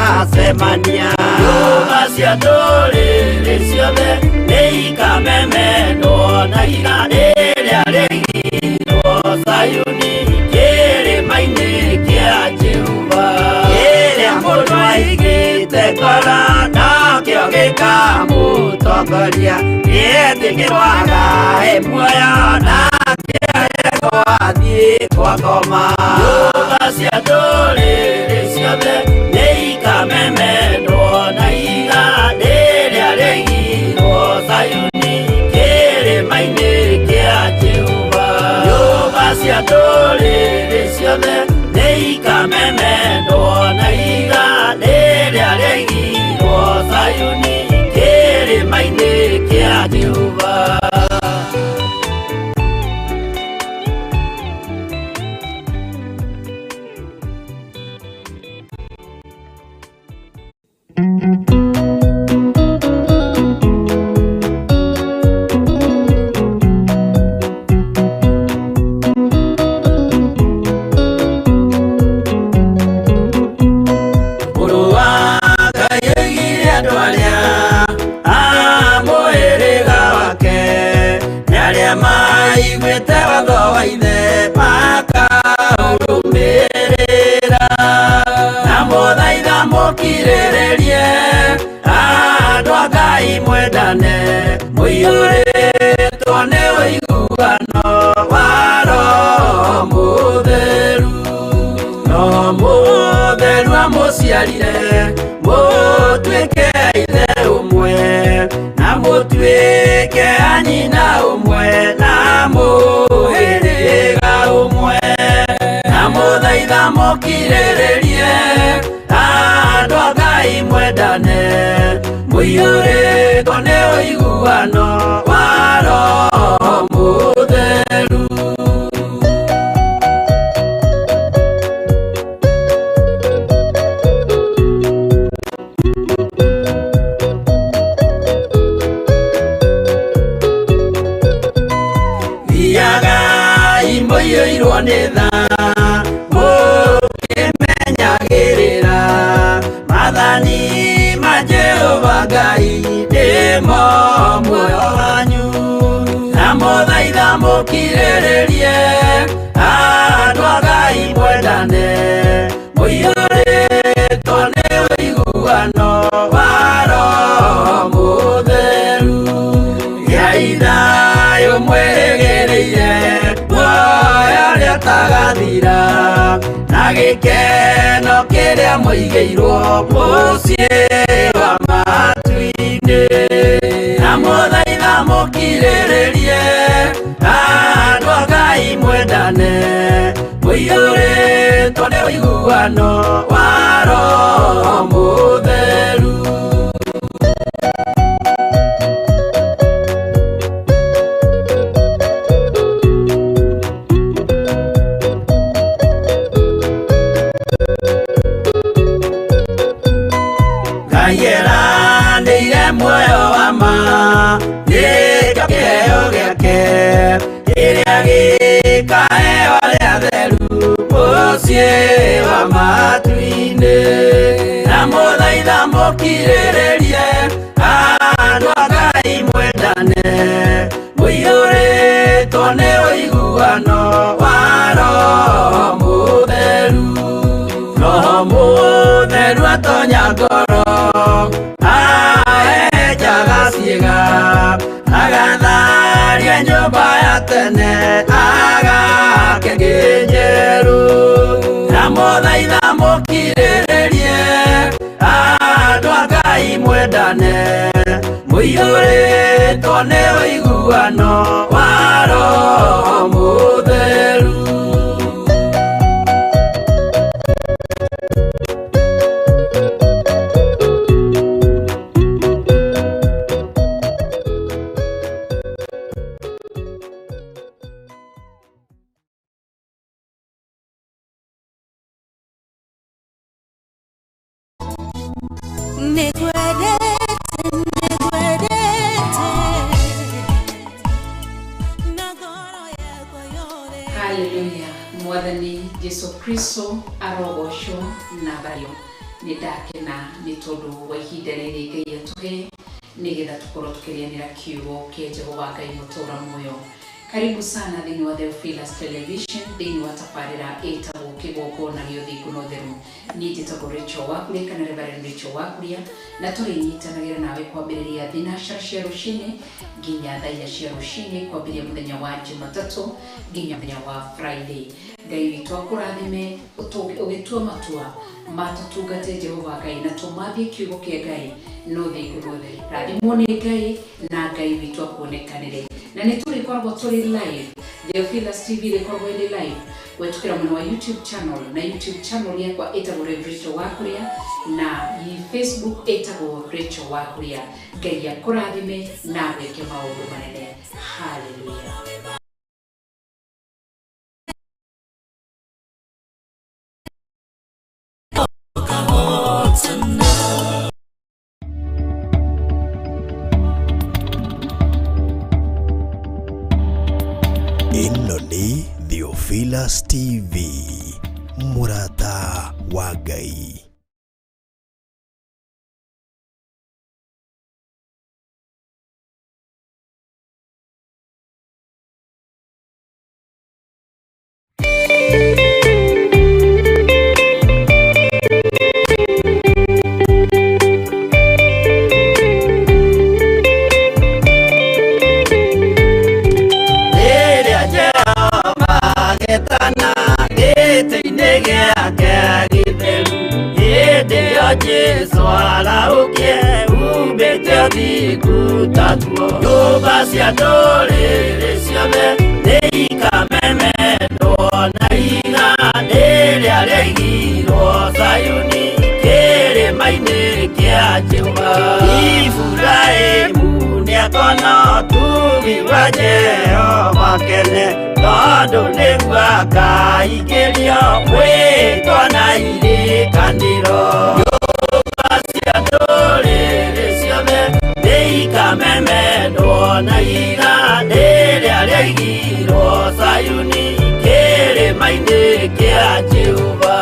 tũgacemania. Nyũmba cia ndũrĩrĩ ciothe nĩ ikamemendwo na ihiga rĩrĩa rĩigirwo Zayuni kĩrĩma-inĩ kĩa Jehova. Kĩrĩa mũndũ aigĩte ngoro nakĩo gĩkamũtongoria, nĩetĩkĩrwo agae muoyo nake aregwo athiĩ kwa ngoma. Nyũmba cia ndũrĩrĩ ciothe nĩ ikamemendwo na ihiga rĩrĩa rĩigirwo Zayuni kĩrĩma-inĩ kĩa Jehova. Nyũmba cia ndũrĩrĩ ciothe nĩ ikamemendwo na ihiga rĩrĩa rĩigirwo Zayuni kĩrĩma-inĩ kĩa Jehova. Mũrũ wa Ngai oigire andũ arĩa a mũhĩrĩga wake nĩ arĩa maiguĩte watho wa ithe makaũrũmĩrĩra. Na mũthaitha mũkirĩrĩrie andũ a Ngai mwendane, mũiyũrĩtwo nĩ ũiguano wa Roho Mũtheru. Roho Mũtheru amũciarire mũtuĩke ithe ũmwe, na mũtuĩke a nyina ũmwe, na mũhĩrĩga ũmwe. Na mũthaitha mũkirĩrĩrie andũ a Ngai mwendane, mũiyũrĩtwo nĩ ũiguano wa Roho Mũtheru. Thiagai mũiyũirwo nĩ tha, mũkĩmenyagĩrĩra maathani ma Jehova Ngai nĩmo muoyo wanyu. Na mũthaitha mũkirĩrĩrie andũ a Ngai mwendane, mũiyũrĩtwo nĩ ũiguano wa Roho Mũtheru. Gĩai thayũ mwĩrĩgĩrĩire muoyo ũrĩa ũtagathira, na gĩkeno kĩrĩa mũigĩirwo mũciĩ wa matu-inĩ. Na mũthaitha mũkirĩrĩrie andũ a Ngai mwendane, mũiyũrĩtwo nĩ ũiguano wa Roho Mũtheru. Ngai eranĩire muoyo wa ma nĩkĩo kĩheo gĩake kĩrĩa gĩkaheo arĩa atheru mũciĩ wa matu-inĩ. Na mũthaitha mũkirĩrĩrie andũ a Ngai mwendane, mũiyũrĩtwo nĩ ũiguano wa Roho Mũtheru. Roho Mũtheru atonya ngoro aenjaga ciĩga, agatharia nyũmba ya tene agake ĩngĩ njerũ. Na mũthaitha mũkirĩrĩrie andũ a Ngai mwendane, mũiyũrĩtwo nĩ ũiguano wa Roho Mũtheru. Nĩngwendete, nĩngwendete na ngoro yakwa yothe. Haleluya. Mwathani Jesu Kristo arogocwo na thayo. Nĩ ndakena nĩ tondũ wa ihinda rĩrĩ Ngai atũhe nĩgetha tũkorwo tũkĩrĩanĩra kiugo kĩa Jehova Ngai mũtũra muoyo. Karibu sana thĩinĩ wa Theophilus Television, thĩinĩ wa tabarĩra ĩtagwo Kĩgongona gĩa Ũthingu na Ũtheru. Niĩ njĩtagwo Rachel Wakuria kana Reverend Rachel Wakuria, na tũrĩnyitanagĩra nawe kwambĩrĩria thinacara cia rũcinĩ nginya thaa inya cia rũcinĩ, kwambĩrĩria mũthenya wa Jumatatũ nginya mũthenya wa Friday. Ngai witũ akũrathime ũgĩtua matua matũtungate Jehova Ngai na tũmathie kiugo kĩa Ngai no thingu na ũtheru. Rathimwo nĩ Ngai na Ngai witũ akuonekanĩre. Na nĩ tũrĩkoragwo tũrĩ live, Theophilus TV ĩrĩkoragwo ĩrĩ live gwĩtũkĩra mwena wa YouTube channel, na YouTube channel yakwa ĩtagwo Rev Rachel Wakuria, na Facebook ĩtagwo Rachel Wakuria. Ngai akũrathime na agwĩke maũndũ manene. Hallelujah. Ĩno nĩ Theophilus TV, mũrata wa Ngai. Rĩrĩa Jehova agetana gĩtĩ-inĩ gĩake gĩtheru, hĩndĩ ĩyo Jesũ arahũkie umbĩte ũthingu taguo. Nyũmba cia ndũrĩrĩ ciothe nĩ ikamemendwo na ihiga rĩrĩa rĩaigirwo Zayuni kĩrĩma-inĩ kĩa Jehova. Iburahĩmu nĩakona ũtugi wa Jehova kene, tondũ nĩguo akaingĩrio mwĩtwa na irĩkanĩro. Nyũmba cia ndũrĩrĩ ciothe nĩ ikamemendwo na ihiga rĩrĩa rĩaigirwo Zayuni kĩrĩma-inĩ kĩa Jehova.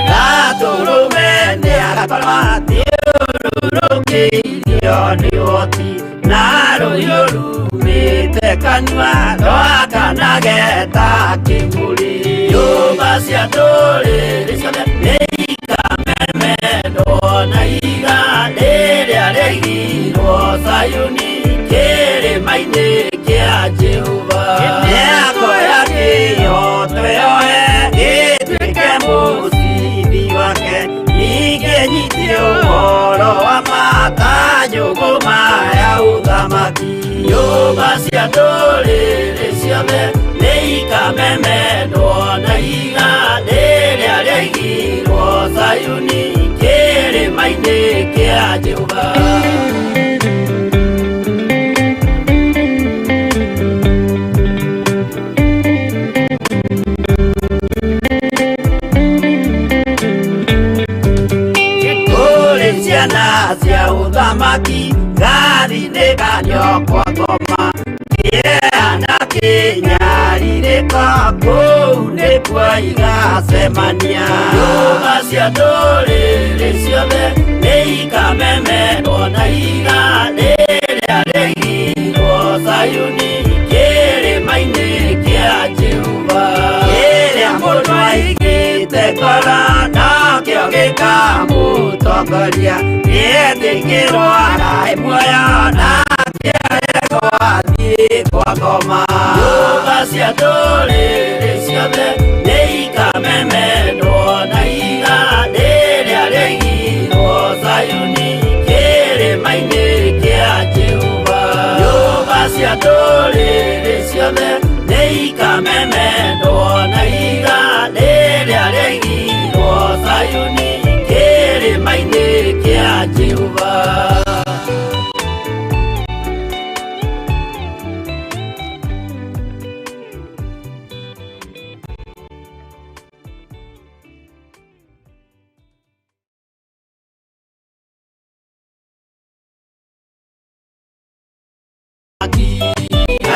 Gatũrũme nĩagakorwo athiũrũrũkĩirio nĩ ũhoti, na rũhiũ rumĩte kanua rwakanage ta kĩmũrĩ. Nyũmba cia ndũrĩrĩ ciothe nĩ ikamemendwo na ihiga rĩrĩa rĩaigirwo Zayuni kĩrĩma-inĩ kĩa Jehova. Mĩako ya kĩhooto yoe ĩtuĩke mũcibi wake, ningĩ nyite ũhoro wa ma ta njũgũma ya ũthamaki. Nyũmba cia ndũrĩrĩ ciothe nĩ ikamemendwo na ihiga rĩrĩa rĩaigirwo Zayuni kĩrĩma-inĩ kĩa Jehova. Kũrĩ ciana cia ũthamaki gathi-inĩ ka nyũkwa ngoma, kĩeha na kĩnyarirĩko kũu nĩkuo igacemania. Nyũmba cia ndũrĩrĩ ciothe nĩ ikamemendwo na ihiga rĩrĩa rĩaigirwo Zayuni kĩrĩma-inĩ kĩa Jehova. Kĩrĩa mũndũ aigĩte ngoro nakĩo gĩkamũtongoria, nĩetĩkĩrwo akae muoyo nake aregwo athiĩ kwa ngoma. Nyũmba cia ndũrĩrĩ ciothe nĩ ikamemendwo na ihiga rĩrĩa rĩaigirwo Zayuni kĩrĩma-inĩ kĩa Jehova. Nyũmba cia ndũrĩrĩ ciothe nĩ ikamemendwo na ihiga rĩrĩa rĩaigirwo Zayuni kĩrĩma-inĩ kĩa Jehova.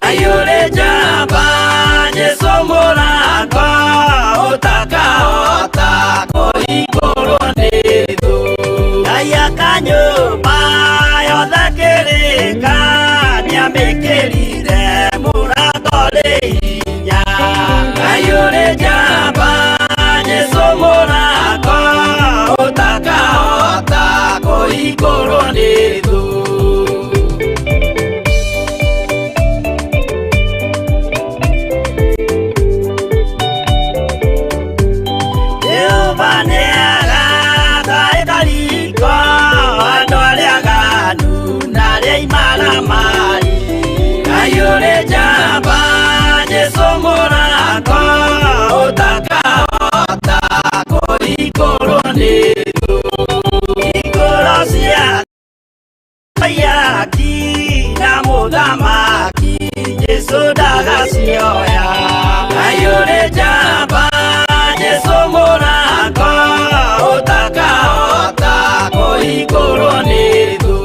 Ngai ũrĩ njamba Jesũ mũrango ũtakahota kũhingũrwo nĩ thũ. Ngai aka nyũmba yothe kĩrĩka nĩamĩkĩrire mũrango rĩ hinya. Ngai ũrĩ njamba Jesũ mũrango ũtakahota kũhingũrwo nĩ thũ. Jehova nĩaraka ĩkariko andũ arĩa aganu na arĩa imaramari. Ngai ũrĩ njamba Jesũ mũrango ũtakahota kũhingũrwo nĩ thũ. Hingũro cia Ayaki na mũthamaki Jesũ ndagacioya. Ngai ũrĩ njamba Jesũ mũrango ũtakahota kũhingũrwo nĩ thũ.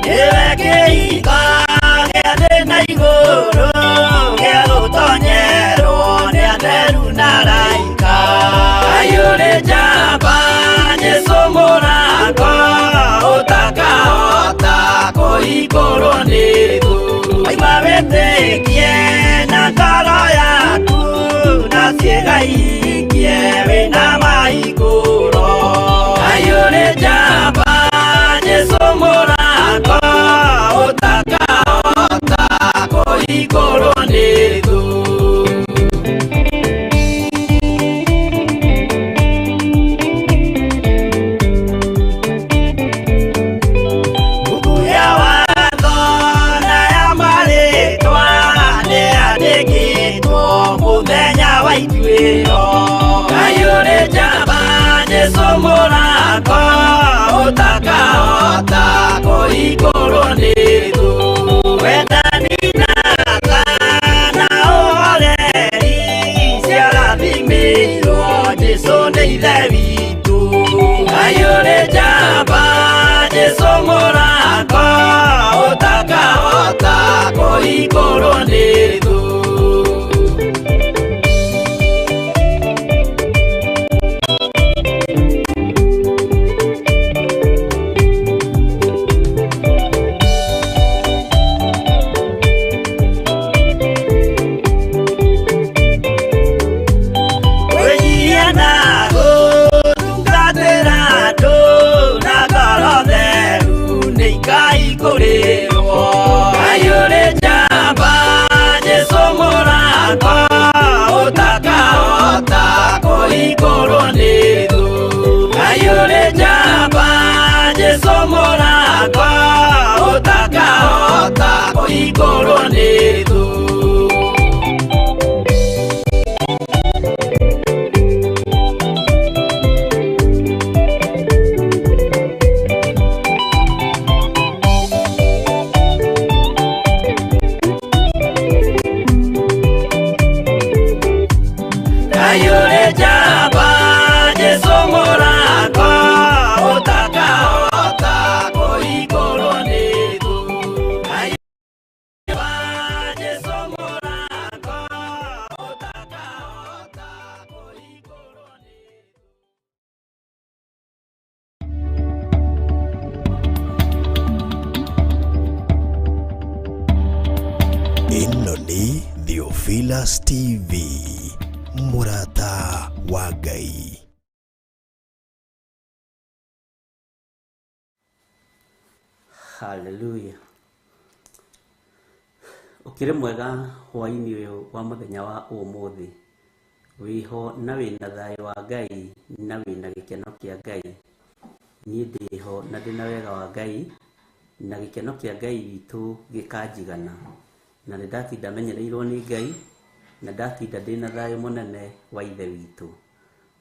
Nĩwe kĩhingo gĩa thĩ na igũrũ gĩa gũtonyerwo nĩ atheru na araika. Ngai ũrĩ njamba Jesũ mũrango ũtakahota kũhingũrwo nĩ thũ. Waigua wĩtĩkie na ngoro yaku na ciĩga ihingie wĩna mahingũro. Ngai ũrĩ njamba Jesũ mũrango ũtakahota kũhingũrwo nĩ thũ. Mbugu ya watho na ya marĩtwa nĩyandĩkĩtwo mũthenya wa ituĩro. Ngai ũrĩ njamba Jesũ mũrango ũtakahota kũhingũrwo nĩ thũ. Wendani na tha na ũhoreri ciarathimĩirwo Jesũ nĩ Ithe witũ. Ngai ũrĩ njamba Jesũ mũrango ũtakahota kũhingũrwo nĩ thũ. Kwĩnyihia na gũtungatĩra andũ na ngoro theru nĩ ikaihingũrĩrwo. Ngai ũrĩ njamba Jesũ mũrango ũtakahota kũhingũrwo nĩ thũ. Ngai ũrĩ njamba Jesũ mũrango ũtakahota kũhingũrwo nĩ thũ. Ngai ũrĩ njamba Jesũ mũrango ũtakahota kũhingũrwo nĩ thũ. Ngai njamba Jesũ mũrango ũtakahota kũhingũrwo nĩ thũ. Ĩno nĩ Theophilus TV, mũrata wa Ngai. Haleluya. Ũkĩrĩ mwega hwaĩ-inĩ ũyũ wa mũthenya wa ũmũthĩ. Wĩho na wĩna thayũ wa Ngai na wĩna gĩkeno kĩa Ngai. Niĩ ndĩho na ndĩna wega wa Ngai na gĩkeno kĩa Ngai witũ gĩkanjigana. Na nĩ ndatinda menyereirwo nĩ Ngai na ndatinda ndĩna thayũ mũnene wa Ithe witũ.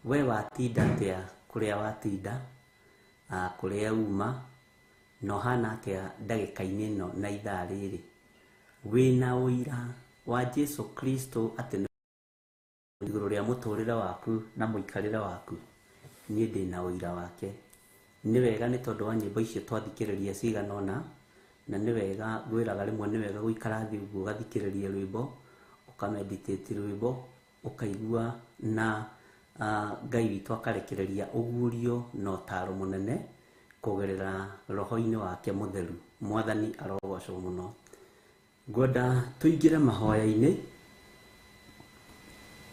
We watinda atĩa kũrĩa watinda, kũrĩa uma, Na ũhana atĩa ndagĩka-inĩ ĩno na ithaa rĩrĩ? Wĩna ũira wa Jesu Kristo atĩ nĩ igũrũ rĩa mũtũrĩre waku na mũikarĩre waku? Niĩ ndĩna ũira wake. Nĩ wega nĩ tondũ wa nyĩmbo icio twathikĩrĩria cigana ũna, na nĩ wega ngwĩraga rĩmwe nĩ wega gũikara thĩ ũguo ũgathikĩrĩria rwĩmbo, ũkameditate rwĩmbo, ũkaigua na Ngai witũ akarekereria ũguũrio na ũtaaro mũnene kũgerera roho-inĩ wake mũtheru. Mwathani arogocwo mũno. Ngwenda tũingĩre mahoya-inĩ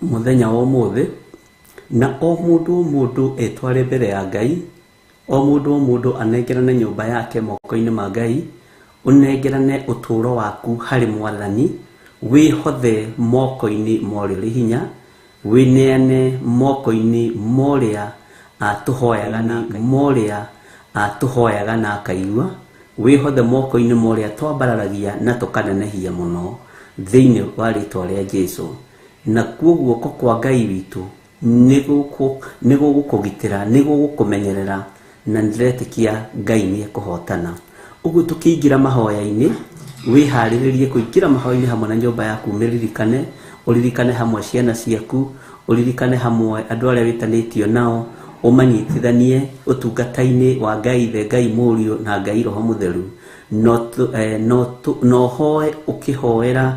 mũthenya wa ũmũthĩ, na o mũndũ o mũndũ etware mbere ya Ngai, o mũndũ o mũndũ anengerane nyũmba yake moko-inĩ ma Ngai, ũnengerane ũtũũro waku harĩ Mwathani, wĩhothe moko-inĩ ma ũrĩa ũrĩ hinya, wĩneane moko-inĩ ma ũrĩa tũhoyaga na ma ũrĩa tũhoyaga na akaigua, wĩhothe moko-inĩ ma ũrĩa twambararagia na tũkanenehia mũno thĩinĩ wa rĩtwa rĩa Jesu. Nakuo guoko kwa Ngai witũ nĩ gũgũkũgitĩra, nĩ gũgũkũmenyerera, na nĩndĩretĩkia Ngai nĩ ekũhotana. Ũguo tũkĩingĩra mahoya-inĩ, wĩharĩrĩrie kũingĩra mahoya-inĩ hamwe na nyũmba yaku, ũmĩririkane, ũririkane hamwe ciana ciaku, ũririkane hamwe andũ arĩa wĩtanĩtio nao, ũmanyitithanie ũtungata-inĩ wa Ngai Ithe, Ngai Mũriũ na Ngai Roho Mũtheru. Na ũhoe ũkĩhoera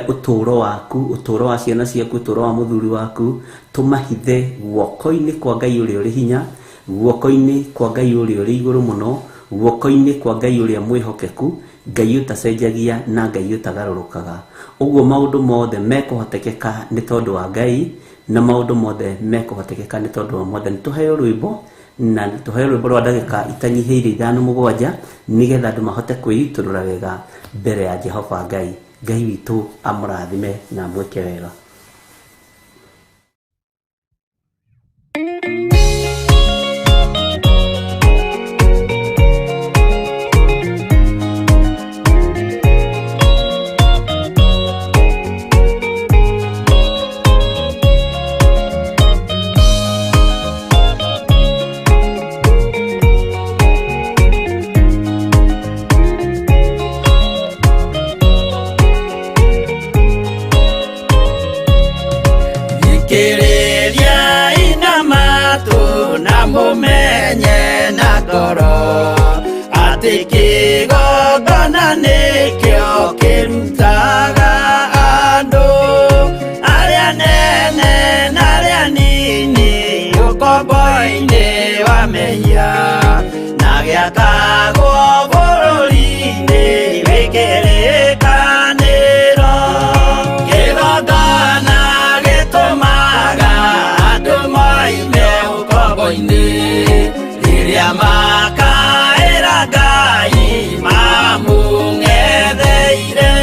ũtũũro waku, ũtũũro wa ciana ciaku, ũtũũro wa mũthuri waku, tũmahithe guoko-inĩ kwa Ngai ũrĩa ũrĩ hinya, guoko-inĩ kwa Ngai ũrĩa ũrĩ igũrũ mũno, guoko-inĩ kwa Ngai ũrĩa mwĩhokeku, Ngai ũtacenjagia na Ngai ũtagarũrũkaga. Ũguo maũndũ mothe mekũhotekeka nĩ tondũ wa Ngai, na maũndũ mothe mekũhotekeka nĩ tondũ wa Mwathani. Tũheo rwĩmbo, na tũheo rwĩmbo rwa ndagĩka itanyihĩire ithano mũgwanja, nĩgetha andũ mahote kwĩitũrũra wega mbere ya Jehova Ngai. Ngai witũ amũrathime na amwĩke wega. Thikĩrĩria ina matũ na mũmenye na ngoro atĩ kĩgongona nĩkĩo kĩrutaga andũ arĩa nene na arĩa nini ũkombo-inĩ wa mehia na gĩakagwo bũrũri-inĩ wĩ kĩrĩkanĩro. Kĩgongona gĩtũmaga andũ moime ũkombo-inĩ rĩrĩa makaĩra Ngai mamũng'etheire.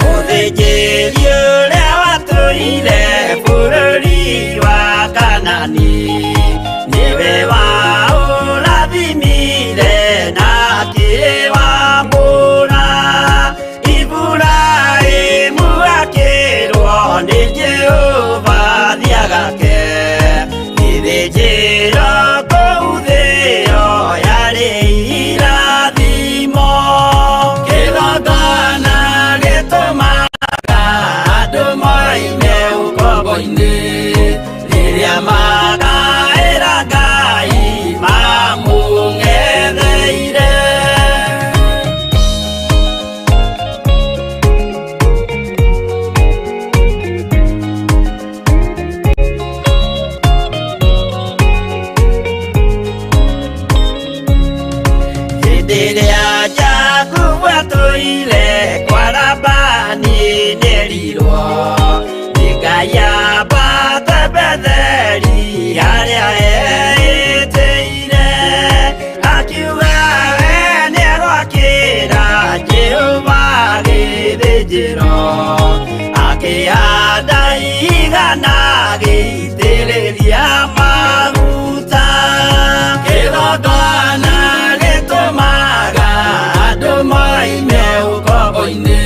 Mũthĩnjĩri ũrĩa watũire bũrũri wa Kanani nĩwe waũrathimire na akĩwamũra. Iburahĩmu akĩrwo nĩ Jehova thiagake gĩthĩnjĩro kũu thĩo yarĩ irathimo. Kĩgongona gĩtũmaga andũ moime ũkombo-inĩ rĩrĩa makaĩra Ngai mamũng'etheire. Hĩndĩ ĩrĩa Jakubu atũire kwa Labani nĩerirwo nĩ Ngai ambate Betheli harĩa eĩtĩire, akiuga we nĩegwakĩra Jehova gĩthĩnjĩro, akĩhanda igana agĩitĩrĩria maguta. Kĩgongona gĩtũmaga andũ moime ũkombo-inĩ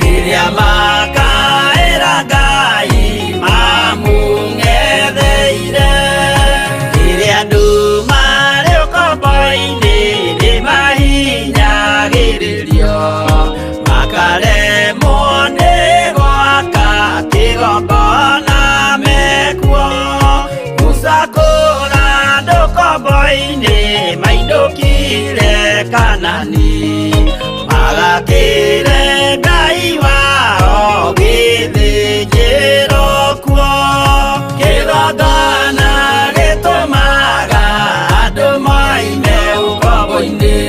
rĩrĩa makaĩra Ngai mamũng'etheire. Rĩrĩa andũ marĩ ũkombo-inĩ nĩ Kanani Magakĩre Ngai wao gĩthĩnjĩro kuo Kĩgongona gĩtũmaga andũ moime ũkombo-inĩ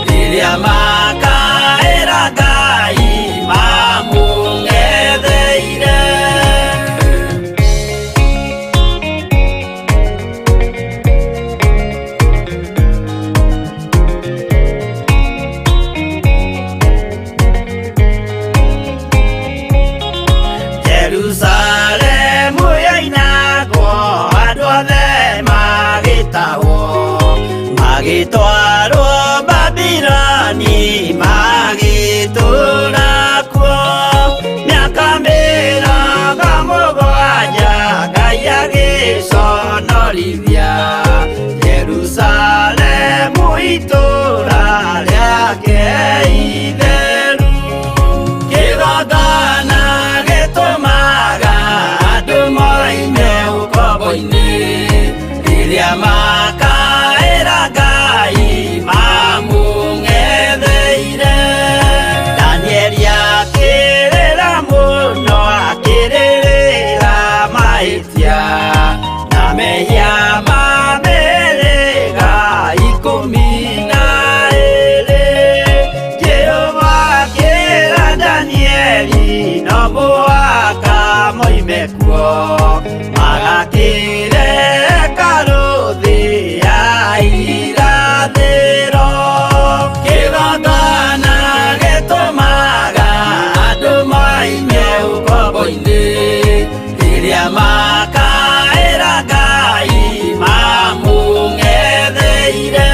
Rĩrĩa makaĩra Ngai mamũng'etheire. Jerusalemu yoinagwo andũ othe magĩtahwo magĩtwarwo Babiloni magĩtũũra kuo mĩaka 70 Ngai agĩconorithia Jerusalemu itũũra rĩake itheru. Kĩgongona gĩtũmaga andũ moime ũkombo-inĩ rĩrĩa makaĩra Ngai mamũng'etheire. Danieli akĩrĩra mũno akĩrĩrĩra mahĩtia na mehia ma mĩhĩrĩga 12. Jehova akĩra Danieli no mũhaka moime kuo magakĩre hekarũ thĩ ya irathĩro. Kĩgongona gĩtũmaga andũ moime ũkombo-inĩ rĩrĩa makaĩra Ngai mamũng'etheire.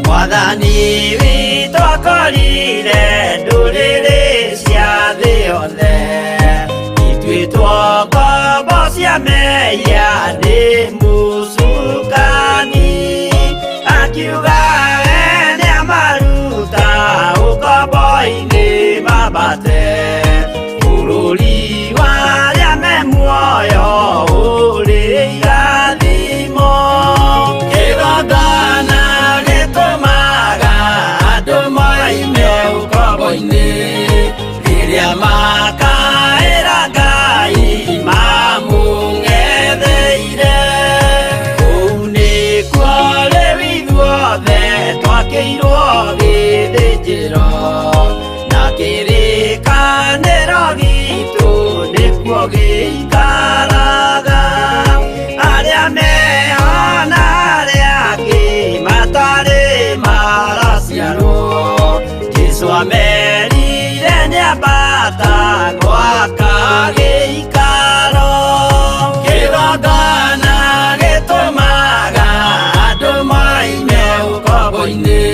Mwathani witũ akorire ndũrĩrĩ cia thĩ yothe ituĩtwo ngombo cia mehia nĩ mũcukani akiuga we nĩamaruta ũkombo-inĩ mambate bũrũri wa arĩa me muoyo ũrĩ irathimo. Kĩgongona gĩtũmaga andũ moime ũkombo-inĩ rĩrĩa makaĩra Ngai mamũng'etheire. Kũu nĩkuo rĩu ithuothe twakĩirwo gĩthĩnjĩro na kĩrĩkanĩro gitũ nĩkuo gĩikaraga. Arĩa meho na arĩa angĩ matarĩ maraciarwo Jesũ amerire nĩambata gwaka gĩikaro. Kĩgongona gĩtũmaga andũ moime ũkombo-inĩ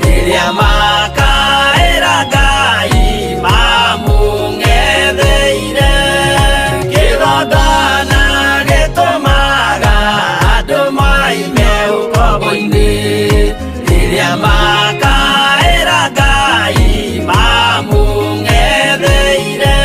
rĩrĩa makaĩra Ngai mamũng'etheire. Kĩgongona gĩtũmaga andũ moime ũkombo-inĩ rĩrĩa makaĩra Ngai mamũng'etheire.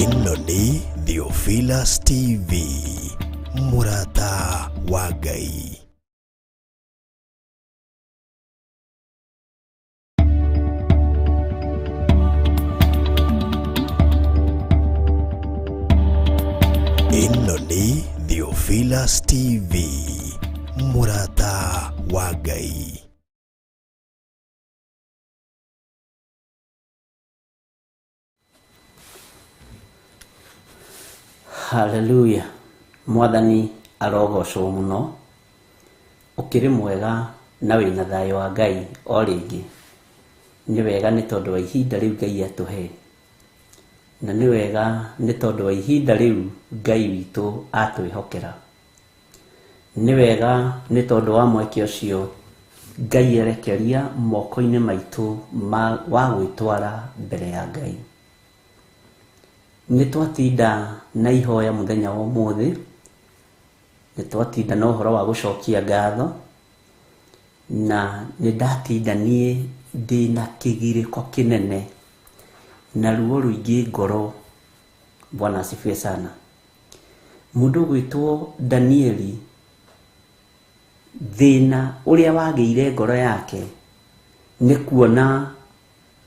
Ĩno nĩ Theophilus TV, mũrata wa Ngai. Ĩno nĩ Theophilus TV, mũrata wa Ngai. Haleluya. Mwathani arogocwo mũno. Ũkĩrĩ mwega na wĩna thayũ wa Ngai o rĩngĩ. Nĩ wega nĩ tondũ wa ihinda rĩu Ngai atũhe. Na nĩ wega nĩ tondũ wa ihinda rĩu Ngai witũ atwĩhokera. Nĩ wega nĩ tondũ wa mweke ũcio Ngai erekeria moko-inĩ maitũ ma, wa gwĩtwara mbere ya Ngai. Nĩ twatinda na ihoya mũthenya wa ũmũthĩ, nĩ twatinda na ũhoro wa gũcokia ngatho, na nĩ ndatinda niĩ ndĩna kĩgirĩko kĩnene na ruo rũingĩ ngoro. Bwana asifiwe sana. Mũndũ ũgwĩtwo Danieli, thĩna ũrĩa wagĩire ngoro yake nĩ kuona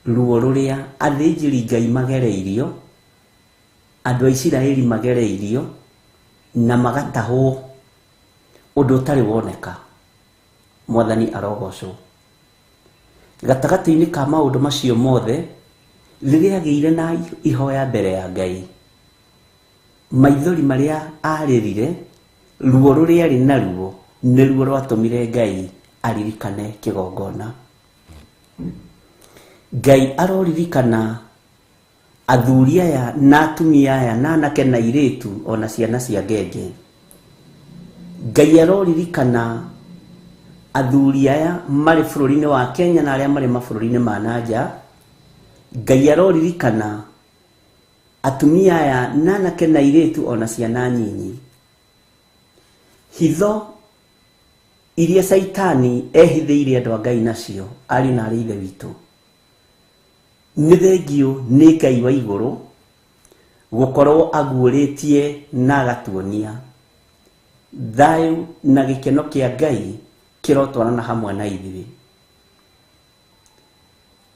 ruo rũrĩa athĩnjĩri Ngai magereirio, andũ a Isiraeli magereirio na magatahwo, ũndũ ũtarĩ woneka. Mwathani arogocwo. Gatagatĩ-inĩ ka maũndũ macio mothe, rĩrĩa agĩire na ihoya mbere ya Ngai, maithori marĩa arĩrire, ruo rũrĩa arĩ naruo, nĩruo rwatũmire Ngai aririkane kĩgongona. Ngai aroririkana athuri aya na atumia aya na anake na airĩtu ona ciana cia ngenge. Ngai aroririkana athuri aya marĩ bũrũri-inĩ wa Kenya na arĩa marĩ mabũrũri-inĩ ma na nja. Ngai aroririkana atumia aya na anake na airĩtu ona ciana nyinyi. Hitho iria Caitani ehithĩire andũ a Ngai nacio, ariũ na arĩ ithe witũ, nĩ thengiũ nĩ Ngai wa igũrũ gũkorwo aguũrĩtie na agatuonia. Thayũ na gĩkeno kĩa Ngai kĩrotwarana hamwe na ithuĩ.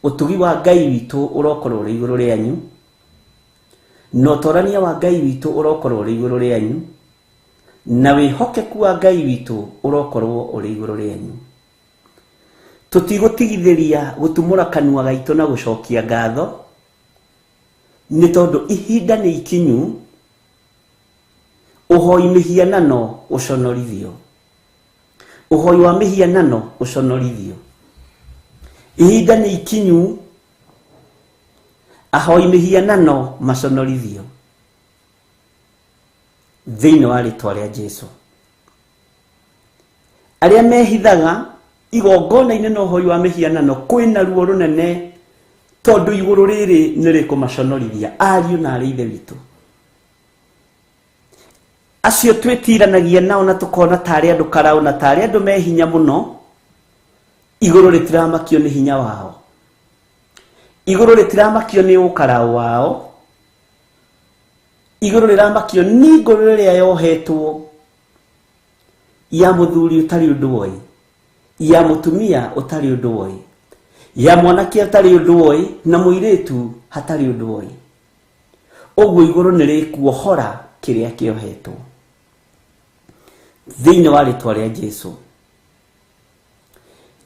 Ũtugi wa Ngai witũ ũrokorwo ũrĩ igũrũ rĩanyu, na ũtorania wa Ngai witũ ũrokorwo ũrĩ igũrũ rĩanyu, na wĩhokeku wa Ngai witũ ũrokorwo ũrĩ igũrũ rĩanyu. Tũtigũtigithĩria gũtumũra kanua gaitũ na gũcokia ngatho, nĩ tondũ ihinda nĩ ikinyu ũhoi mĩhianano ũconorithio. Ũhoi wa mĩhianano ũconorithio. Ihinda nĩ ikinyu ahoi mĩhianano maconorithio thĩinĩ wa rĩtwa rĩa Jesu. Arĩa mehithaga igongona-inĩ na ũhoi wa mĩhianano kwĩna ruo rũnene, tondũ igũrũ rĩrĩ nĩ rĩkũmaconorithia. Ariũ na arĩ ithe witũ acio twĩtiranagia nao na tũkona tarĩ andũ karaũ na tarĩ andũ me hinya mũno, igũrũ rĩtiramakio nĩ hinya wao, igũrũ rĩtiramakio nĩ ũkaraũ wao, igũrũ rĩramakio nĩ ngoro ĩrĩa yohetwo ya mũthuri ũtarĩ ũndũ woĩ, ya mũtumia ũtarĩ ũndũ woĩ, ya mwanake ũtarĩ ũndũ woĩ, na mũirĩtu hatarĩ ũndũ woĩ. Ũguo igũrũ nĩ rĩkuohora kĩrĩa kĩohetwo thĩinĩ wa rĩtwa rĩa Jesu.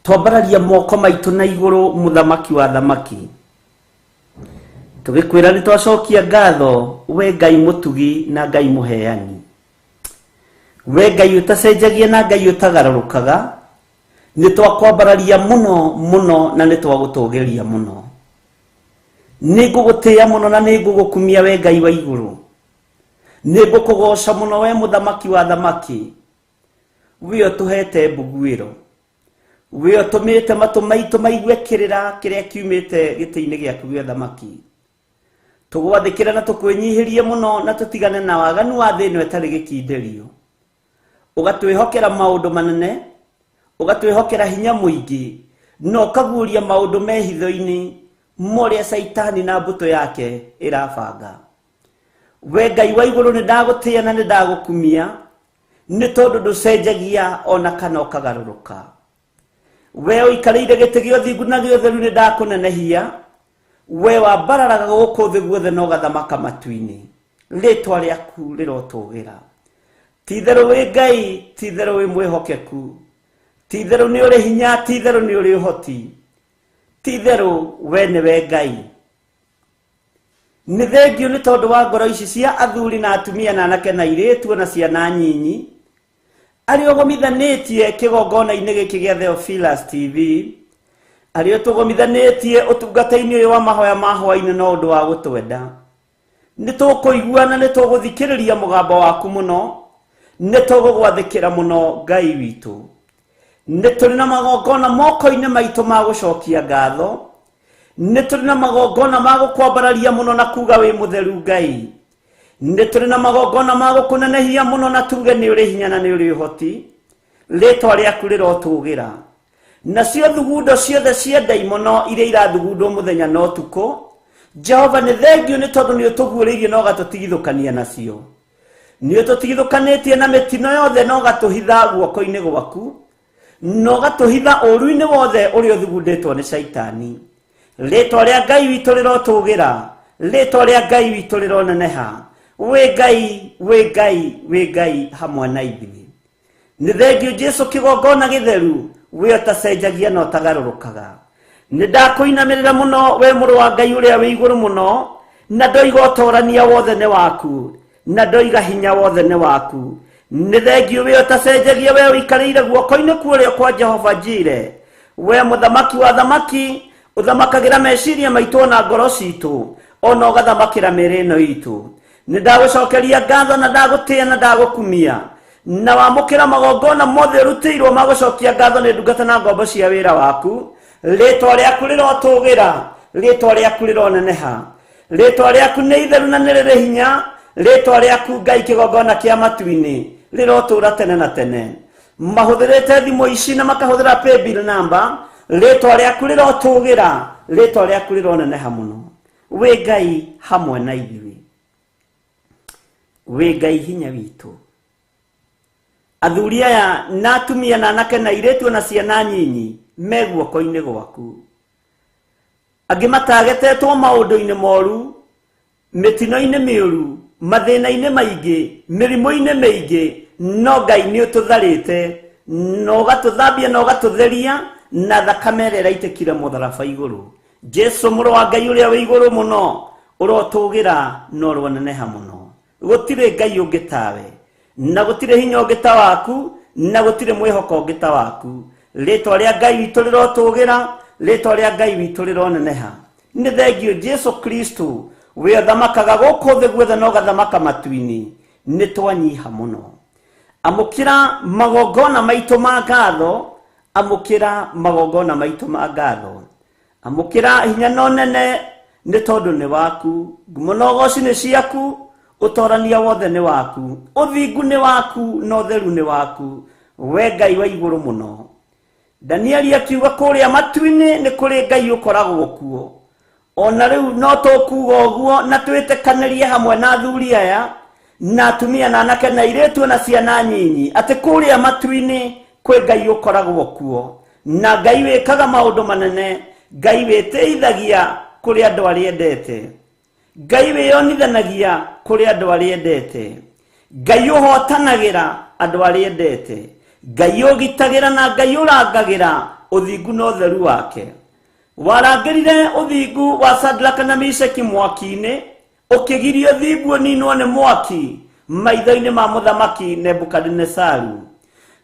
Twambararia moko maitũ na igũrũ, mũthamaki wa thamaki, tũgĩkwĩra nĩ twacokia ngatho, we Ngai mũtugi na Ngai mũheani, we Ngai ũtacenjagia na Ngai ũtagarũrũkaga. Nĩ twakwambararia mũno mũno na nĩ twagũtũgĩria mũno. Nĩ ngũgũtĩĩa mũno na nĩ ngũgũkumia, we Ngai wa igũrũ. Nĩ ngũkũgoca mũno, we mũthamaki wa thamaki, we ũtũhete mbuguĩro, we ũtũmĩte matũ maitũ maigue kĩrĩra kĩrĩa kiumĩte gĩtĩ-inĩ gĩaku gĩa thamaki. Tũgwathĩkĩre na tũkwĩnyihĩrie mũno na tũtigane na waganu wa thĩ ĩno ĩtarĩ gĩkindĩrio. Ũgatwĩhokera maũndũ manene, ũgatwĩhokera hinya mũingĩ, na ũkaguũria maũndũ me hitho-inĩ morĩa Caitani na mbũtũ yake ĩrabanga. We Ngai wa igũrũ, nĩ ndagũtĩĩa na nĩ ndagũkumia, nĩ tondũ ndũcenjagia ona kana ũkagarũrũka. We ũikarĩire gĩtĩ gĩa ũthingu na gĩa ũtheru, nĩ ndakũnenehia. We wambararaga gũkũ thĩ guothe na ũgathamaka matu-inĩ, rĩtwa rĩaku rĩrotũgĩra. Ti-itherũ wĩ Ngai, ti-itherũ wĩ mwĩhokeku, ti-itherũ nĩ ũrĩ hinya, ti-itherũ nĩ ũrĩ ũhoti, ti-itherũ we nĩwe Ngai. Nĩ thengiũ nĩ tondũ wa ngoro ici cia athuri na atumia na anake na airĩtu na ciana nyinyi arĩa ũgomithanĩtie kĩgongona-inĩ gĩkĩ gĩa Theophilus TV, arĩa ũtũgomithanĩtie ũtungata-inĩ ũyũ wa mahoya ma hwaĩ-inĩ na ũndũ wa gũtwenda. Nĩ tũkũigua na nĩ tũgũthikĩrĩria mũgambo waku mũno, nĩ tũgũgwathĩkĩra mũno Ngai witũ. Nĩ tũrĩ na magongona moko-inĩ maitũ ma gũcokia ngatho, nĩ tũrĩ na magongona ma gũkwambararia mũno na kuga wĩ mũtheru Ngai. Nĩ tũrĩ na magongona ma gũkũnenehia mũno na tuge nĩ ũrĩ hinya na nĩ ũrĩ ũhoti. Rĩtwa rĩaku rĩrotũgĩra. Nacio thugundo ciothe cia ndaimono iria irathugundwo mũthenya na ũtukũ, Jehova nĩ thengiũ nĩ tondũ nĩ ũtũguũrĩirie na ũgatũtigithũkania nacio. Nĩ ũtũtigithũkanĩtie na mĩtino yothe na ũgatũhitha guoko-inĩ gwaku, na ũgatũhitha ũũru-inĩ wothe ũrĩa ũthugundĩtwo nĩ Shaitani. Rĩtwa rĩa Ngai witũ rĩrotũgĩra, rĩtwa rĩa Ngai witũ rĩroneneha. Wĩ Ngai, wĩ Ngai, wĩ Ngai hamwe na ithuĩ. Nĩ thengiũ Jesu kĩgongona gĩtheru, we ũtacenjagia na ũtagarũrũkaga. Nĩ ndakũinamĩrĩra mũno we mũrũ wa Ngai ũrĩa wĩ igũrũ mũno, na ndoiga ũtorania wothe nĩ waku, na ndoiga hinya wothe nĩ waku. Nĩ thengiũ we ũtacenjagia, we ũikarĩire guoko-inĩ kuũrĩo kwa Jehova Jire, we mũthamaki wa thamaki, ũthamakagĩra meciria maitũ ona ngoro citũ, ona ũgathamakĩra mĩĩrĩ ĩno itũ. Nĩ ndagũcokeria ngatho na ndagũtĩa na ndagũkumia, na wamũkĩra magongona mothe ũrutĩirwo ma gũcokia ngatho nĩ ndungata na ngombo cia wĩra waku. Rĩtwa rĩaku rĩrotũgĩra, rĩtwa rĩaku rĩroneneha, rĩtwa rĩaku nĩ itheru na nĩ rĩrĩ hinya, rĩtwa rĩaku Ngai kĩgongona kĩa matu-inĩ rĩrotũra tene na tene. Mahũthĩrĩte thimũ ici na makahũthĩra paybill number, rĩtwa rĩaku rĩrotũgĩra, rĩtwa rĩaku rĩroneneha mũno. Wĩ Ngai hamwe na ithuĩ, wĩ Ngai hinya witũ. Athuri aya na atumia na anake na airĩtu na ciana nyinyi me guoko-inĩ gwaku. Angĩ matagetetwo maũndũ-inĩ moru, mĩtino-inĩ mĩũru, mathĩna-inĩ maingĩ, mĩrimũ-inĩ mĩingĩ, no Ngai nĩ ũtũtharĩte na ũgatũthambia na ũgatũtheria na thakame ĩrĩa ĩraitĩkire mũtharaba igũrũ. Jesu mũrũ wa Ngai ũrĩa wĩ igũrũ mũno, ũrotũgĩra na ũroneneha mũno. Gũtirĩ Ngai ũngĩ tawe, na gũtirĩ hinya ũngĩ ta waku, na gũtirĩ mwĩhoko ũngĩ ta waku. Rĩtwa rĩa Ngai witũ rĩrotũgĩra, rĩtwa rĩa Ngai witũ rĩroneneha. Nĩ thengiũ Jesu Kristo, we ũthamakaga gũkũ thĩ guothe na ũgathamaka matu-inĩ. Nĩ twanyiha mũno. Amũkĩra magongona maitũ ma ngatho, amũkĩra magongona maitũ ma ngatho. Amũkĩra hinya na ũnene nĩ tondũ nĩ waku, ngumo na ũgoci nĩ ciaku, ũtorania wothe nĩ waku, ũthingu nĩ waku na ũtheru nĩ waku, we Ngai wa igũrũ mũno. Danieli akiuga kũrĩa matu-inĩ nĩ kũrĩ Ngai ũkoragwo kuo. Ona rĩu no tũkuga ũguo na twĩtĩkanĩrie hamwe na athuri aya na atumia na anake na airĩtu na ciana nyinyi atĩ kũrĩa matu-inĩ kwĩ Ngai ũkoragwo kuo, na Ngai wĩkaga maũndũ manene, Ngai wĩtĩithagia kũrĩ andũ arĩa endete, Ngai wĩyonithanagia kũrĩ andũ arĩa endete, Ngai ũhotanagĩra andũ arĩa endete, Ngai ũgitagĩra na Ngai ũrangagĩra ũthingu na ũtheru wake. Warangĩrire ũthingu wa Sadraka na Mishaki mwaki-inĩ, ũkĩgiria ũthingu ũninwo nĩ mwaki maitho-inĩ ma mũthamaki Nebukadinesaru.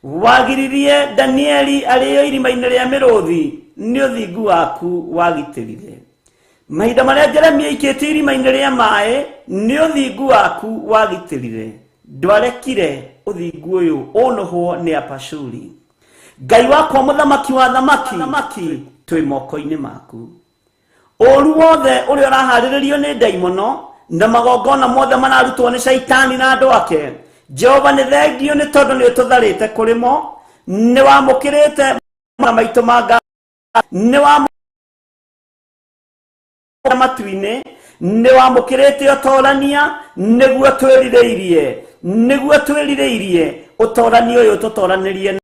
Wagiririe Danieli arĩo irima-inĩ rĩa mĩrũthi, nĩ ũthingu waku wagitĩrire. Mahinda marĩa Jeremia aikĩtio irima-inĩ rĩa maĩ, nĩ ũthingu waku wagitĩrire. Ndwarekire ũthingu ũyũ ũnũhwo nĩ Apashuri. Ngai wakwa mũthamaki wa thamaki, twĩ moko-inĩ maku. Ũũru wothe ũrĩa ũraharĩrĩrio nĩ ndaimono na magongona mothe mararutwo nĩ Shaitani na andũ ake, Jehova nĩ thengiũ nĩ tondũ nĩ ũtũtharĩte kũrĩ mo, nĩ wamũkĩrĩte maitũ ma ngatho, nĩ wamũkĩrĩte matu-inĩ, nĩ wamũkĩrĩte ũtorania nĩguo twĩrirĩirie, nĩguo twĩrirĩirie ũtorania ũyũ tũtoranĩrie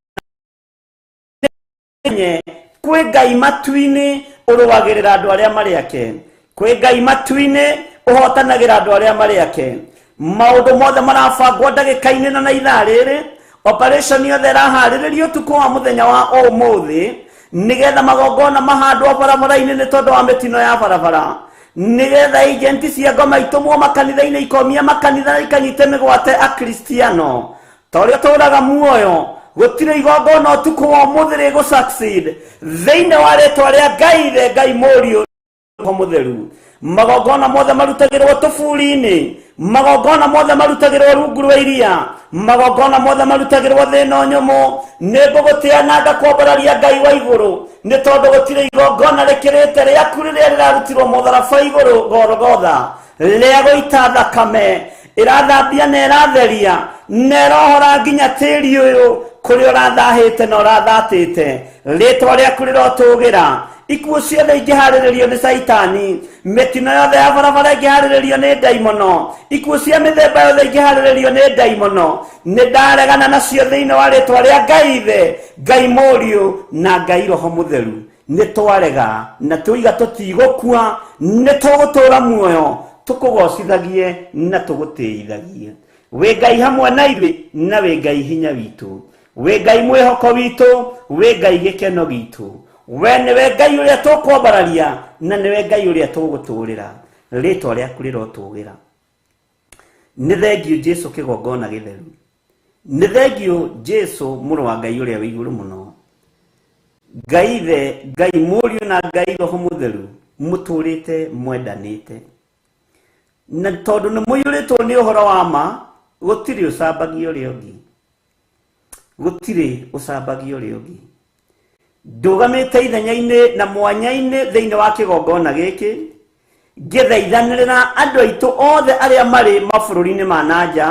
nye kwĩ Ngai matu-inĩ ũrũagĩrĩra andũ arĩa marĩ ake, kwĩ Ngai matu-inĩ ũhotanagĩra andũ arĩa marĩ ake. Maũndũ mothe marabangwo ndagĩka-inĩ na ithaa rĩrĩ, operation yothe ĩraharĩrĩrio ũtukũ wa mũthenya wa ũmũthĩ nĩgetha magongona mahandwo barabara-inĩ nĩ tondũ wa mĩtino ya barabara. Nĩgetha agenti cia ngoma itũmwo makanitha-inĩ ikomia makanitha ikanyite mĩgwate akristiano. Ta ũrĩa tũraga muoyo, gũtirĩ igongona ũtukũ wa ũmũthĩ rĩgũ succeed thĩinĩ wa rĩtwa rĩa Ngai Ithe, Ngai Mũriũ, Roho Mũtheru. Magongona mothe marutagĩrwo tũburi-inĩ, magongona mothe marutagĩrwo rungu rwa iria, magongona mothe marutagĩrwo thĩ ĩno nyũmũ, nĩ ngũgũtĩa na ngakwambararia Ngai wa igũrũ, nĩ tondũ gũtirĩ igongona rĩkĩrĩte rĩaku rĩrĩa rĩrarutirwo mũtharaba igũrũ Golgotha, rĩa gũita thakame ĩrathambia na ĩratheria na ĩrohora nginya tĩri ũyũ kũrĩa ũrathahĩte na ũrathatĩte. Rĩtwa rĩaku rĩrotũgĩra. Ikuũ ciothe ingĩharĩrĩrio nĩ Caitani, mĩtino yothe ya barabara ĩngĩharĩrĩrio nĩ ndaimono, ikuũ cia mĩthemba yothe ingĩharĩrĩrio nĩ ndaimono, nĩ ndaregana nacio thĩinĩ wa rĩtwa rĩa Ngai Ithe, Ngai Mũriũ na Ngai Roho Mũtheru. Nĩ twarega na tũiga tũtigũkua, nĩ tũgũtũra muoyo tũkũgocithagie na tũgũtĩithagie. Wĩ Ngai hamwe na ithuĩ, na wĩ Ngai hinya witũ, wĩ Ngai mwĩhoko witũ, wĩ Ngai gĩkeno gitũ. We nĩwe Ngai ũrĩa tũkwambararia na nĩwe Ngai ũrĩa tũgũtũrĩra. Rĩtwa rĩaku rĩrotũgĩra. Nĩ thengiũ Jesu kĩgongona gĩtheru, nĩ thengiũ Jesu mũrũ wa Ngai ũrĩa wĩ igũrũ mũno. Ngai Ithe, Ngai Mũriũ na Ngai Roho Mũtheru mũtũrĩte mwendanĩte, na tondũ nĩ mũiyũrĩtwo nĩ ũhoro wa ma, gũtirĩ ũcambagia ũrĩa ũngĩ, gũtirĩ ũcambagia ũrĩa ũngĩ. Ndũgamĩte ithenya-inĩ na mwanya-inĩ thĩinĩ wa kĩgongona gĩkĩ ngĩthaithanĩrĩra andũ aitũ othe arĩa marĩ mabũrũri-inĩ ma na nja,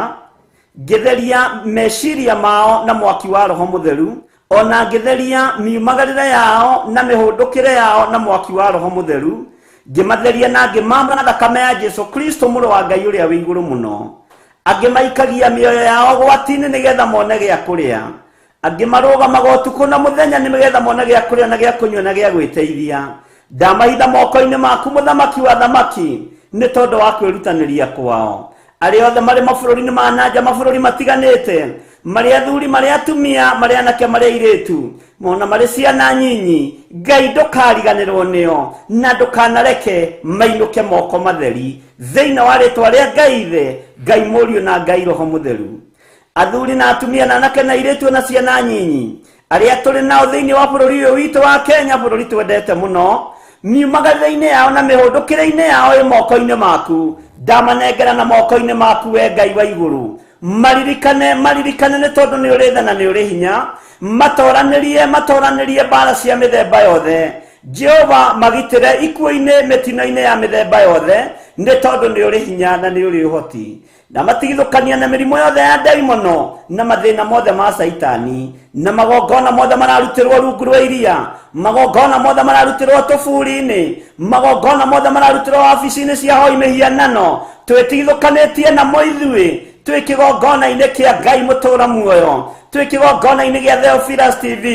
ngĩtheria meciria mao na mwaki wa Roho Mũtheru, ona ngĩtheria miumagarĩre yao na mĩhũndũkĩre yao na mwaki wa Roho Mũtheru, ngĩmatheria na ngĩmamũra na thakame ya Jesu Kristo mũrũ wa Ngai ũrĩa wĩ igũrũ mũno. Angĩ maikagia mĩoyo yao ũgwati-inĩ nĩgetha mone gĩa kũrĩa, angĩ marũgamaga ũtukũ na mũthenya nĩgetha mone gĩa kũrĩa na gĩa kũnyua na gĩa gwĩteithia. Ndamahitha moko-inĩ maku, mũthamaki wa thamaki, nĩ tondũ wa kwĩrutanĩria kwao. Arĩa othe marĩ mabũrũri-inĩ ma na nja, mabũrũri matiganĩte, marĩ athuri, marĩ atumia, marĩ anake, marĩ airĩtu, ona marĩ ciana nyinyi, Ngai ndũkariganĩrwo nĩo na ndũkanareke mainũke moko matheri thĩinĩ wa rĩtwa rĩa Ngai Ithe, Ngai Mũriũ na Ngai Roho Mũtheru. Athuri na atumia na anake na airĩtu na ciana nyinyi arĩa tũrĩ nao thĩinĩ wa bũrũri ũyũ witũ wa Kenya, bũrũri twendete mũno, miumagarĩre-inĩ yao na mĩhũndũkĩre-inĩ yao ĩ moko-inĩ maku. Ndamanengera na moko-inĩ maku, we Ngai wa igũrũ. Maririkane, maririkane, nĩ tondũ nĩ ũrĩ tha na nĩ ũrĩ hinya. Matoranĩrie, matoranĩrie mbara cia mĩthemba yothe. Jehova, magitĩre ikuũ-inĩ, mĩtino-inĩ ya mĩthemba yothe, nĩ tondũ nĩ ũrĩ hinya na nĩ ũrĩ ũhoti. Na matigithũkania na mĩrimũ yothe ya ndaimono na mathĩna mothe ma Caitani, na magongona mothe mararutĩrwo rungu rwa iria, magongona mothe mararutĩrwo tũburi-inĩ, magongona mothe mararutĩrwo wabici-inĩ cia hoi mĩhianano, twĩtigithũkanĩtie namo ithuĩ twĩ kĩgongona-inĩ kĩa Ngai mũtũra muoyo, twĩ kĩgongona-inĩ gĩa Theophilus TV,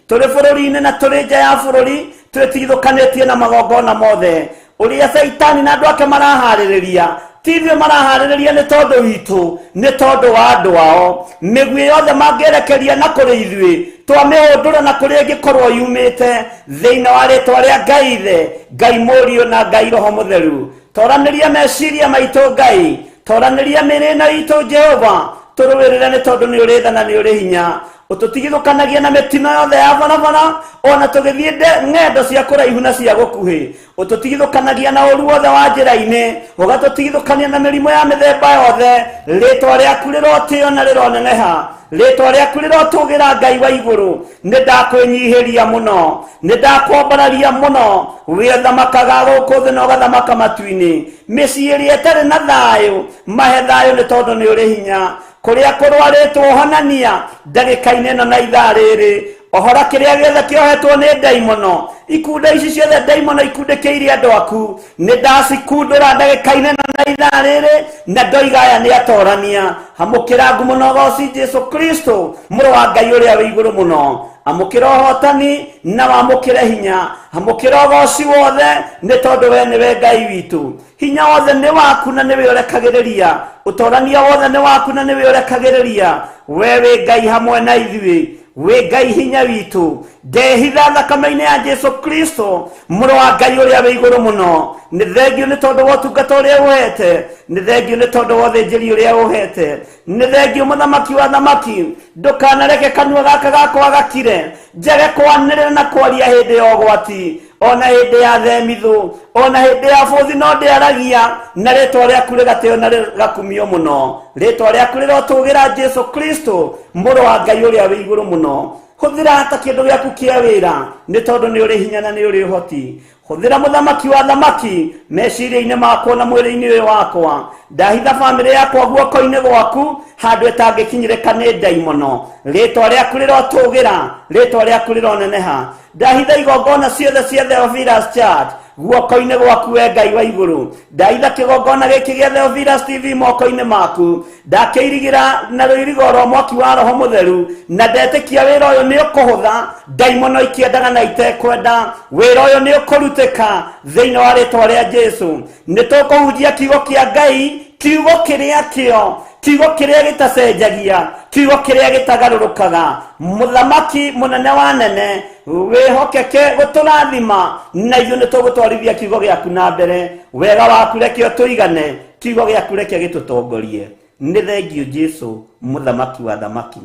tũrĩ bũrũri-inĩ na tũrĩ nja ya bũrũri, twĩtigithũkanĩtie na magongona mothe ũrĩa Caitani na andũ ake maraharĩrĩria. Ti ithuĩ maraharĩrĩria nĩ tondũ witũ, nĩ tondũ wa andũ ao. Mĩguĩ yothe mangĩerekeria na kũrĩ ithuĩ, twamĩhũndũra na kũrĩa ĩngĩkorwo yumĩte, thĩinĩ wa rĩtwa rĩa Ngai Ithe, Ngai Mũriũ na Ngai Roho Mũtheru. Toranĩria meciria maitũ Ngai, toranĩria mĩĩrĩ ĩno itũ Jehova, tũrũĩrĩre nĩ tondũ nĩ ũrĩ tha na nĩ ũrĩ hinya. Ũtũtigithũkanagia na mĩtino yothe ya barabara, ona tũgĩthiĩ ng'endo cia kũraihu na cia gũkuhĩ. Ũtũtigithũkanagia na ũru wothe wa njĩra-inĩ, ũgatũtigithũkania na mĩrimũ ya mĩthemba yothe. Rĩtwa rĩaku rĩrotĩo na rĩroneneha, rĩtwa rĩaku rĩrotũgĩra Ngai wa igũrũ. Nĩ ndakwĩnyihĩria mũno, nĩ ndakwambararia mũno. Wĩ ũthamakaga gũkũ thĩ na ũgathamaka matu-inĩ. Mĩciĩ ĩrĩa ĩtarĩ na thayũ, mahe thayũ nĩ tondũ nĩ ũrĩ hinya. Kũrĩa kũrwarĩtwo honania ndagĩka-inĩ ĩno na ithaa rĩrĩ. Ohora kĩrĩa gĩothe kĩohetwo nĩ ndaimono. Ikunda ici ciothe ndaimono ikundĩkĩirie andũ aku, nĩ ndacikundũra ndagĩka-inĩ ĩno na ithaa rĩrĩ, na ndoiga aya nĩ atorania. Amũkĩra ngumo na ũgoci Jesu Kristo mũrũ wa Ngai ũrĩa wĩ igũrũ mũno. Amũkĩra ũhotani na wamũkĩre hinya, amũkĩra ũgoci wothe nĩ tondũ we nĩwe Ngai witũ. Hinya wothe nĩ waku na nĩwe ũrekagĩrĩria, ũtorania wothe nĩ waku na nĩwe ũrekagĩrĩria. We wĩ Ngai hamwe na ithuĩ. Wĩ Ngai hinya witũ. Ndehitha thakame-inĩ ya Jesu Kristo, mũrũ wa Ngai ũrĩa wĩ igũrũ mũno. Nĩ thengio nĩ tondũ wa ũtungata ũrĩa ũhete, nĩ thengio nĩ tondũ wa ũthĩnjĩri ũrĩa ũhete, nĩ thengio mũthamaki wa thamaki. Ndũkanareke kanua gaka gakwa gakire, njage kwanĩrĩra na kwaria hĩndĩ ya ũgwati, ona hĩndĩ ya themithũ, ona hĩndĩ ya bũthi, no ndĩaragia na rĩtwa rĩaku rĩgatĩo na rĩgakumio mũno. Rĩtwa rĩaku rĩrotũgĩra, Jesu Kristo, mũrũ wa Ngai ũrĩa wĩ igũrũ mũno. Hũthĩra ta kĩndũ gĩaku kĩa wĩra, nĩ tondũ nĩ ũrĩ hinya na nĩ ũrĩ ũhoti. Hũthĩra mũthamaki wa thamaki meciria-inĩ makwa na mwĩrĩ-inĩ ũyũ wakwa. Ndahitha bamĩrĩ yakwa guoko-inĩ gwaku, handũ ĩtangĩkinyĩrĩka nĩ ndaimono. Rĩtwa rĩaku rĩrotũgĩra, rĩtwa rĩaku rĩroneneha. Ndahitha igongona ciothe cia Theophilus Church guoko-inĩ gwaku, we Ngai wa igũrũ. Ndahitha kĩgongona gĩkĩ gĩa Theophilus TV moko-inĩ maku, ndakĩirigĩra na rũirigo rwa mwaki wa Roho Mũtheru, na ndetĩkia wĩra ũyũ nĩ ũkũhũtha ndaimono ikĩendaga na itekwenda. Wĩra ũyũ nĩ ũkũrutĩka thĩinĩ wa rĩtwa rĩa Jesu. Nĩ tũkũhunjia kiugo kĩa Ngai, kiugo kĩrĩa kĩo, kiugo kĩrĩa gĩtacenjagia, kiugo kĩrĩa gĩtagarũrũkaga. Mũthamaki mũnene wa nene, wĩhokeke gũtũrathima, na ithuĩ nĩ tũgũtwarithia kiugo gĩaku na mbere. Wega waku reke ũtũigane, kiugo gĩaku reke gĩtũtongorie. Nĩ thengio, Jesu mũthamaki wa thamaki.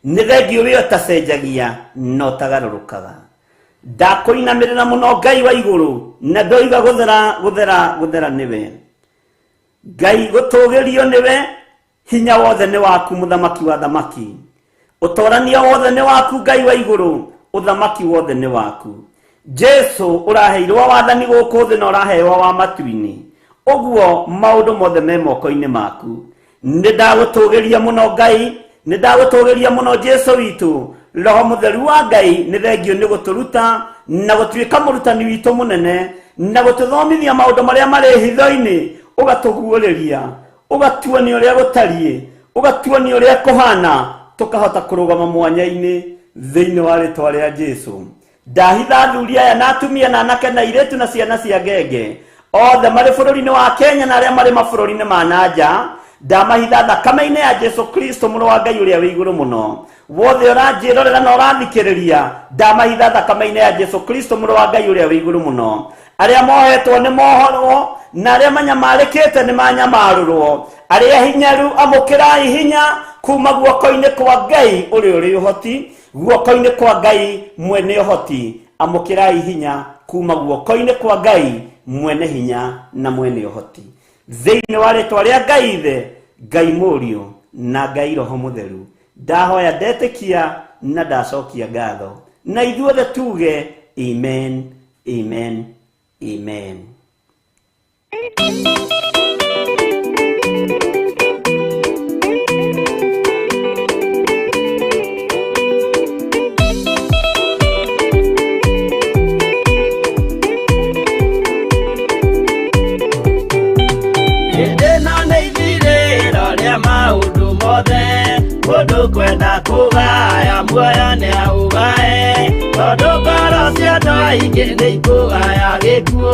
Nĩ thengio wĩ ũtacenjagia na ũtagarũrũkaga. Ndakũinamĩrĩra mũno, Ngai wa igũrũ, na ndoiga gũthera, gũthera, gũthera nĩwe Ngai, gũtũgĩrio nĩwe. Hinya wothe nĩ waku, mũthamaki wa thamaki. Ũtorania wothe nĩ waku, Ngai wa igũrũ. Ũthamaki wothe nĩ waku, Jesu. Ũraheirwo wathani gũkũ thĩ na ũrahewa wa matu-inĩ, ũguo maũndũ mothe me moko-inĩ maku. Nĩ ndagũtũgĩria mũno, Ngai. Nĩ ndagũtũgĩria mũno, Jesu witũ. Roho Mũtheru wa Ngai, nĩ thengio nĩ gũtũruta na gũtuĩka mũrutani witũ mũnene, na gũtũthomithia maũndũ marĩa marĩ hitho-inĩ, ũgatũguũrĩria, ũgatuonia ũrĩa gũtariĩ, ũgatuonia ũrĩa kũhana, tũkahota kũrũgama mwanya-inĩ thĩinĩ wa rĩtwa rĩa Jesu. Ndahitha athuri aya na atumia na anake na airĩtu na ciana cia ngenge othe marĩ bũrũri-inĩ wa Kenya na arĩa marĩ mabũrũri-inĩ ma na nja. Ndamahitha thakame-inĩ ya Jesu Kristo, mũrũ wa Ngai ũrĩa wĩ igũrũ mũno. Wothe ũranjĩrorera na ũrathikĩrĩria, ndamahitha thakame-inĩ ya Jesu Kristo, mũrũ wa Ngai ũrĩa wĩ igũrũ mũno. Arĩa mohetwo nĩ mohorwo, na arĩa manyamarĩkĩte nĩ manyamarũrwo. Arĩa hinyaru, amũkĩrai hinya kuma guoko-inĩ kwa Ngai ũrĩa ũrĩ ũhoti, guoko-inĩ kwa Ngai mwene ũhoti. Amũkĩrai hinya kuma guoko-inĩ kwa Ngai mwene hinya na mwene ũhoti, thĩinĩ wa rĩtwa rĩa Ngai Ithe, Ngai Mũriũ na Ngai Roho Mũtheru. Ndahoya, ndetĩkia na ndacokia ngatho, na ithuothe tuge amen, amen, amen. Hĩndĩ ĩno nĩ ithirĩro rĩa maũndũ mothe. Mũndũ kwenda kũgaya muoyo nĩ aũgae, tondũ ngoro cia andũ aingĩ nĩ ikũgaya gĩkuũ,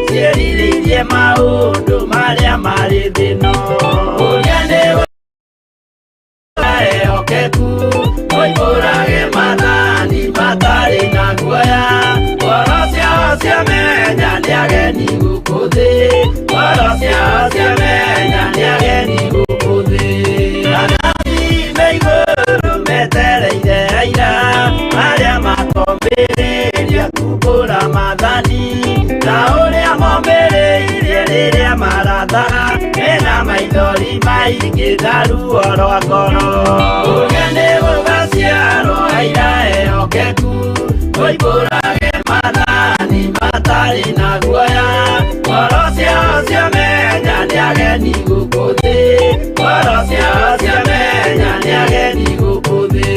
ciĩrirĩirie maũndũ marĩa marĩ thĩ-ĩno. Ũrĩa nĩ ehokeku moimbũrage maathani matarĩ na guoya. Ngoro ciao ciamenya nĩ ageni gũkũ thĩ, ngoro ciao ciamenya nĩ ageni gũkũ thĩ. Anabii me igũrũ metereire aira arĩa makomĩrĩria kumbũra maathani ta ũrĩa momĩrĩirie rĩrĩa marathaga mena maithori maingĩ na ruo rwa ngoro. Ũrĩa nĩ gũgaciarwo aira ehokeku moimbũrage maathani matarĩ na guoya. Ngoro ciao ciamenya nĩ ageni gũkũ thĩ, ngoro ciao ciamenya nĩ ageni gũkũ thĩ.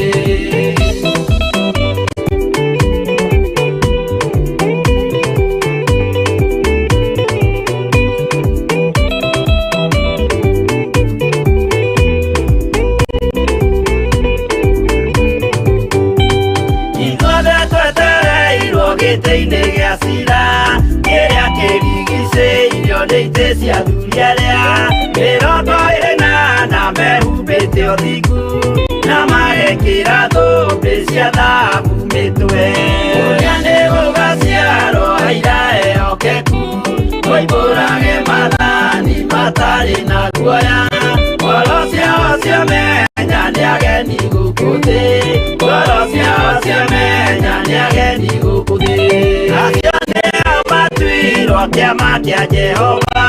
Ithuothe twetereirwo gĩtĩ-inĩ gĩa cira kĩrĩa kĩrigicĩirio nĩ itĩ cia athuri arĩa 44 mehumbĩte ũthingu na magekĩra thũ. thũmbĩ cia thahabu mĩtwe. Ũrĩa nĩ gũgaciarwo aira ehokeku, moimbũrage maathani matarĩ na guoya. Ngoro ciao ciamenya nĩ ageni gũkũ thĩ, ngoro ciao ciamenya nĩ ageni gũkũ thĩ. Acio nĩo matuirwo kĩama kĩa Jehova,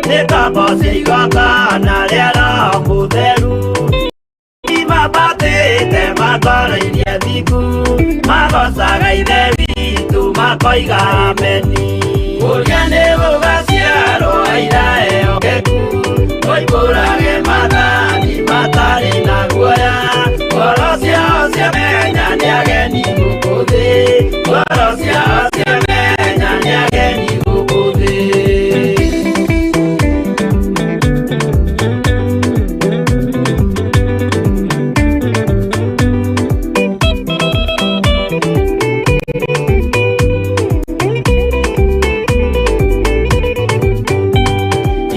nĩ ngombo cia igongona rĩa Roho Mũtheru. Imambatĩte makoroirie thingu, magocaga Ithe witũ makoiga ameni. Ũrĩa nĩ gũgaciarwo aira ehokeku, moimbũrage maathani matarĩ na guoya. Ngoro ciao ciamenya nĩ ageni gũkũ thĩ, ngoro ciao ciamenya nĩ ageni gũkũ thĩ.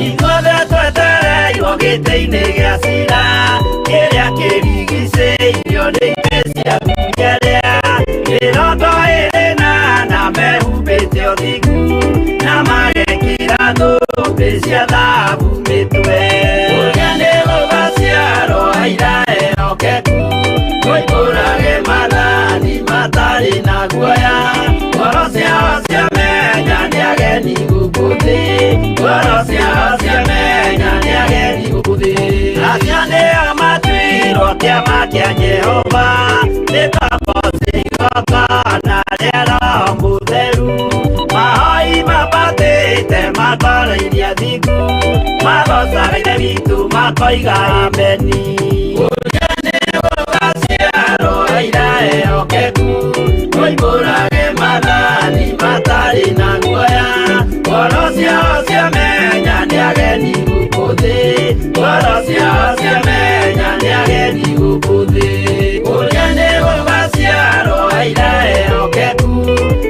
Ithuothe twetereirwo gĩtĩ-inĩ gĩa cira, kĩrĩa kĩrigicĩirio nĩ itĩ cia athuri arĩa mĩrongo ĩrĩ na ana mehumbĩte ũthingu, na magekĩra thũmbĩ cia thahabu mĩtwe. Ũrĩa nĩ gũgaciarwo aira ehokeku, moimbũrage maathani matarĩ na guoya. Ngoro ciao ciamenya nĩ ageni gũkũ thĩ, ngoro ciao ciamenya nĩ ageni gũkũ thĩ. Acio nĩo matuirwo kĩama kĩa Jehova, nĩ ngombo cia igongona rĩa Roho Mũtheru. Mahoi mambatĩte makoroirie thingu, magocaga Ithe witũ makoiga ameni. Ũrĩa nĩ gũgaciarwo aira ehokeku, moimbũrage maathani matarĩ na guoya. Ngoro ciao ciamenya nĩ ageni gũkũ thĩ, ngoro ciao ciamenya nĩ ageni gũkũ thĩ. Ũrĩa nĩ gũgaciarwo aira ehokeku,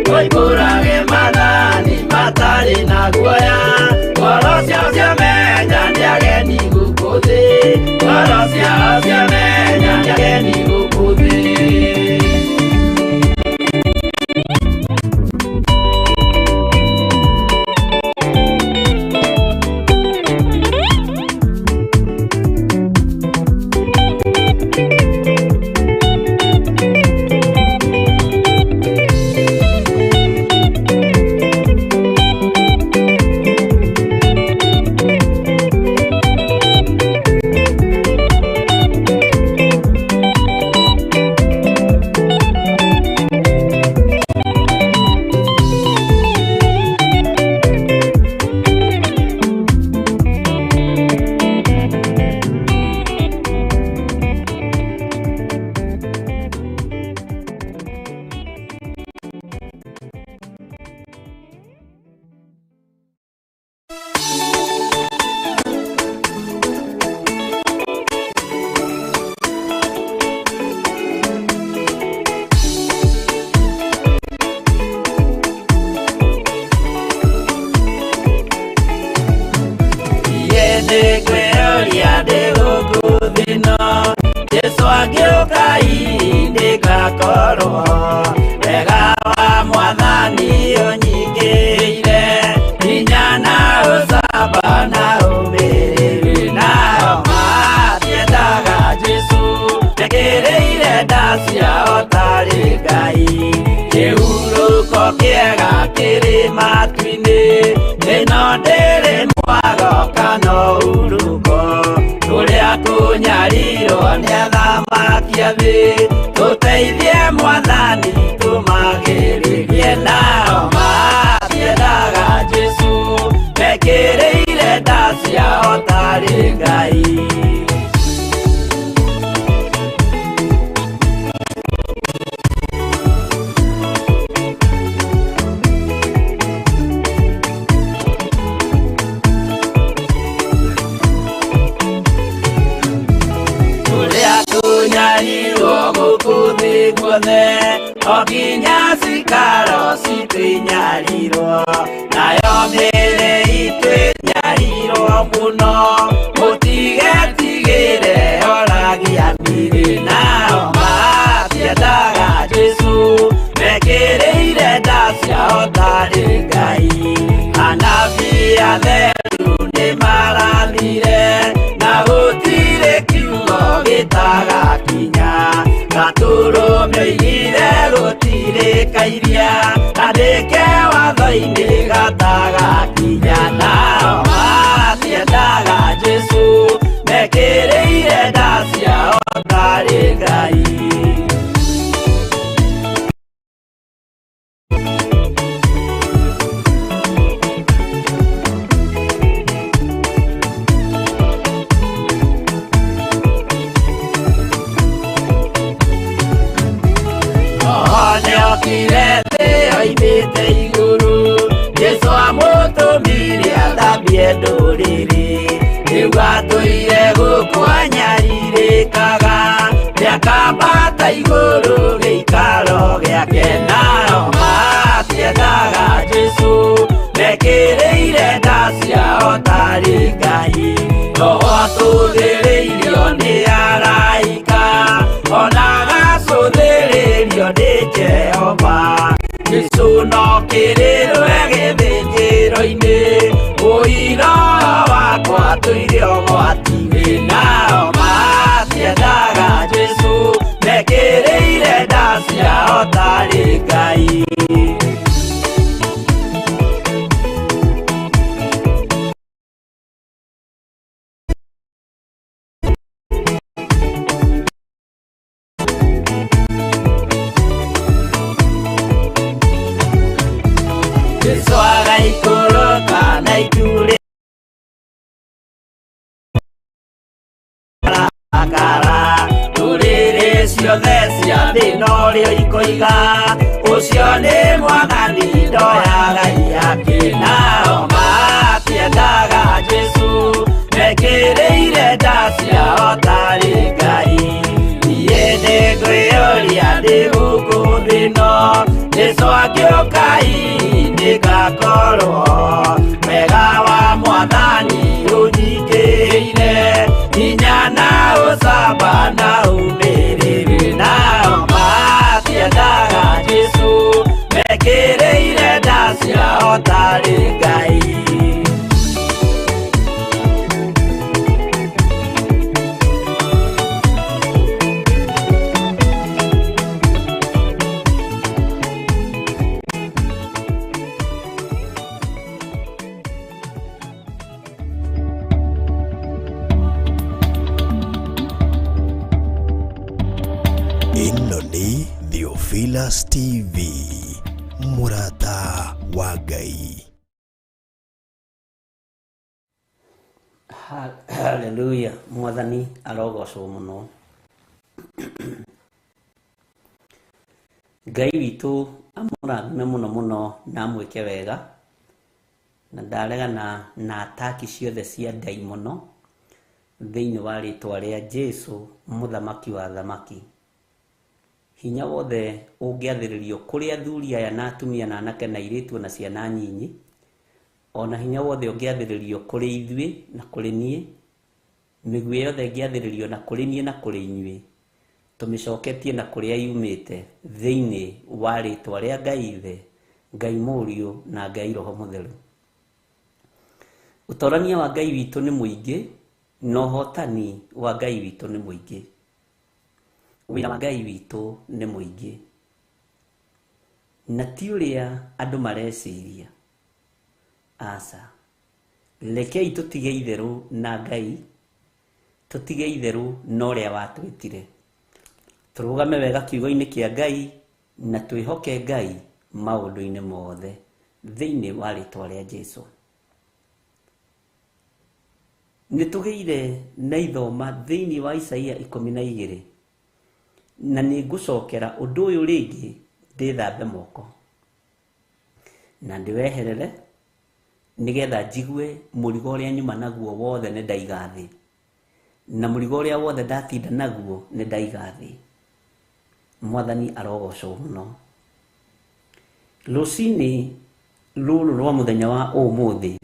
moimbũrage maathani matarĩ na guoya. Ngoro ciao ciamenya nĩ ageni gũkũ thĩ, ngoro ciao ciamenya nĩ ageni gũkũ thĩ. Nĩngwĩyũria ndĩ gũkũ thĩ ĩno, Jesũ angĩũka hihi ndĩgakorwo wega wa Mwathani ũnyingĩire, hinya na ũcamba na ũmĩrĩru. Nao matiendaga Jesũ, mekĩrĩire nda ciao tarĩ Ngai. Kĩhurũko kĩega kĩrĩ matu-inĩ, ĩno ndĩrĩ mwago kana ũhurũko. Kũrĩa kũnyarirwo nĩ athamaki a thĩ, tũteithie Mwathani tũmagĩrĩrie. Nao matiendaga Jesũ, mekĩrĩire nda ciao tarĩ Ngai. Kũrĩa kũnyarirwo gũkũ thĩ guothe, o nginya cikaro citũ inyarirwo, nayo mĩĩrĩ itũ ĩnyarirwo mũno, mũtigetigĩre oragia mĩrĩ. Nao matiendaga iria andĩke watho-inĩ gatagakinya nao matiendaga Jesũ mekĩrĩire nda ciao tarĩ Ngai. Nĩokire thĩ oimĩte igũrũ Jesũ amũtũmire athambie ndũrĩrĩ rĩu atũire gũkũ anyarirĩkaga nĩakambata igũrũ gĩikaro gĩake nao matiendaga Jesũ mekĩrĩire nda ciao tarĩ Ngai. Roho atũthĩrĩirio nĩ araika ona agacũthĩrĩrio nĩ Jehova. Jesũ no kĩrĩrwe gĩthĩnjĩro-inĩ ũira wakwa tũire ũgwati-inĩ nao matiendaga Jesũ mekĩrĩire nda ciao tarĩ Ngai. Jesũ agaikũrũka na itu rĩrakara ndũrĩrĩ ciothe cia thĩ norĩo ikoiga ũcio nĩ mwathani ndoyaga iyake nao matiendaga Jesũ mekĩrĩire nda ciao tarĩ Ngai. Niĩ nĩngwĩyũria ndĩ gũkũ thĩ ĩno Jesũ angĩũka hihi nĩngakorwo wega wa mwathani ũnyingĩrĩire hinya na ũcamba na ũmĩrĩru nao matiendaga Jesũ mekĩrĩire nda ciao tarĩ Ngai. Ĩno nĩ Theophilus TV, mũrata wa Ngai. Hallelujah. Mwathani arogocwo mũno. Ngai witũ amũrathime mũno mũno na amwĩke wega na ndaregana na ataki ciothe cia ndaimono thĩinĩ wa rĩtwa rĩa Jesũ mũthamaki wa thamaki. Hinya wothe ũngĩathĩrĩrio kũrĩ athuri aya na atumia na anake na airĩtu na ciana nyinyi ona hinya wothe ũngĩathĩrĩrio kũrĩ ithuĩ na kũrĩ niĩ mĩguĩ yothe ĩngĩathĩrĩrio na kũrĩ niĩ na kũrĩ inyuĩ tũmĩcoketie na kũrĩa yumĩte thĩinĩ wa rĩtwa rĩa Ngai Ithe, Ngai Mũriũ na Ngai Roho Mũtheru. Ũtorania wa Ngai witũ nĩ mũingĩ na ũhotani wa Ngai witũ nĩ mũingĩ. Wĩra wa Ngai witũ nĩ mũingĩ na ti ũrĩa andũ mareciria. Aca, rekei tũtige itherũ na Ngai, tũtige itherũ na ũrĩa watwĩtire. Tũrũgame wega kiugo-inĩ kĩa Ngai na twĩhoke Ngai maũndũ-inĩ mothe thĩinĩ wa rĩtwa rĩa Jesũ. Nĩ tũgĩire na ithoma thĩinĩ wa Isaia 12 na nĩ ngũcokera ũndũ ũyũ rĩngĩ ndĩthambe moko na ndĩweherere nĩgetha njigue mũrigo ũrĩa nyuma naguo wothe nĩ ndaiga thĩ na mũrigo ũrĩa wothe ndatinda naguo nĩ ndaiga thĩ. Mwathani arogocwo mũno. Rũcinĩ rũrũ rwa mũthenya wa ũmũthĩ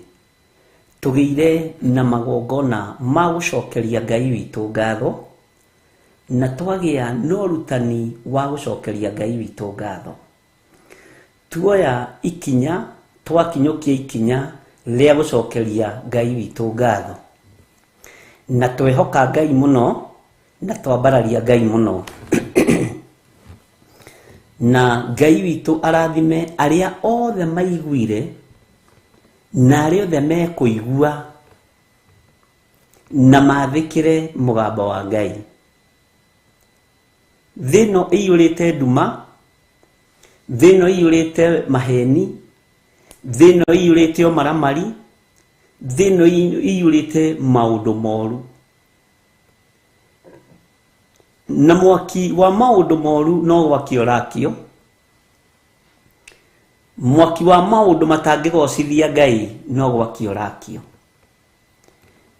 tũgĩire na magongona ma gũcokeria Ngai witũ ngatho na twagĩa na ũrutani wa gũcokeria Ngai witũ ngatho. Tuoya ikinya, twakinyũkia ikinya rĩa gũcokeria Ngai witũ ngatho na twehoka Ngai mũno na twambararia Ngai mũno. Na Ngai witũ arathime arĩa othe maiguire na arĩa othe mekũigua na mathĩkĩre mũgambo wa Ngai. Thĩ ĩno ĩiyũrĩte nduma, thĩ ĩno ĩiyũrĩte maheni, thĩ ĩno ĩiyũrĩte ũmaramari, thĩ ĩno ĩiyũrĩte maũndũ moru. Na mwaki wa maũndũ moru no gwakio ũrakio, mwaki wa maũndũ matangĩgocithia Ngai no gwakio ũrakio.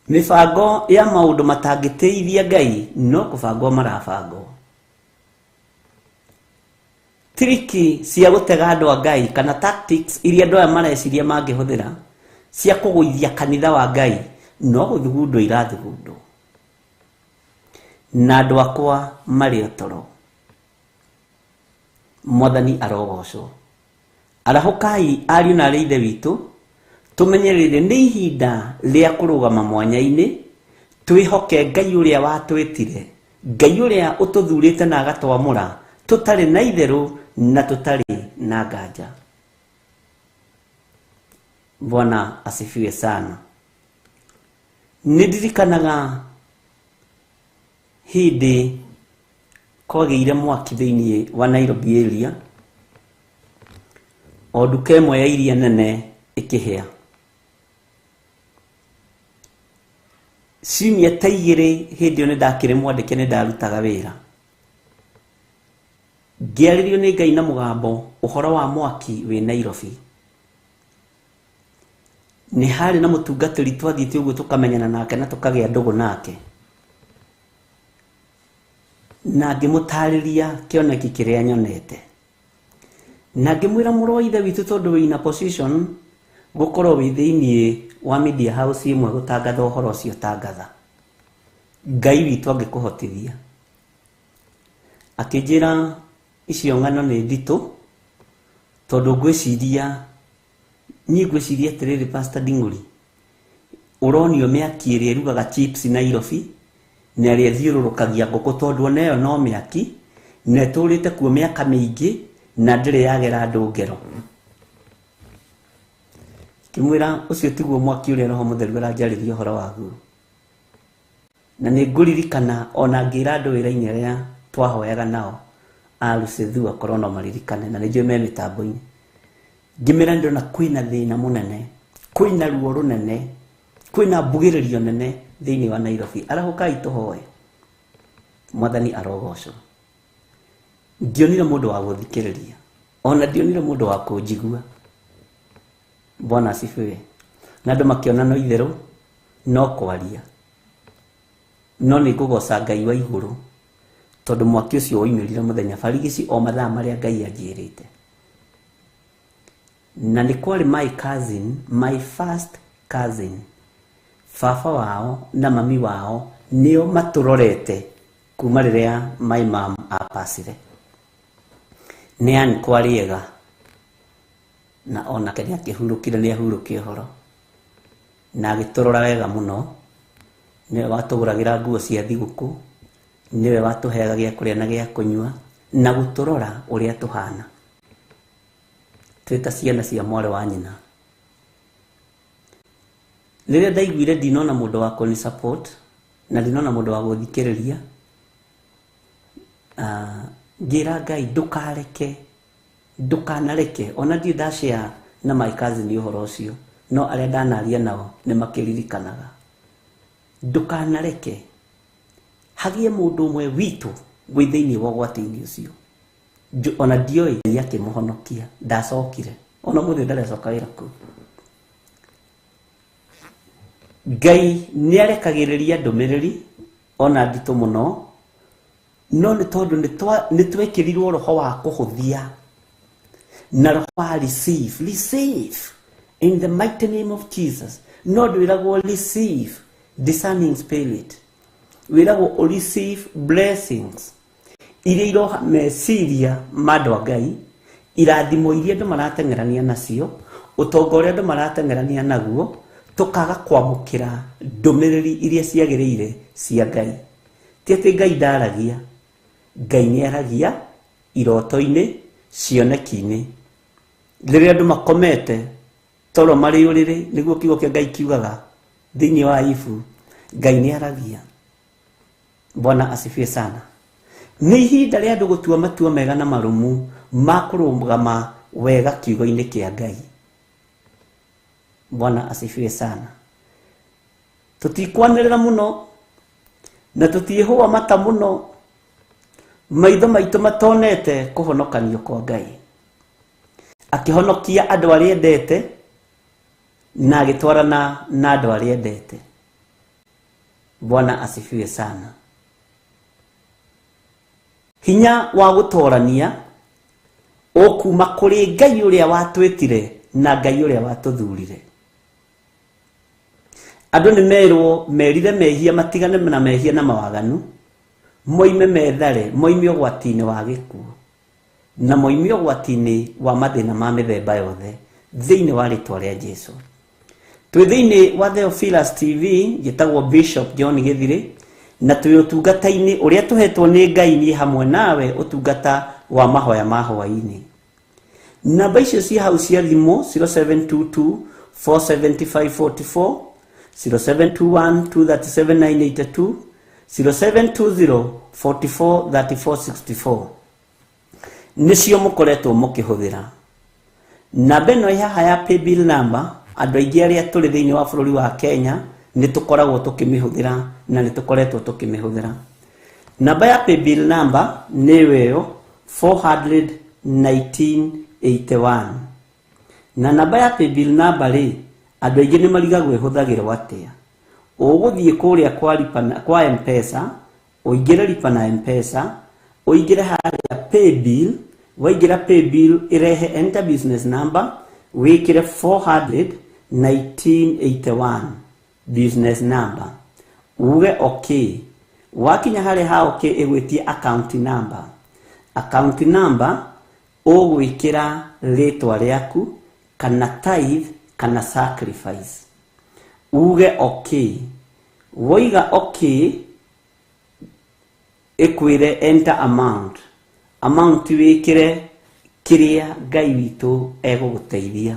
Mĩbango ya maũndũ matangĩtĩithia Ngai no kũbangwo marabangwo. Triki cia gũtega andũ a Ngai kana tactics iria andũ aya mareciria mangĩhũthĩra cia kũgũithia kanitha wa Ngai no gũthugundwo irathugundwo. Na andũ akwa marĩ o toro. Mwathani arogocwo. Arahũkai ariũ na arĩ ithe witũ, tũmenyerere nĩ ihinda rĩa kũrũgama mwanya-inĩ, twĩhoke Ngai ũrĩa watwĩtire, Ngai ũrĩa ũtũthurĩte na agatwamũra, tũtarĩ na itherũ na tũtarĩ na nganja. Bwana asifiwe sana. Nĩ ndirikanaga hĩndĩ kwagĩire mwaki thĩinĩ wa Nairobi area, o nduka ĩmwe ya iria nene ĩkĩhĩa. Ciumia ta igĩrĩ hĩndĩ ĩyo nĩ ndakĩrĩ mwandĩke, nĩ ndarutaga wĩra. Ngĩarĩrio nĩ Ngai na mũgambo ũhoro wa mwaki wĩ Nairobi. Nĩ harĩ na mũtungatĩri twathiĩte ũguo tũkamenyana nake na tũkagĩa ndũgũ nake. Na ngĩmũtarĩria kĩoneki kĩrĩa nyonete. Na ngĩmwĩra mũrũ wa ithe witũ tondũ wĩ in a position gũkorwo wĩ thĩinĩ wa media house ĩmwe gũtangatha ũhoro ũcio tangatha. Ngai witũ angĩkũhotithia. Akĩnjĩra icio ng'ano nĩ nditũ tondũ ngwĩciria niĩ ngwĩciria atĩrĩrĩ Pastor Nding'ũri, ũronio mĩaki ĩrĩa ĩrugaga chips Nairobi na ĩrĩa ĩthiũrũrũkagia ngũkũ tondũ ona ĩyo no mĩaki na ĩtũrĩte kuo mĩaka mĩingĩ na ndĩrĩ yagera andũ ngero. Ngĩmwĩra ũcio tiguo mwaki ũrĩa Roho Mũtheru aranjarĩria ũhoro waguo. Na nĩ ngũririkana ona ngĩra andũ wĩra-inĩ arĩa twahoyaga nao a Rusethu akorwo no maririkane na nĩ njũĩ me mĩtambo-inĩ. Ngĩmera ndĩrona kwĩna thĩna mũnene, kwĩna ruo rũnene, kwĩna mbugĩrĩrio nene thĩinĩ wa Nairobi. Arahũkai tũhoe. Mwathani arogocwo. Ndionire mũndũ wa gũthikĩrĩria, ona ndionire mũndũ wa kũnjigua. Bwana asifiwe. Na andũ makĩona no itherũ no kwaria. No nĩ ngũgoca Ngai wa igũrũ tondũ mwaki ũcio woimĩrire mũthenya barigici o mathaa marĩa Ngai anjĩrĩte. Na nĩ kwarĩ my cousin, my first cousin, baba wao na mami wao nĩo matũrorete kuma rĩrĩa my mom apacire. Nĩ Ann Kwariega na onake nĩ akĩhurũkire, nĩ ahurũke ũhoro na agĩtũrora wega mũno. Nĩwe watũgũragĩra nguo cia thigũkũ, nĩwe watũheaga gĩa kũrĩa na gĩa kũnyua na gũtũrora ũrĩa tũhana twĩ ta ciana cia mwarĩ wa nyina. Rĩrĩa ndaiguire ndinona mũndũ wa kũni support na ndinona mũndũ wa gũthikĩrĩria, ngĩra Ngai ndũkareke, ndũkanareke ona ndirĩ ndashare na my cousin ũhoro ũcio, no arĩa ndanaria nao nĩ makĩririkanaga. Ndũkanareke hagĩe mũndũ ũmwe witũ wĩ thĩinĩ wa ũgwati-inĩ ũcio. Ona ndioĩ Ngai akĩmũhonokia, ndacokire ona mũthĩ ndarecoka wĩra kũu. Ngai nĩ arekagĩrĩria ndũmĩrĩri ona nditũ mũno, no nĩ tondũ nĩ twekĩrirwo roho wa kũhũthia na roho wa receive, receive in the mighty name of Jesus. No ndwĩragwo receive discerning spirit, wĩragwo receive blessings iria iroha meciria ma andũ a Ngai, irathimo iria andũ marateng'erania nacio, ũtonga ũrĩa andũ marateng'erania naguo, tũkaga kwamũkĩra ndũmĩrĩri iria ciagĩrĩire cia Ngai. Ti atĩ Ngai ndaragia, Ngai nĩ aragia iroto-inĩ, Cioneki-inĩ, rĩrĩa andũ makomete toro marĩ ũrĩrĩ, nĩguo kiugo kĩa Ngai kiugaga thĩinĩ wa Ibu, Ngai nĩ aragia. Bwana asifiwe sana. Nĩ ihinda rĩa andũ gũtua matua mega na marũmu ma kũrũgama wega kiugo-inĩ kĩa Ngai. Bwana asifiwe sana. Tũtikwanĩrĩra mũno na tũtiĩhũa mata mũno, maitho maitũ matonete kũhonokanio kwa Ngai. Akĩhonokia andũ arĩa endete na agĩtwarana na andũ arĩa endete. Bwana asifiwe sana. Hinya wa gũtorania ũkuma kũrĩ Ngai ũrĩa watwĩtire na Ngai ũrĩa watũthurire. Andũ nĩ merwo merire mehia, matigane na mehia na mawaganu, moime methare, moime ũgwati-inĩ wa gĩkuũ na moime ũgwati-inĩ wa mathĩna ma mĩthemba yothe thĩinĩ wa rĩtwa rĩa Jesu. Twĩ thĩinĩ wa Theophilus TV, njĩtagwo Bishop John Gĩthirĩ, na twĩ ũtungata-inĩ ũrĩa tũhetwo nĩ Ngai niĩ hamwe nawe, ũtungata wa mahoya ma hwaĩ-inĩ. Namba icio cia hau cia thimũ 0722 475 44, 0721 237 982, 0720 44 34 64 nĩcio mũkoretwo mũkĩhũthĩra. Namba ĩno ĩ haha ya paybill number, andũ aingĩ arĩa tũrĩ thĩinĩ wa bũrũri wa Kenya nĩ tũkoragwo tũkĩmĩhũthĩra na nĩ tũkoretwo tũkĩmĩhũthĩra. Namba ya paybill number nĩyo ĩyo 41981. Na namba ya paybill number rĩ, andũ aingĩ nĩ marigagwo ĩhũthagĩrwo atĩa. Ũgũthiĩ kũrĩa kwa lipa na, kwa M-Pesa, ũingĩre lipa na M-Pesa, ũingĩre harĩa paybill, waingĩra paybill ĩrehe enter business number, wĩkĩre 41981 business number, uge okay. Wakinya harĩa ha okay ĩgwĩtie account number. Account number ũgwĩkĩra rĩtwa rĩaku kana tithe kana sacrifice, uge okay. Woiga okay ĩkwĩre enter amount. Amount wĩkĩre kĩrĩa Ngai witũ egũgũteithia,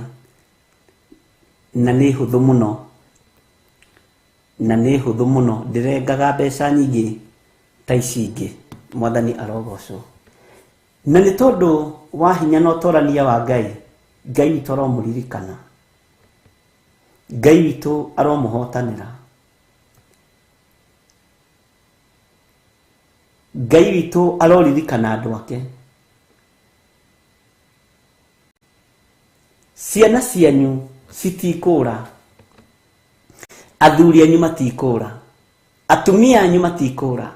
na nĩ hũthũ mũno, na nĩ hũthũ mũno, ndĩrengaga mbeca nyingĩ ta ici ingĩ. Mwathani arogocwo. Na nĩ tondũ wa hinya na ũtorania wa Ngai, Ngai witũ aromũririkana, Ngai witũ aromũhotanĩra, Ngai witũ aroririkana andũ ake. Ciana cianyu citikũra, athuri anyu matikũra, atumia anyu matikũra,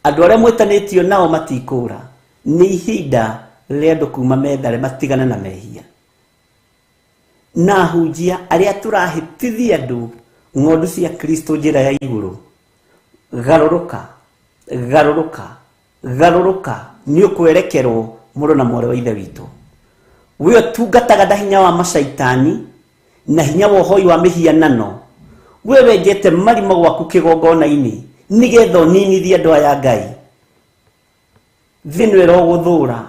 andũ arĩa mwĩtanĩtio nao matikũra. Nĩ ihinda rĩa andũ kuma methare matigane na mehia. Na ahunjia arĩa tũrahĩtithia andũ ng'ondu cia Kristo njĩra ya igũrũ, garũrũka, garũrũka, garũrũka, nĩ ũkwerekerwo mũrũ na mwarĩ wa ithe witũ. We ũtungataga na hinya wa macaitani na hinya wa ũhoi wa mĩhianano, we wenjete marima gwaku kĩgongona-inĩ nĩgetha ũninithie andũ aya Ngai, thĩ nĩ ĩrogũthũra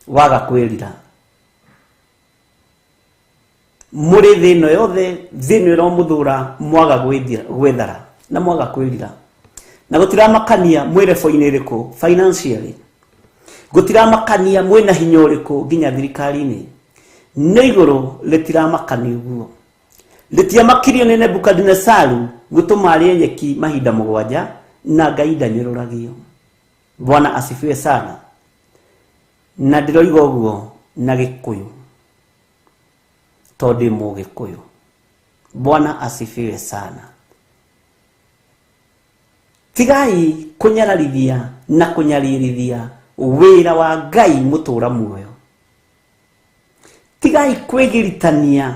waga kwĩrira. Mũrĩ thĩ ĩno yothe, thĩ ĩno ĩromũthũra mwaga gwĩthara na mwaga kwĩrira. Na gũtiramakania mwĩ level-inĩ ĩrĩkũ financially, gũtiramakania mwĩna hinya ũrĩkũ nginya thirikari-inĩ, nĩ igũrũ rĩtiramakania ũguo. Rĩtiamakirio nĩ Nebukadinesaru gũtũma arĩe nyeki mahinda 7, na Ngai ndanyũrũragio. Bwana asifiwe sana. Na ndĩroiga ũguo na Gĩkũyũ tondũ ndĩ Mũgĩkũyũ. Bwana asifiwe sana. Tigai kũnyararithia na kũnyaririthia wĩra wa Ngai mũtũra muoyo. Tigai kwĩgiritania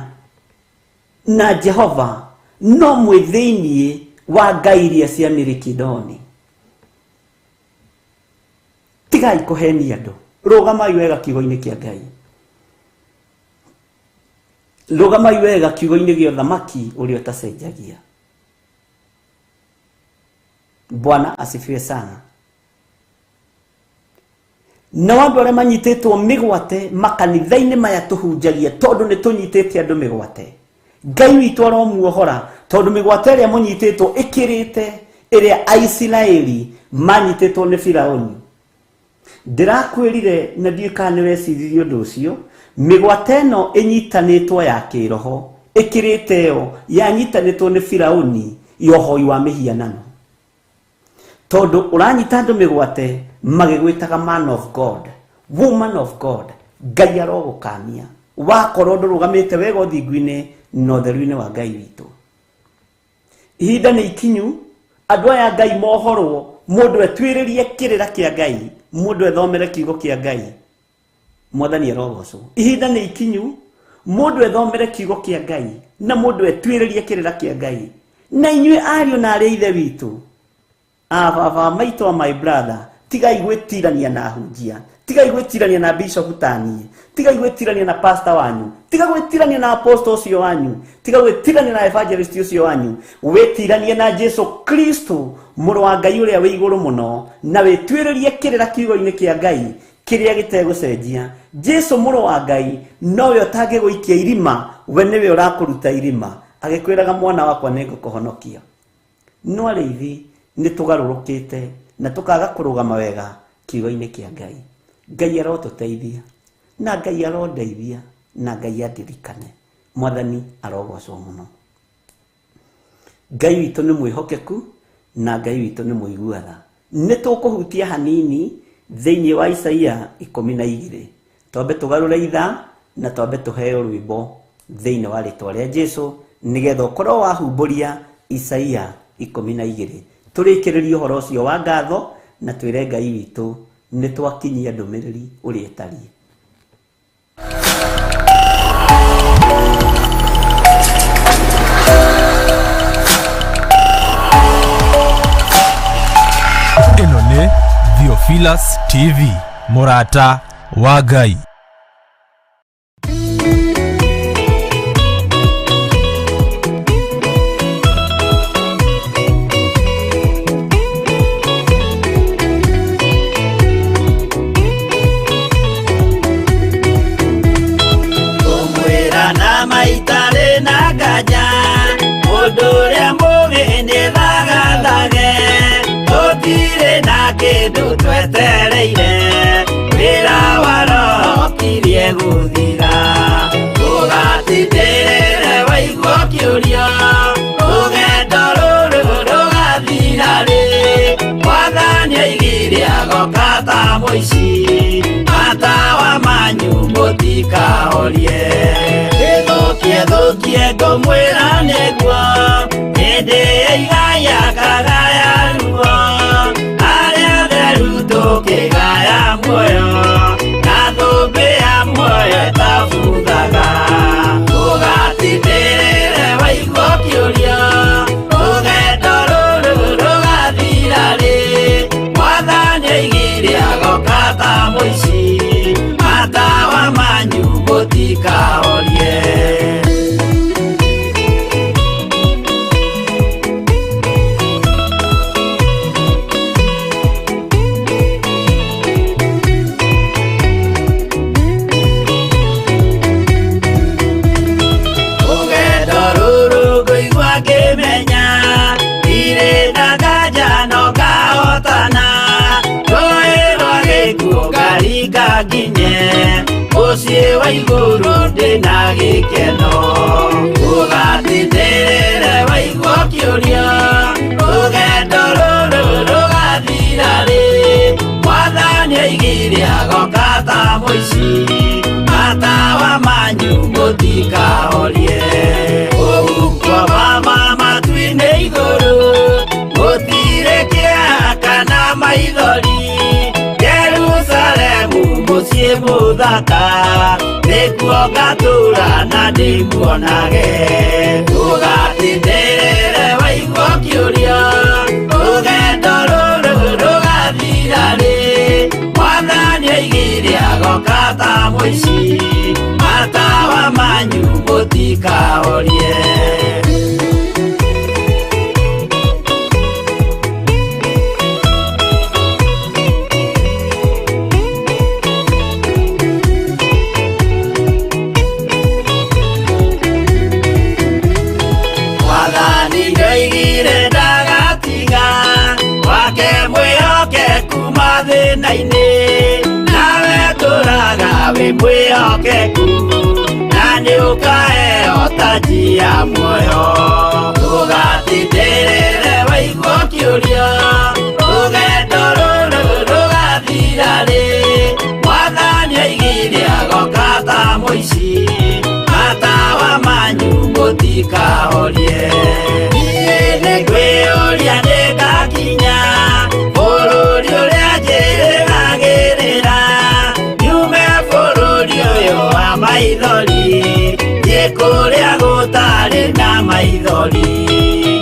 na Jehova no mwĩ thĩiniĩ wa ngai iria cia mĩrĩkindoni. Tigai kũhenia andũ. Rũgamai wega kiugo-inĩ kĩa Ngai, rũgamai wega kiugo-inĩ gĩa ũthamaki ũrĩa ũtacenjagia. Bwana asifiwe sana. Nao andũ arĩa manyitĩtwo mĩgwate makanitha-inĩ maya tũhunjagia, tondũ nĩ tũnyitĩte andũ mĩgwate, Ngai witũ aromuohora, tondũ mĩgwate ĩrĩa mũnyitĩtwo ĩkĩrĩte ĩrĩa Aisiraeli manyitĩtwo nĩ Firauni. Ndĩrakwĩrire na ndiũĩ kana nĩ weciririe ũndũ ũcio, mĩgwate ĩno ĩnyitanĩtwo ya kĩroho ĩkĩrĩte ĩyo yanyitanĩtwo nĩ Firauni ya ũhoi wa mĩhianano. Tondũ ũranyita andũ mĩgwate magĩgwĩtaga man of God, woman of God, Ngai arogũkania wakorwo ndũrũgamĩte wega ũthingu-inĩ na ũtheru-inĩ wa Ngai witũ. Ihinda nĩ ikinyu andũ aya Ngai mohorwo, mũndũ etuĩrĩrie kĩrĩra kĩa Ngai, mũndũ ethomere kiugo kĩa Ngai. Mwathani arogocwo. Ihinda nĩ ikinyu mũndũ ethomere kiugo kĩa Ngai na mũndũ etuĩrĩrie kĩrĩra kĩa Ngai. Na inyuĩ ariũ na arĩ ithe witũ, ababa maitũ, my brother, tigai gwĩtirania na ahunjia, tigai gwĩtirania na bishop tanie, tigai gwĩtirania na pastor wanyu, tiga gwĩtirania na apostle ũcio wanyu, tiga gwĩtirania na evangelist ũcio wanyu, wĩtiranie na Jesu Kristo mũrũ wa Ngai ũrĩa wĩ igũrũ mũno, na wĩtuĩrĩrie kĩrĩra kiugo-inĩ kĩa Ngai kĩrĩa gĩtegũcenjia. Jesu mũrũ wa Ngai nowe ũtangĩgũikia irima, we nĩwe ũrakũruta irima, agĩkwĩraga mwana wakwa nĩngũkũhonokia. No arĩithi nĩ tũgarũrũkĩte na tũkaga kũrũgama wega kiugo-inĩ kĩa Ngai. Ngai arotũteithia na Ngai arondeithia na Ngai andirikane. Mwathani arogocwo mũno. Ngai witũ nĩ mwĩhokeku na Ngai witũ nĩ mũigua tha. Nĩ tũkũhutia hanini thĩinĩ wa Isaia 12. Twambe tũgarũre ithaa na twambe tũheo rwĩmbo thĩinĩ wa rĩtwa rĩa Jesu, nĩgetha ũkorwo wahumbũria Isaia 12. Tũrĩkĩrĩrie ũhoro ũcio wa ngatho na twĩre Ngai witũ nĩ twakinyia ndũmĩrĩri ũrĩa ĩtariĩ. Ĩno nĩ Theophilus TV, mũrata wa Ngai. Ngũmwĩra na maitarĩ na nganja, mũndũ ũrĩa mũũgĩ nĩ thagathage, tũtirĩ na kĩndũ twetereire, wĩra wa Roho ũkirie gũthira. Ũgatindĩrĩre waigua ũkĩũrio, rũgendo rũrũ rũgathira rĩ? Mwathani oigire agoka ta mũici, matawa manyu mũtikahorie. Ĩthũkie thũkie ngũmwĩra nĩguo, hĩndĩ ĩigaya kagaya ruo, arĩa atheru tũkĩgaya muoyo, na thũmbĩ ya muoyo ĩtabuthaga. Ũgatindĩrĩre waigua ũkĩũrio, rũgendo rũrũ rũgathira rĩ? Mwathani oigire agoka ta mũici, matawa manyu mũtikahorie. Rũgendo rũrũ ngũigua ngĩmenya, ndirĩ na nganja no ngahotana, rũĩ rwa gĩkuũ ngaringa nginye, mũciĩ wa igũrũ ndĩna gĩkeno. Ũgatindĩrĩre waigua ũkĩũrio, rũgendo rũrũ rũgathira rĩ? Mwathani oigire agoka ta mũici, matawa manyu mũtikahorie. Ũguo mama matu-inĩ igũrũ, gũtirĩ kĩeha kana maithori, Jerusalemu mũciĩ mũthaka, nĩkuo ngatũũra na ndĩmuonage. Ũgatindĩrĩre waigua ũkĩũrio, rũgendo rũrũ rũgathira rĩ? Mwathani oigire agoka ta mũici, matawa manyu mũtikahorie. mathĩna-inĩ nawe tũraga wĩ mwĩhokeku na nĩ ũkaheo taji ya muoyo ndũgatindĩrĩre waigua ũkĩũrio rũgendo rũrũ rũgathira rĩ mwathani oigire agoka ta mũici matawa manyu mũtikahorie niĩ nĩngwĩyũria nĩngakinya bũrũri ũrĩa njĩrĩgagĩrĩra nyume bũrũri ũyũ wa maithori thiĩ kũrĩa gũtarĩ na maithori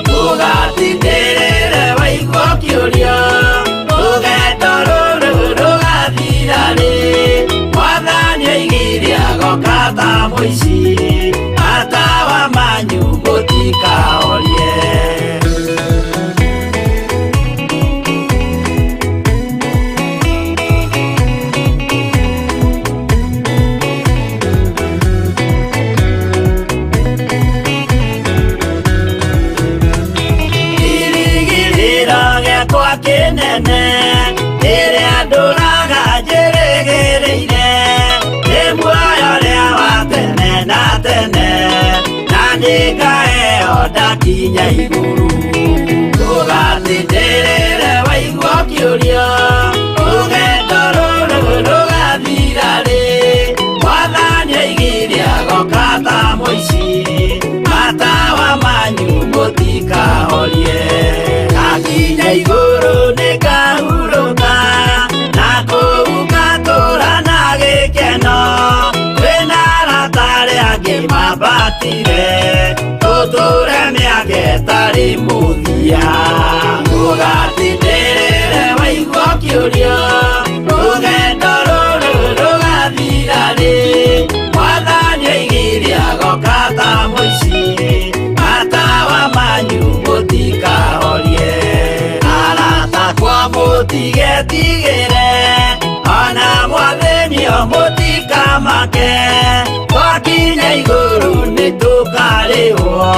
ndũgatindĩrĩre waigua ũkĩũrio rũgendo rũrũ rũgathira rĩ mwathani oigire agoka ta mũici matawa manyu mũtikahorie. Kĩrĩgĩrĩro gĩakwa kĩnene rĩrĩa ndũraga njĩrĩgĩrĩire nĩ muoyo ũrĩa wa tene na tene na nĩngaheo ndakinya igũrũ ndũgatindĩrĩre waigua ũkĩũrio rũgendo rũrũ rũgathira rĩ mwathani oigire agoka ta mũici matawa manyu mũtikahorie ndakinya igũrũ nĩngahurũka na kũu ngatũũra na gĩkeno twĩna arata arĩa angĩ mambatire tũtũũre mĩaka ĩtarĩ mũthia ndũgatindĩrĩre waigua ũkĩũrio rũgendo rũrũ rũgathira rĩ mwathani oigire agoka ta mũici matawa manyu mũtikahorie arata kwa mũtigetigĩre ona mwathĩnio mũtikamake twakinya igũrũ nĩtũkarĩhwo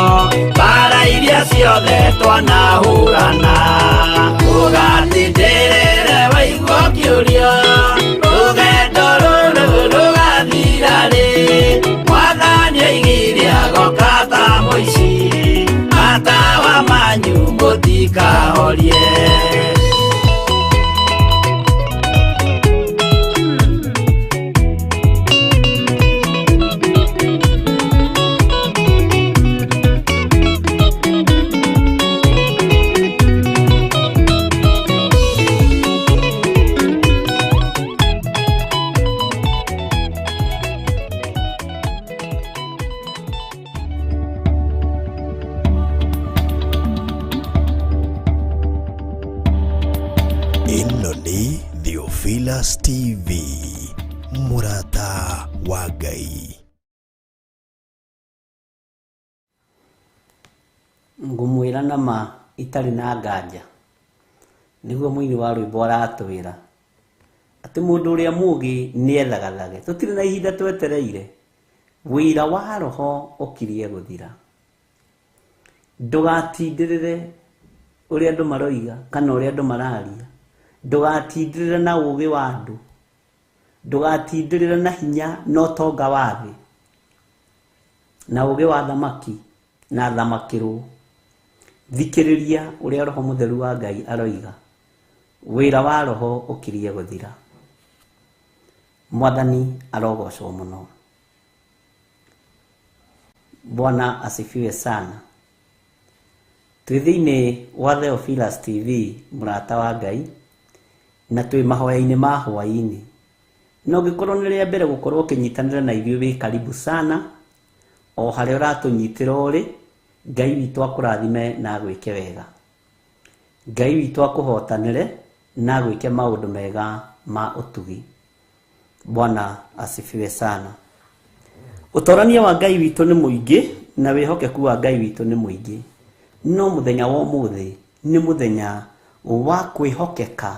mbara iria ciothe twanahũrana ndũgatindĩrĩre waigua ũkĩũrio rũgendo rũrũ rũgathira rĩ mwathani oigire agoka ta mũici matawa manyu mũtikahorie. Ĩno nĩ Theophilus TV, mũrata wa Ngai. Ngũmwĩra na ma itarĩ na nganja nĩguo mũini wa rwĩmbo aratwĩra atĩ mũndũ ũrĩa mũũgĩ nĩethagathage tũtirĩ na ihinda twetereire wĩra wa roho ũkirie gũthira ndũgatindĩrĩre ũrĩa andũ maroiga kana ũrĩa andũ mararia ndũgatindĩrĩre na ũũgĩ wa andũ ndũgatindĩrĩre na hinya na ũtonga wa thĩ na ũũgĩ wa thamaki na thamakĩrwo thikĩrĩria ũrĩa roho mũtheru wa Ngai aroiga wĩra wa roho ũkirie gũthira mwathani arogocwo mũno. Bwana asifiwe sana. Twĩ thĩinĩ wa Theophilus TV mũrata wa Ngai na twĩ mahoya-inĩ ma hwaĩ-inĩ na ũngĩkorwo nĩ rĩa mbere gũkorwo ũkĩnyitanĩra na ithuĩ wĩ karibu sana o harĩa ũratũnyitĩra ũrĩ Ngai witũ akũrathime na agwĩke wega Ngai witũ akũhotanĩre na agwĩke maũndũ mega ma ũtugi. Bwana asifiwe sana. Ũtorania wa Ngai witũ nĩ mũingĩ na wĩhokeku wa Ngai witũ nĩ mũingĩ no mũthenya wa ũmũthĩ nĩ mũthenya wa kwĩhokeka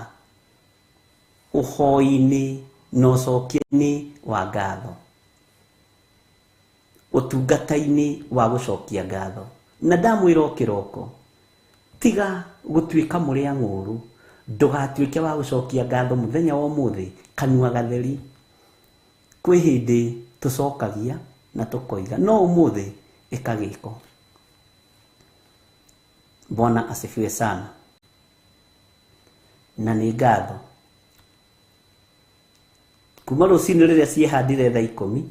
ũhoi-inĩ na ũcokia-inĩ wa ngatho ũtungata-inĩ wa gũcokia ngatho na ndamwĩra o kĩroko tiga gũtuĩka mũrĩa ng'ũrũ Ndũgatuĩke wa gũcokia ngatho mũthenya wa ũmũthĩ kanua gatheri. Kwĩ hĩndĩ tũcokagia na tũkoiga, no ũmũthĩ ĩka gĩko. Bwana asifiwe sana. Na nĩ ngatho kuma rũcinĩ rĩrĩa ciĩhandire thaa 10,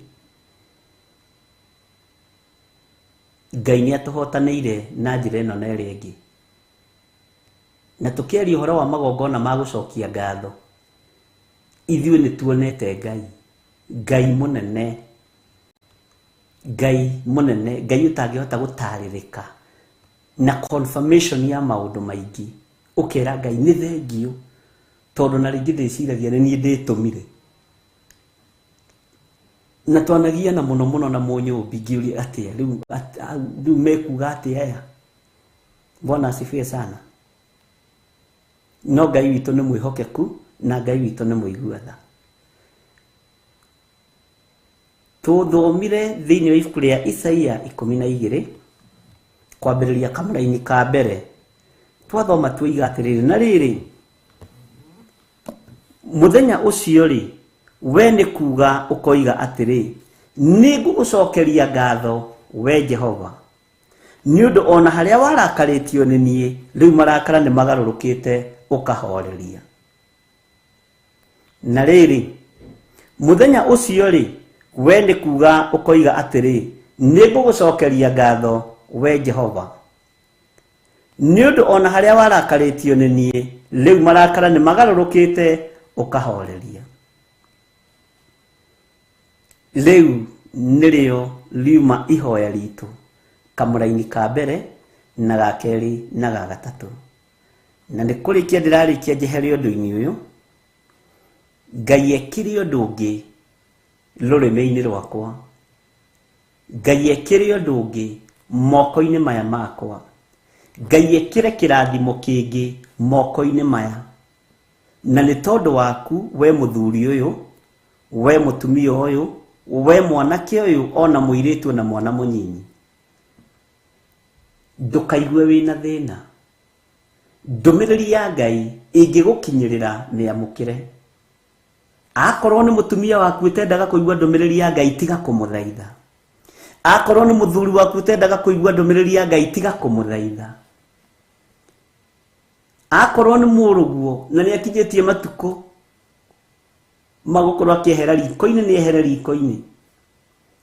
Ngai nĩ atũhotanĩire na njĩra ĩno na ĩrĩa ĩngĩ. Na tũkĩaria ũhoro wa magongona ma gũcokia ngatho, ithuĩ nĩ tuonete Ngai, Ngai mũnene, Ngai mũnene, Ngai ũtangĩhota gũtarĩrĩka na confirmation ya maũndũ maingĩ. Ũkera Ngai nĩ thengiũ, tondũ na rĩngĩ ndĩciragia nĩ niĩ ndĩtũmire. Na twanagiana mũno mũno na mũnyũmbi ngĩũria atĩa rĩu, rĩu mekuga atĩa aya. Bwana asifiwe sana. No Ngai witũ nĩ mwĩhokeku na Ngai witũ nĩ mũigua tha. Tũthomire thĩinĩ wa ibuku rĩa Isaia 12 kwambĩrĩria kamũraini ka mbere. Twathoma tuoiga atĩrĩrĩ, na rĩrĩ mũthenya ũcio rĩ, we nĩ kuga ũkoiga atĩrĩ, nĩ ngũgũcokeria ngatho we Jehova, nĩ ũndũ ona harĩa warakarĩtio nĩ niĩ, rĩu marakara nĩ magarũrũkĩte ũkahoreria. Na rĩrĩ mũthenya ũcio rĩ, we nĩ kuga ũkoiga atĩrĩ, nĩ ngũgũcokeria ngatho we Jehova, nĩ ũndũ ona harĩa warakarĩtio nĩ niĩ, rĩu marakara nĩ magarũrũkĩte ũkahoreria. Rĩu nĩrĩo riuma ihoya ritũ kamũraini ka mbere na ga kerĩ na ga gatatũ. Na nĩ kũrĩkia ndĩrarĩkia njehere ũndũ-inĩ ũyũ. Ngai ekire ũndũ ũngĩ rũrĩmĩ-inĩ rwakwa, Ngai ekire ũndũ ũngĩ moko-inĩ maya makwa, Ngai ekire kĩrathimo kĩngĩ moko-inĩ maya. Na nĩ tondũ waku we mũthuri ũyũ, we mũtumia ũyũ, we mwanake ũyũ, ona mũirĩtu na mwana mũnyinyi, ndũkaigue wĩna thĩna. Ndũmĩrĩri ya Ngai ĩngĩgũkinyĩrĩra mĩamũkĩre. Akorwo nĩ mũtumia waku ũtendaga kũigua ndũmĩrĩri ya Ngai, tiga kũmũthaitha. Akorwo nĩ mũthuri waku ũtendaga kũigua ndũmĩrĩri ya Ngai, tiga kũmũthaitha. Akorwo nĩ mũrũguo na nĩ akinyĩtie matukũ magũkorwo akĩehera riko-inĩ, nĩ ehere riko-inĩ.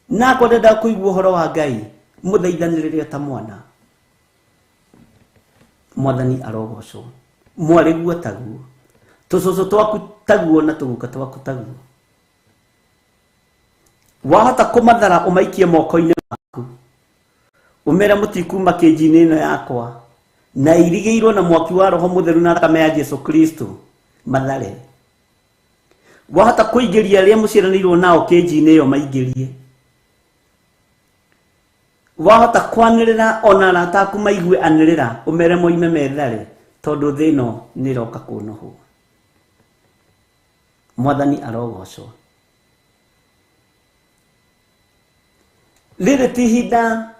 Na akorwo ndendaga kũigua ũhoro wa Ngai, mũthaithanĩrĩre ta mwana. Mwathani arogocwo. Mwarĩguo taguo, tũcũcũ twaku taguo, na tũguka twaku taguo. Wahota kũmathara ũmaikie moko-inĩ maku, ũmere mũtikuma kĩnji-inĩ ĩno yakwa, na irigĩirwo na mwaki wa Roho Mũtheru na thakame ya Jesu Kristo, mathare. Wahota kũingĩria arĩa mũciaranĩirwo nao kĩnji-inĩ ĩyo, maingĩrie. Wahota kwanĩrĩra ona arata aku maigue, anĩrĩra ũmere moime methare, tondũ thĩ ĩno nĩ ĩroka kũnũhwo. Mwathani arogocwo. Rĩrĩ ti ihinda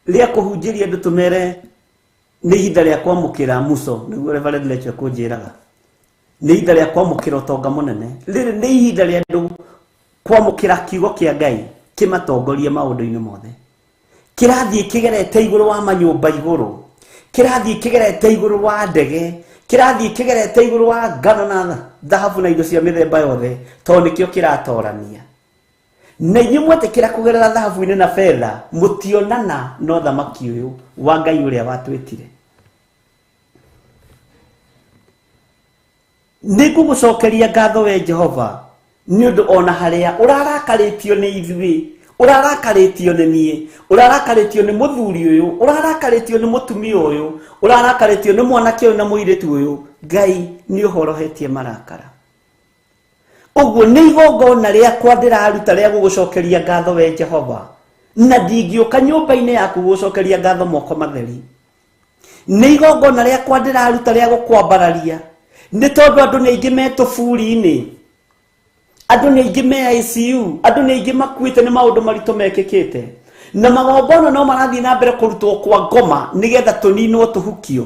rĩa kũhunjĩria andũ tũmere nĩ ihinda rĩa kwamũkĩra muco, nĩguo Reverend Lecho kũnjĩraga, nĩ ihinda rĩa kwamũkĩra ũtonga mũnene. Rĩrĩ nĩ ihinda rĩa andũ kwamũkĩra kiugo kĩa Ngai kĩmatongorie maũndũ-inĩ mothe. Kĩrathiĩ kĩgerete igũrũ wa manyũmba igũrũ, kĩrathiĩ kĩgerete igũrũ wa ndege, kĩrathiĩ kĩgerete igũrũ wa ngano na thahabu na indo cia mĩthemba yothe, tondũ nĩkĩo kĩratorania. Na inyuĩ mwetĩkĩra kũgerera thahabu-inĩ na betha, mũtionana na ũthamaki ũyũ wa Ngai ũrĩa watwĩtire. Nĩ ngũgũcokeria ngatho we Jehova, nĩ ũndũ ona harĩa ũrarakarĩtio nĩ ithuĩ, ũrarakarĩtio nĩ niĩ, ũrarakarĩtio nĩ mũthuri ũyũ, ũrarakarĩtio nĩ mũtumia ũyũ, ũrarakarĩtio nĩ mwanake ũyũ na mũirĩtu ũyũ, Ngai nĩ ũhorohetie marakara. Ũguo nĩ igongona rĩakwa ndĩraruta rĩa gũgũcokeria ngatho we Jehova, na ndingĩũka nyũmba-inĩ yaku gũgũcokeria ngatho moko matheri. Nĩ igongona rĩakwa ndĩraruta rĩa gũkwambararia, nĩ tondũ andũ nĩ aingĩ me tũburi-inĩ, andũ nĩ aingĩ me ICU, andũ nĩ aingĩ makuĩte nĩ maũndũ maritũ mekĩkĩte, na magongona no marathiĩ na mbere kũrutwo kwa ngoma nĩgetha tũninwo tũhukio.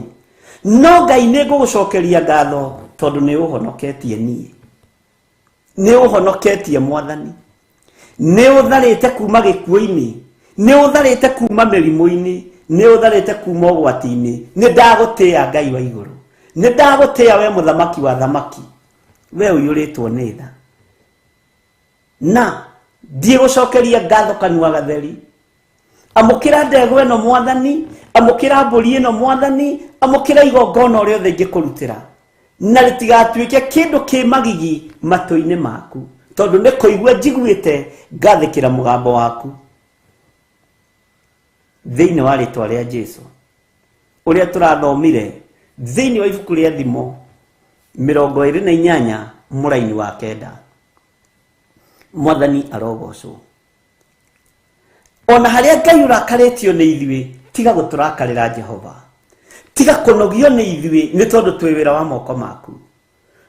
No Ngai, nĩ ngũgũcokeria ngatho tondũ nĩ ũhonoketie niĩ, nĩ ũhonoketie Mwathani, nĩ ũtharĩte kuma gĩkuũ-inĩ, nĩ ũtharĩte kuma mĩrimũ-inĩ, nĩ ũtharĩte kuma ũgwati-inĩ. Nĩ ndagũtĩĩa Ngai wa igũrũ, nĩ ndagũtĩĩa we mũthamaki wa thamaki, we ũiyũrĩtwo nĩ tha. Na ndiĩgũcokeria ngatho kanua gatheri. Amũkĩra ndegwa ĩno Mwathani, amũkĩra mbũri ĩno Mwathani, amũkĩra igongona o rĩothe ingĩkũrutĩra, na rĩtigatuĩke kĩndũ kĩ magigi matũ-inĩ maku, tondũ nĩ kũigua njiguĩte ngathĩkĩra mũgambo waku. Thĩinĩ wa rĩtwa rĩa Jesu, ũrĩa tũrathomire thĩinĩ wa ibuku rĩa Thimo 28 mũraini wa 9. Mwathani arogocwo. Ona harĩa Ngai ũrakarĩtio nĩ ithuĩ, tiga gũtũrakarĩra Jehova, tiga kũnogio nĩ ithuĩ, nĩ tondũ twĩ wĩra wa moko maku.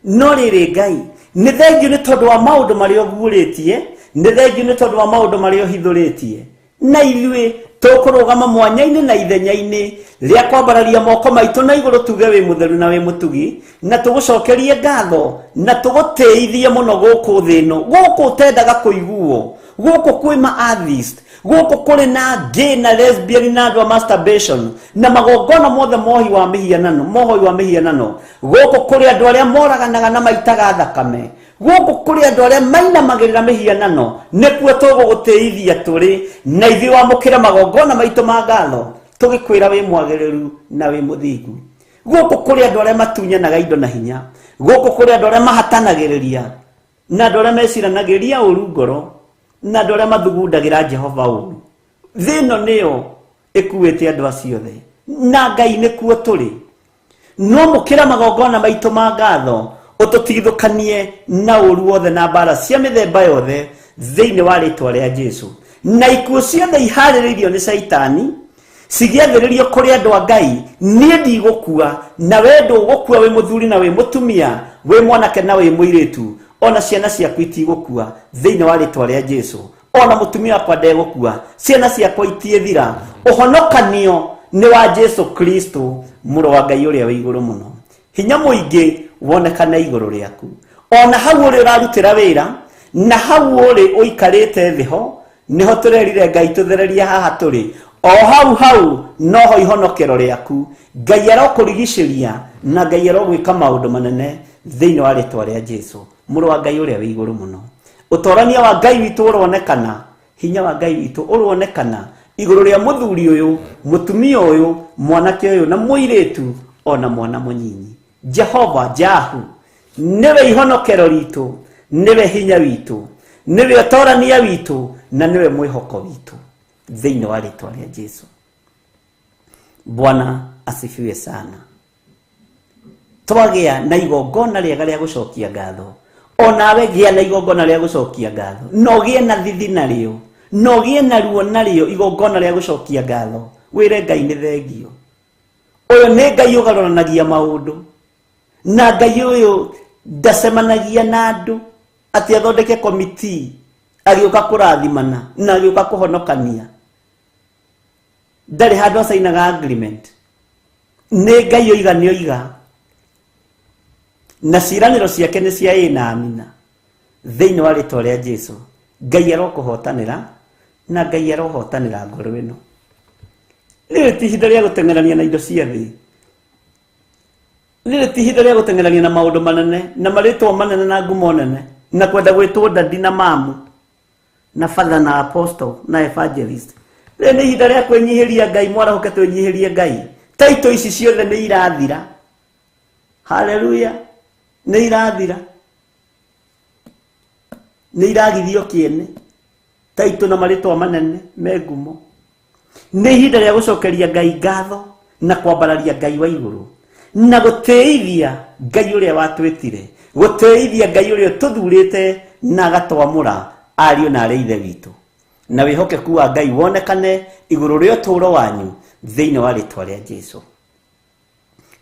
No rĩrĩ Ngai, nĩ thengiũ nĩ tondũ wa maũndũ marĩa ũguũrĩtie, nĩ thengiũ nĩ tondũ wa maũndũ marĩa ũhithũrĩtie. Na ithuĩ tũkũrũgama mwanya-inĩ na ithenya-inĩ rĩa kwambararia moko maitũ na igũrũ, tuge wĩ mũtheru na wĩ mũtugi, na tũgũcokerie ngatho na tũgũtĩithie mũno gũkũ thĩ ĩno, gũkũ ũtendaga kũiguo, gũkũ kwĩ ma atheist, gũkũ kũrĩ na gay na lesbian na andũ a masturbation na magongona mothe mohi wa mĩhianano, mohoi wa mĩhianano, gũkũ kũrĩ andũ arĩa moraganaga na maitaga thakame, gũkũ kũrĩ andũ arĩa mainamagĩrĩra mĩhianano, nĩkuo tũgũgũtĩithia tũrĩ na ithuĩ. Wamũkĩre magongona maitũ ma ngatho, tũgĩkwĩra wĩ mwagĩrĩru na wĩ mũthingu. Gũkũ kũrĩ andũ arĩa matunyanaga indo na hinya, gũkũ kũrĩ andũ arĩa mahatanagĩrĩria na andũ arĩa meciranagĩria ũru ngoro na andũ arĩa mathugundagĩra Jehova ũru. Thĩ ĩno nĩyo ĩkuĩte andũ acio othe, na Ngai nĩkuo tũrĩ. No mũkĩra magongona maitũ ma ngatho, ũtũtigithũkanie na ũru wothe na mbara cia mĩthemba yothe thĩinĩ wa rĩtwa rĩa Jesu. Na ikuũ ciothe iharĩrĩirio nĩ Caitani cigĩathĩrĩrio kũrĩ andũ a Ngai, niĩ ndigũkua na we ndũgũkua, wĩ mũthuri na wĩ mũtumia, wĩ mwanake na wĩ mũirĩtu, ona ciana ciaku itigũkua thĩinĩ wa rĩtwa rĩa Jesu. Ona mũtumia wakwa ndegũkua, ciana ciakwa itiĩthira. Ũhonokanio nĩ wa Jesu Kristo, mũrũ wa Ngai ũrĩa wĩ igũrũ mũno. Hinya mũingĩ wonekane igũrũ rĩaku, ona hau ũrĩ ũrarutĩra wĩra, na hau ũrĩ ũikarĩte thĩ ho nĩho tũrerire Ngai tũthererie haha tũrĩ, o hau hau noho ihonokero rĩaku. Ngai arokũrigicĩria na Ngai arogwĩka maũndũ manene thĩinĩ wa rĩtwa rĩa Jesu, mũrũ wa Ngai ũrĩa wĩ igũrũ mũno. Ũtorania wa Ngai witũ ũronekana, hinya wa Ngai witũ ũronekana igũrũ rĩa mũthuri ũyũ, mũtumia ũyũ, mwanake ũyũ na mũirĩtu, ona mwana mũnyinyi. Jehova Jahu nĩwe ihonokero ritũ, nĩwe hinya witũ, nĩwe ũtorania witũ, na nĩwe mwĩhoko witũ thĩinĩ wa rĩtwa rĩa Jesu. Bwana asifiwe sana. Twagĩa na igongona rĩega rĩa gũcokia ngatho. Onawe gĩa na igongona rĩa gũcokia ngatho, na ũgĩe na thithi narĩo, na ũgĩe na ruo narĩo, igongona rĩa gũcokia ngatho, wĩre Ngai nĩ thengio. Ũyũ nĩ Ngai ũgarũranagia maũndũ, na Ngai ũyũ ndacemanagia na andũ atĩ athondeke komiti agĩũka kũrathimana na agĩũka kũhonokania. Ndarĩ handũ acainaga agreement. Nĩ Ngai oiga nĩ oiga, na ciĩranĩro ciake nĩ cia ĩ na amina thĩinĩ wa rĩtwa rĩa Jesu. Ngai arokũhotanĩra na Ngai arohotanĩra ngoro ĩno. Rĩrĩ ti ihinda rĩa gũteng'erania na indo cia thĩ, rĩrĩ ti ihinda rĩa gũteng'erania na maũndũ manene na marĩtwa manene na ngumo nene na kwenda gwĩtwo dadi na mamu na father na apostle na evangelist. Rĩrĩ nĩ ihinda rĩa kwĩnyihĩria Ngai. Mwarahũke twĩnyihĩrie Ngai. Taito ici ciothe nĩ irathira. Haleluya, nĩ irathira, nĩ iragithio kĩene taito na marĩtwa manene me ngumo. Nĩ ihinda rĩa gũcokeria Ngai ngatho na kwambararia Ngai wa igũrũ na gũtĩithia Ngai ũrĩa watwĩtire, gũtĩithia Ngai ũrĩa ũtũthurĩte na agatwamũra ariũ na arĩ ithe witũ, na wĩhokeku wa Ngai wonekane igũrũ rĩa ũtũũro wanyu thĩinĩ wa rĩtwa rĩa Jesu.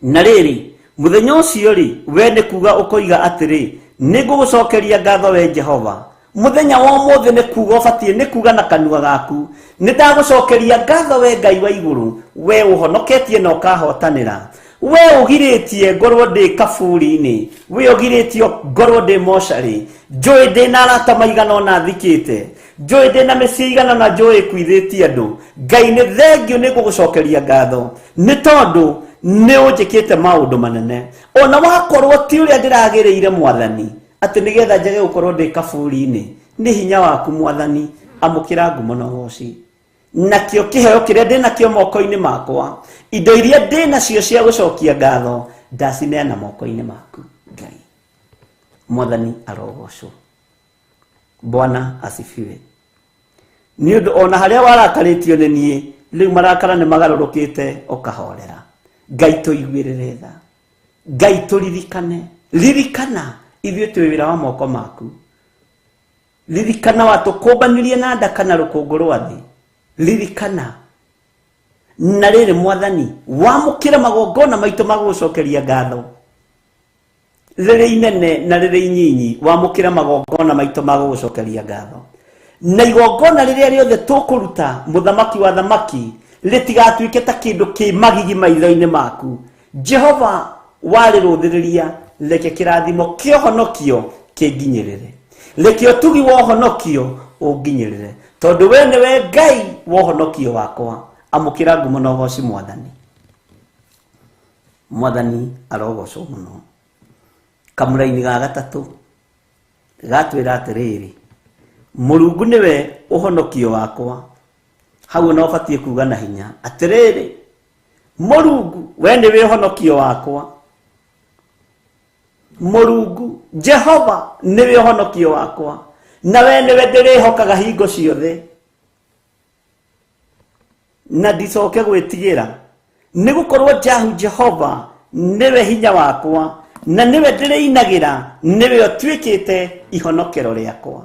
Na rĩrĩ, mũthenya ũcio rĩ, we nĩ kuga ũkoiga atĩrĩ, nĩ ngũgũcokeria ngatho we Jehova. Mũthenya wa ũmũthĩ nĩ kuga ũbatiĩ nĩ kuga na kanua gaku, nĩ ndagũcokeria ngatho we Ngai wa igũrũ, we ũhonoketie na ũkahotanĩra. We ũgirĩtie ngorwo ndĩ kaburi-inĩ, we ũgirĩtie ngorwo ndĩ mocarĩ. Njũĩ ndĩ na arata maigana ũna thikĩte, njũĩ ndĩ na mĩciĩ igana ũna njũĩ ĩkuithĩtie andũ. Ngai nĩ thengiũ, nĩ ngũgũcokeria ngatho nĩ tondũ nĩ ũnjĩkĩte maũndũ manene. Ona wakorwo ti ũrĩa ndĩragĩrĩire Mwathani, atĩ nĩgetha njage gũkorwo ndĩ kaburi-inĩ, nĩ hinya waku Mwathani. Amũkĩra ngumo na ũgoci. Nakĩo kĩheo kĩrĩa ndĩ nakĩo moko-inĩ makwa, indo iria ndĩ nacio cia gũcokia ngatho, ndacineana moko-inĩ maku Ngai. Mwathani arogocwo. Bwana asifiwe. Nĩ ũndũ ona harĩa warakarĩtio nĩ niĩ, rĩu marakara nĩ magarũrũkĩte ũkahorera. Ngai tũiguĩrĩre tha, Ngai tũririkane. Ririkana ithuĩ twĩ wĩra wa moko maku. Ririkana watũkũmbanirie na ndaka na rũkũngũ rwa thĩ. Ririkana na rĩrĩ Mwathani, wamũkĩre magongona maitũ ma gũgũcokeria ngatho, rĩrĩ inene na rĩrĩ inyinyi. Wamũkĩre magongona maitũ ma gũgũcokeria ngatho, na igongona rĩrĩa rĩothe tũkũruta, mũthamaki wa thamaki, rĩtigatuĩke ta kĩndũ kĩ magigi maitho-inĩ maku Jehova. Warĩrũthĩrĩria, reke kĩrathimo kĩa ũhonokio kĩnginyĩrĩre, reke ũtugi wa ũhonokio ũnginyĩrĩre, tondũ we nĩwe Ngai wa ũhonokio wakwa. Amũkĩra ngumo na ũgoci Mwathani. Mwathani arogocwo mũno. Kamũraini ga gatatũ gatwĩra atĩrĩrĩ, Mũrungu nĩwe ũhonokio wakwa. Hau ona ũbatiĩ kuga na hinya atĩrĩrĩ, Mũrungu, we nĩwe ũhonokio wakwa. Mũrungu Jehova nĩwe ũhonokio wakwa, na we nĩwe ndĩrĩhokaga hingo ciothe, na ndicoke gwĩtigĩra, nĩ gũkorwo Jahu Jehova nĩwe hinya wakwa, na nĩwe ndĩrĩinagĩra, nĩwe ũtuĩkĩte ihonokero rĩakwa.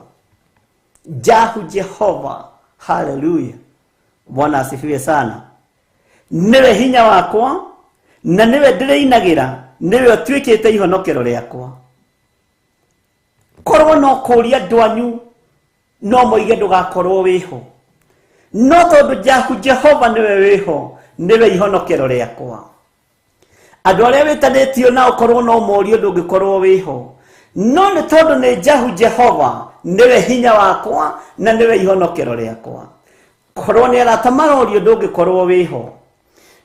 Jahu Jehova, haleluya, Bwana asifiwe sana. Nĩwe hinya wakwa na nĩwe ndĩrĩinagĩra, nĩwe ũtuĩkĩte ihonokero rĩakwa. Korwo no kũũria andũ anyu, no moige ndũgakorwo wĩho, no tondũ Jahu Jehova nĩwe wĩho, nĩwe ihonokero rĩakwa. Andũ arĩa wĩtanĩtio nao korwo no morio, ndũngĩkorwo wĩho, no nĩ tondũ nĩ Jahu Jehova nĩwe hinya wakwa na nĩwe ihonokero rĩakwa. Korwo nĩ arata marorio, ndũngĩkorwo wĩho,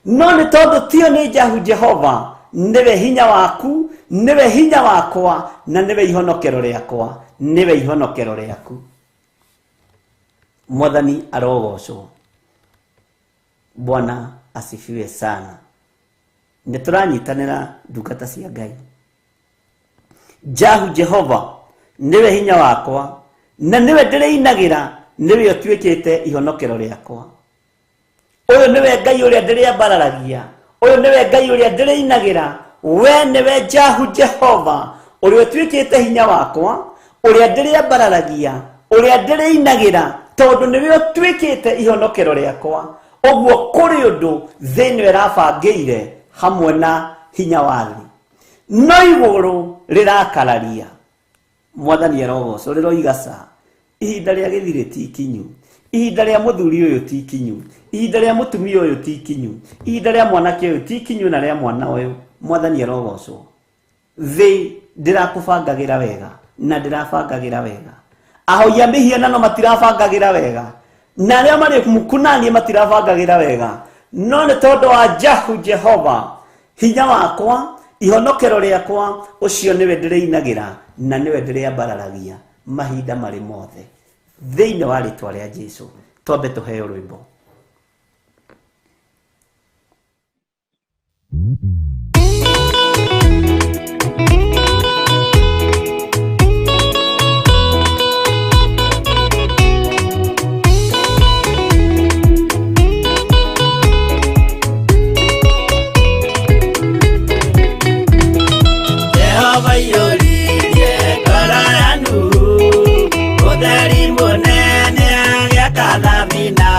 no nĩ tondũ tio, nĩ Jahu Jehova nĩwe hinya waku, nĩwe hinya wakwa, na nĩwe ihonokero rĩakwa, nĩwe ihonokero rĩaku. Mwathani arogocwo. Bwana asifiwe sana. Nĩ tũranyitanĩra, ndungata cia Ngai. Jahu Jehova nĩwe hinya wakwa na nĩwe ndĩrĩinagĩra, nĩwe ũtuĩkĩte ihonokero rĩakwa. Ũyũ nĩwe Ngai ũrĩa ndĩrĩambararagia, ũyũ nĩwe Ngai ũrĩa ndĩrĩinagĩra. We nĩwe Jahu Jehova ũrĩa ũtuĩkĩte hinya wakwa, ũrĩa ndĩrĩambararagia, ũrĩa ndĩrĩinagĩra, tondũ nĩwe ũtuĩkĩte ihonokero rĩakwa. Ũguo kũrĩ ũndũ thĩ ĩno ĩrabangĩire hamwe na hinya wa thĩ, no igũrũ rĩrakararia. Mwathani arogocwo. Rĩroiga ca, ihinda rĩa gĩthirĩ ti ikinyu, ihinda rĩa mũthuri ũyũ ti ikinyu, ihinda rĩa mũtumia ũyũ ti ikinyu, ihinda rĩa mwanake ũyũ ti ikinyu, na rĩa mwana ũyũ. Mwathani arogocwo. Thĩ ndĩrakũbangagĩra wega na ndĩrabangagĩra wega. Ahoi a mĩhianano matirabangagĩra wega, na arĩa marĩ mukunanie matirabangagĩra wega, no nĩ tondũ wa Jahu Jehova, hinya wakwa, ihonokero rĩakwa, ũcio nĩwe ndĩrĩinagĩra na nĩwe ndĩrĩambararagia mahinda marĩ mothe, thĩinĩ wa rĩtwa rĩa Jesu. Twambe tũheo rwĩmbo. Jehova iyũririe ngoro ya Nuhu ũtheri mũnene, agĩaka thabina.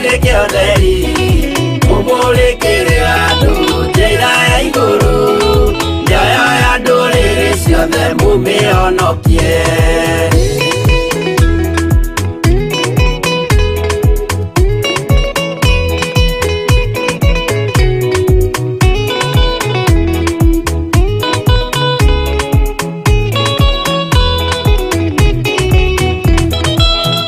Mũtuĩke ũtheri mũmũrĩkĩre andũ njĩra ya igũrũ mĩoyo ya ndũrĩrĩ ciothe mũmĩhonokie.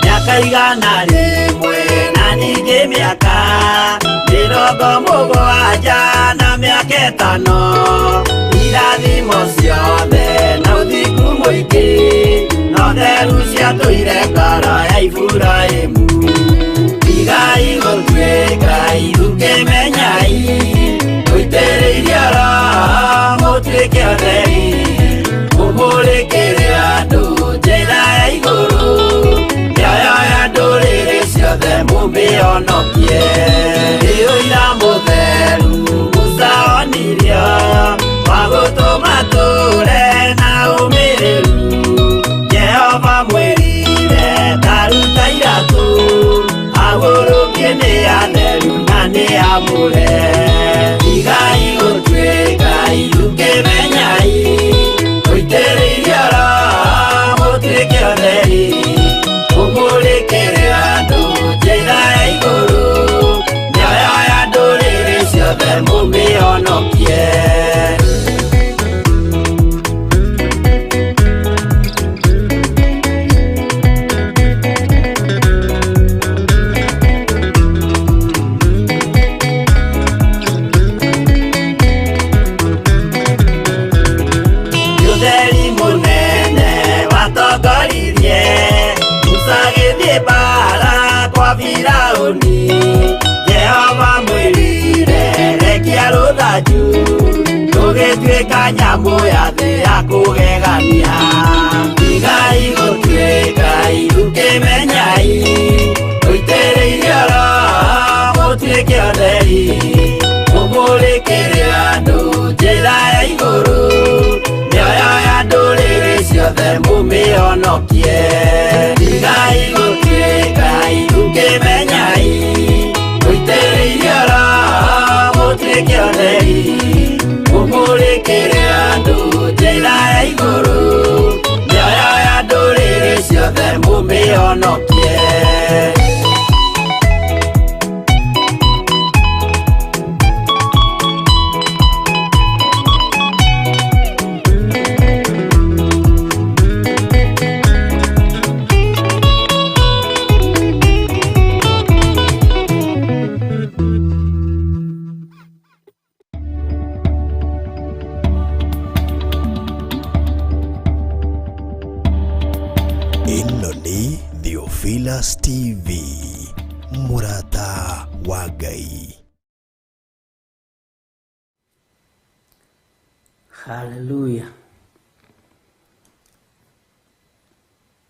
Mĩaka 100 na ningĩ mĩaka 70 na mĩaka 5 irathimo ciothe na ũthingu mũingĩ na ũtheru ciatũire ngoro ya Iburahĩmu. Tigai gũtuĩka ithukĩmenyai mũitĩrĩirie Roho mũtuĩke ũtheri mũmũrĩkĩre andũ njĩra ya igũrũ mĩoyo ya ndũrĩrĩ ciothe mũmĩhonokie. Ũira mũtheru Musa onirio wa gũtũma tũre na ũmĩrĩru Jehova mwĩrire taruta iratũ agũrũkie nĩ atheru na nĩ amũre. Tigai gũtuĩka ithukĩmenyai mũitĩrĩirie Roho mũtuĩke ũtheri mũmũrĩkĩre andũ njĩra ya igũrũ mĩoyo ya ndũrĩrĩ ciothe mũmĩhonokie. Ũtheri mũnene watongoririe Musa agĩthiĩ mbaara kwa Firaũni Jehova mwĩrire rekia rũthanju rũgĩtuĩka nyamũ ya thĩ ya kũgegania. Tigai gũtuĩka ithukĩmenyai mũitĩrĩirie Roho mũtuĩke ũtheri mũmũrĩkĩre andũ njĩra ya igũrũ mĩoyo ya ndũrĩrĩ ciothe mũmĩhonokie. Tigai gũtuĩka ithukĩmenyai mũitĩrĩirie Roho mũtuĩke ũtheri mũmũrĩkĩre andũ njĩra ya igũrũ mĩoyo ya ndũrĩrĩ ciothe mũmĩhonokie. Ĩno nĩ Theophilus TV, mũrata wa Ngai. Haleluya.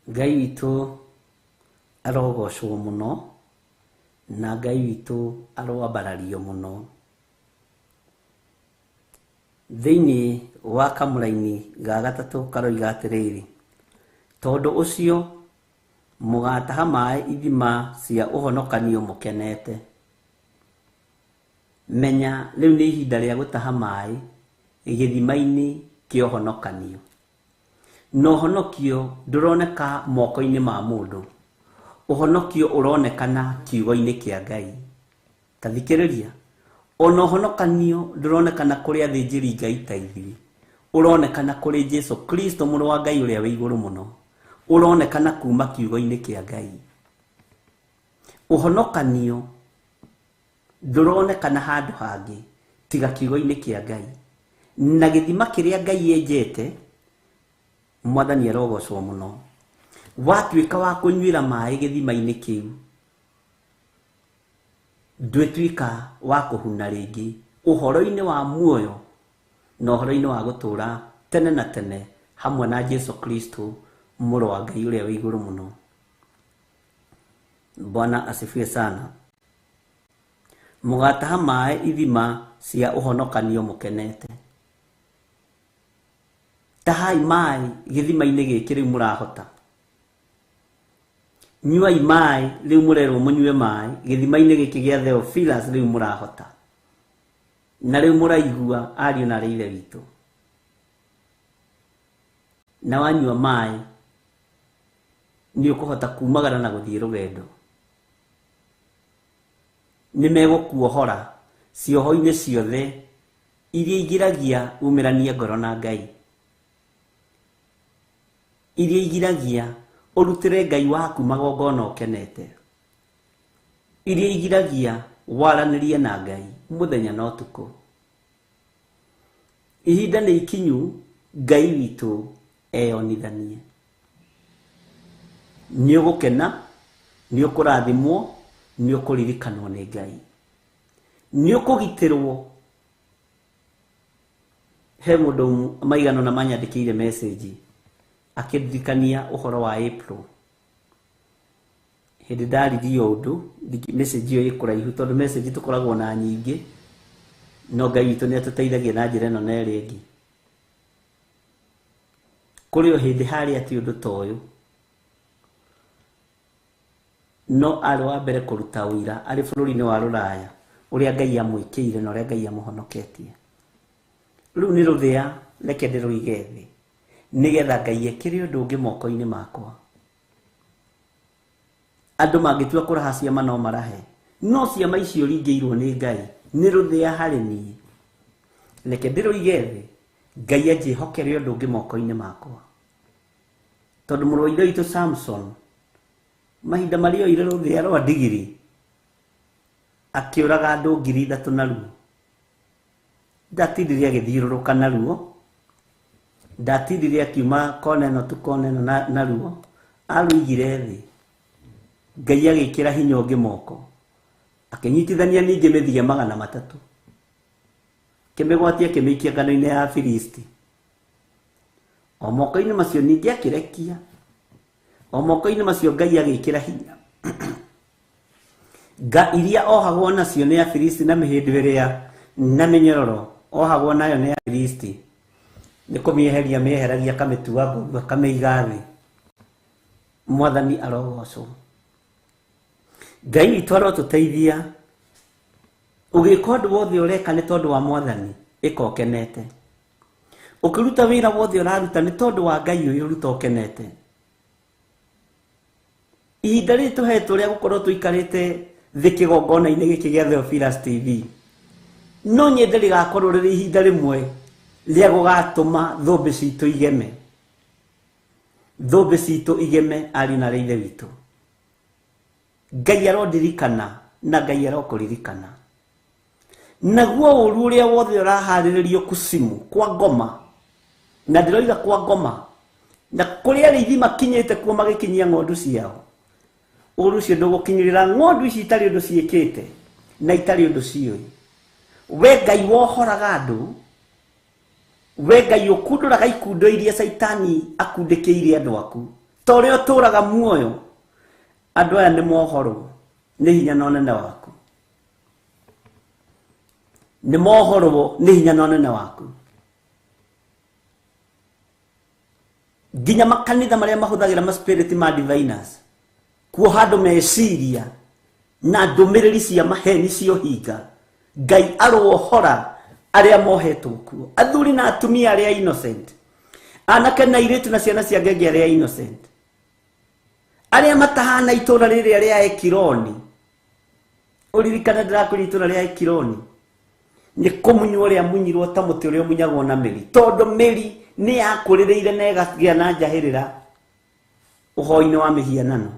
Ngai witũ arogocwo mũno na Ngai witũ aroambarario mũno. Thĩinĩ wa kamũraini ga gatatũ karoiga atĩrĩrĩ, tondũ ũcio mũgataha maĩ ithima cia ũhonokanio mũkenete. Menya rĩu nĩ ihinda rĩa gũtaha maĩ gĩthima-inĩ kĩa ũhonokanio. Na ũhonokio ndũroneka moko-inĩ ma mũndũ, ũhonokio ũronekana kiugo-inĩ kĩa Ngai. Ta thikĩrĩria, ona ũhonokanio ndũronekana kũrĩ athĩnjĩri Ngai ta ithuĩ, ũronekana kũrĩ Jesu Kristo mũrũ wa Ngai ũrĩa wĩ igũrũ mũno, ũronekana kuma kiugo-inĩ kĩa Ngai. Ũhonokanio ndũronekana handũ hangĩ tiga kiugo-inĩ kĩa Ngai. Na gĩthima kĩrĩa Ngai enjete, Mwathani arogocwo mũno. Watuĩka wa kũnyuĩra maĩ gĩthima-inĩ kĩu, ndwĩtuĩka wa kũhuna rĩngĩ ũhoro-inĩ wa muoyo na ũhoro-inĩ wa gũtũũra tene na tene hamwe na Jesu Kristo mũrũ wa Ngai ũrĩa wĩ igũrũ mũno. Bwana asifiwe sana. Mũgataha maĩ ithima cia ũhonokanio mũkenete. Tahai maĩ gĩthima-inĩ gĩkĩ rĩu mũrahota. Nyuai maĩ, rĩu mũrerwo mũnyue maĩ gĩthima-inĩ gĩkĩ gĩa Theophilus, rĩu mũrahota na rĩu mũraigua ariũ na arĩ ithe witũ. Na wanyua maĩ nĩ ũkũhota kumagara na gũthiĩ rũgendo. Nĩ megũkuohora cioho-inĩ ciothe iria igiragia umĩranie ngoro na Ngai, iria igiragia ũrutĩre Ngai waku magongona ũkenete, iria igiragia waranĩrie na Ngai mũthenya na ũtukũ. Ihinda nĩ ikinyu Ngai witũ eyonithanie. Nĩ ũgũkena, nĩ ũkũrathimwo, nĩ ũkũririkanwo nĩ Ngai, nĩ ũkũgitĩrwo. He mũndũ maigana na manyandĩkĩire message akĩndirikania ũhoro wa April. Hĩndĩ ndaririe ũndũ, message ĩyo ĩ kũraihu tondũ message tũkoragwo na nyingĩ, no Ngai witũ nĩ atũteithagia na njĩra ĩno na ĩrĩa ĩngĩ. Kũrĩ o hĩndĩ harĩ atĩ ũndũ ta ũyũ, no arĩ wa mbere kũruta ũira arĩ bũrũri-inĩ wa Rũraya ũrĩa Ngai amwĩkĩire na ũrĩa Ngai amũhonoketie. Rĩu nĩ rũthĩa, reke ndĩrũige thĩ nĩgetha Ngai ekĩre ũndũ ũngĩ moko-inĩ makwa. Andũ mangĩtua kũraha ciama no marahe, no ciama icio ringĩirwo nĩ Ngai nĩ rũthĩa harĩ niĩ. Reke ndĩrũige thĩ, Ngai anjĩhokere ũndũ ũngĩ moko-inĩ makwa. Tondũ mũrũ wa ithe witũ Samson mahinda marĩa oire rũthĩa rwa ndigiri akĩũraga andũ 3,000 naruo, ndatindire agĩthiũrũrũka naruo, ndatindire akiuma kona ĩno tu kona ĩno naruo, arũigire thĩ. Ngai agĩkĩra hinya ũngĩ moko, akĩnyitithania ningĩ mĩthige 300, kĩmĩgwatia akĩmĩikia ngano-inĩ ya Afilisti. O moko-inĩ macio ningĩ akĩrekia, o moko-inĩ macio Ngai agĩkĩra hinya. Nga iria ohagwo nacio nĩ Afilisti na mĩhĩndo ĩrĩa na mĩnyororo ohagwo nayo nĩ Afilisti, nĩ kũmĩeheria mĩeheragia akamĩtua ngũrũ akamĩiga thĩ. Mwathani arogocwo. Ngai witũ arotũteithia. Ũgĩka ũndũ wothe ũreka nĩ tondũ wa Mwathani, ĩka ũkenete. Ũkĩruta wĩra wothe ũraruta nĩ tondũ wa Ngai ũyũ, ruta ũkenete. Ihinda rĩrĩ tũhetwo rĩa gũkorwo tũikarĩte thĩ kĩgongona-inĩ gĩkĩ gĩa Theophilus TV, no nyende rĩgakorwo rĩrĩ ihinda rĩmwe rĩa gũgatũma thũmbĩ citũ igeme, thũmbĩ citũ igeme ariũ na arĩ ithe witũ. Ngai arondirikana na Ngai arokũririkana. Naguo ũru ũrĩa wothe ũraharĩrĩrio kucimu kwa ngoma, na ndĩroiga kwa ngoma, na kũrĩa arĩithi makinyĩte kuo magĩkinyia ng'ondu ciao, ũru ũcio ndũgũkinyĩrĩra ng'ondu ici itarĩ ũndũ ciĩkĩte na itarĩ ũndũ ciũĩ. We Ngai wohoraga andũ, we Ngai ũkundũraga ikundo iria Caitani akundĩkĩire andũ aku, ta ũrĩa ũtũraga muoyo, andũ aya nĩ mohorwo nĩ hinya na ũnene waku, nĩ mohorwo nĩ hinya na ũnene waku. Nginya makanitha marĩa mahũthagĩra ma spirit ma diviners kuoha andũ meciria na ndũmĩrĩri cia maheni cia ũhinga, Ngai arohora arĩa mohetwo kuo, athuri na atumia arĩa innocent, anake na airĩtu na ciana cia ngenge arĩa innocent, arĩa matahana itũra rĩrĩa rĩa Ekironi. Ũririkane ndĩrakwĩra itũra rĩa Ekironi nĩ kũmunywo rĩa munyirwo ta mũtĩ ũrĩa ũmunyagwo na mĩri, tondũ mĩri nĩ yakũrĩrĩire na ĩgagĩa na njahĩrĩra ũhoi-inĩ wa mĩhianano.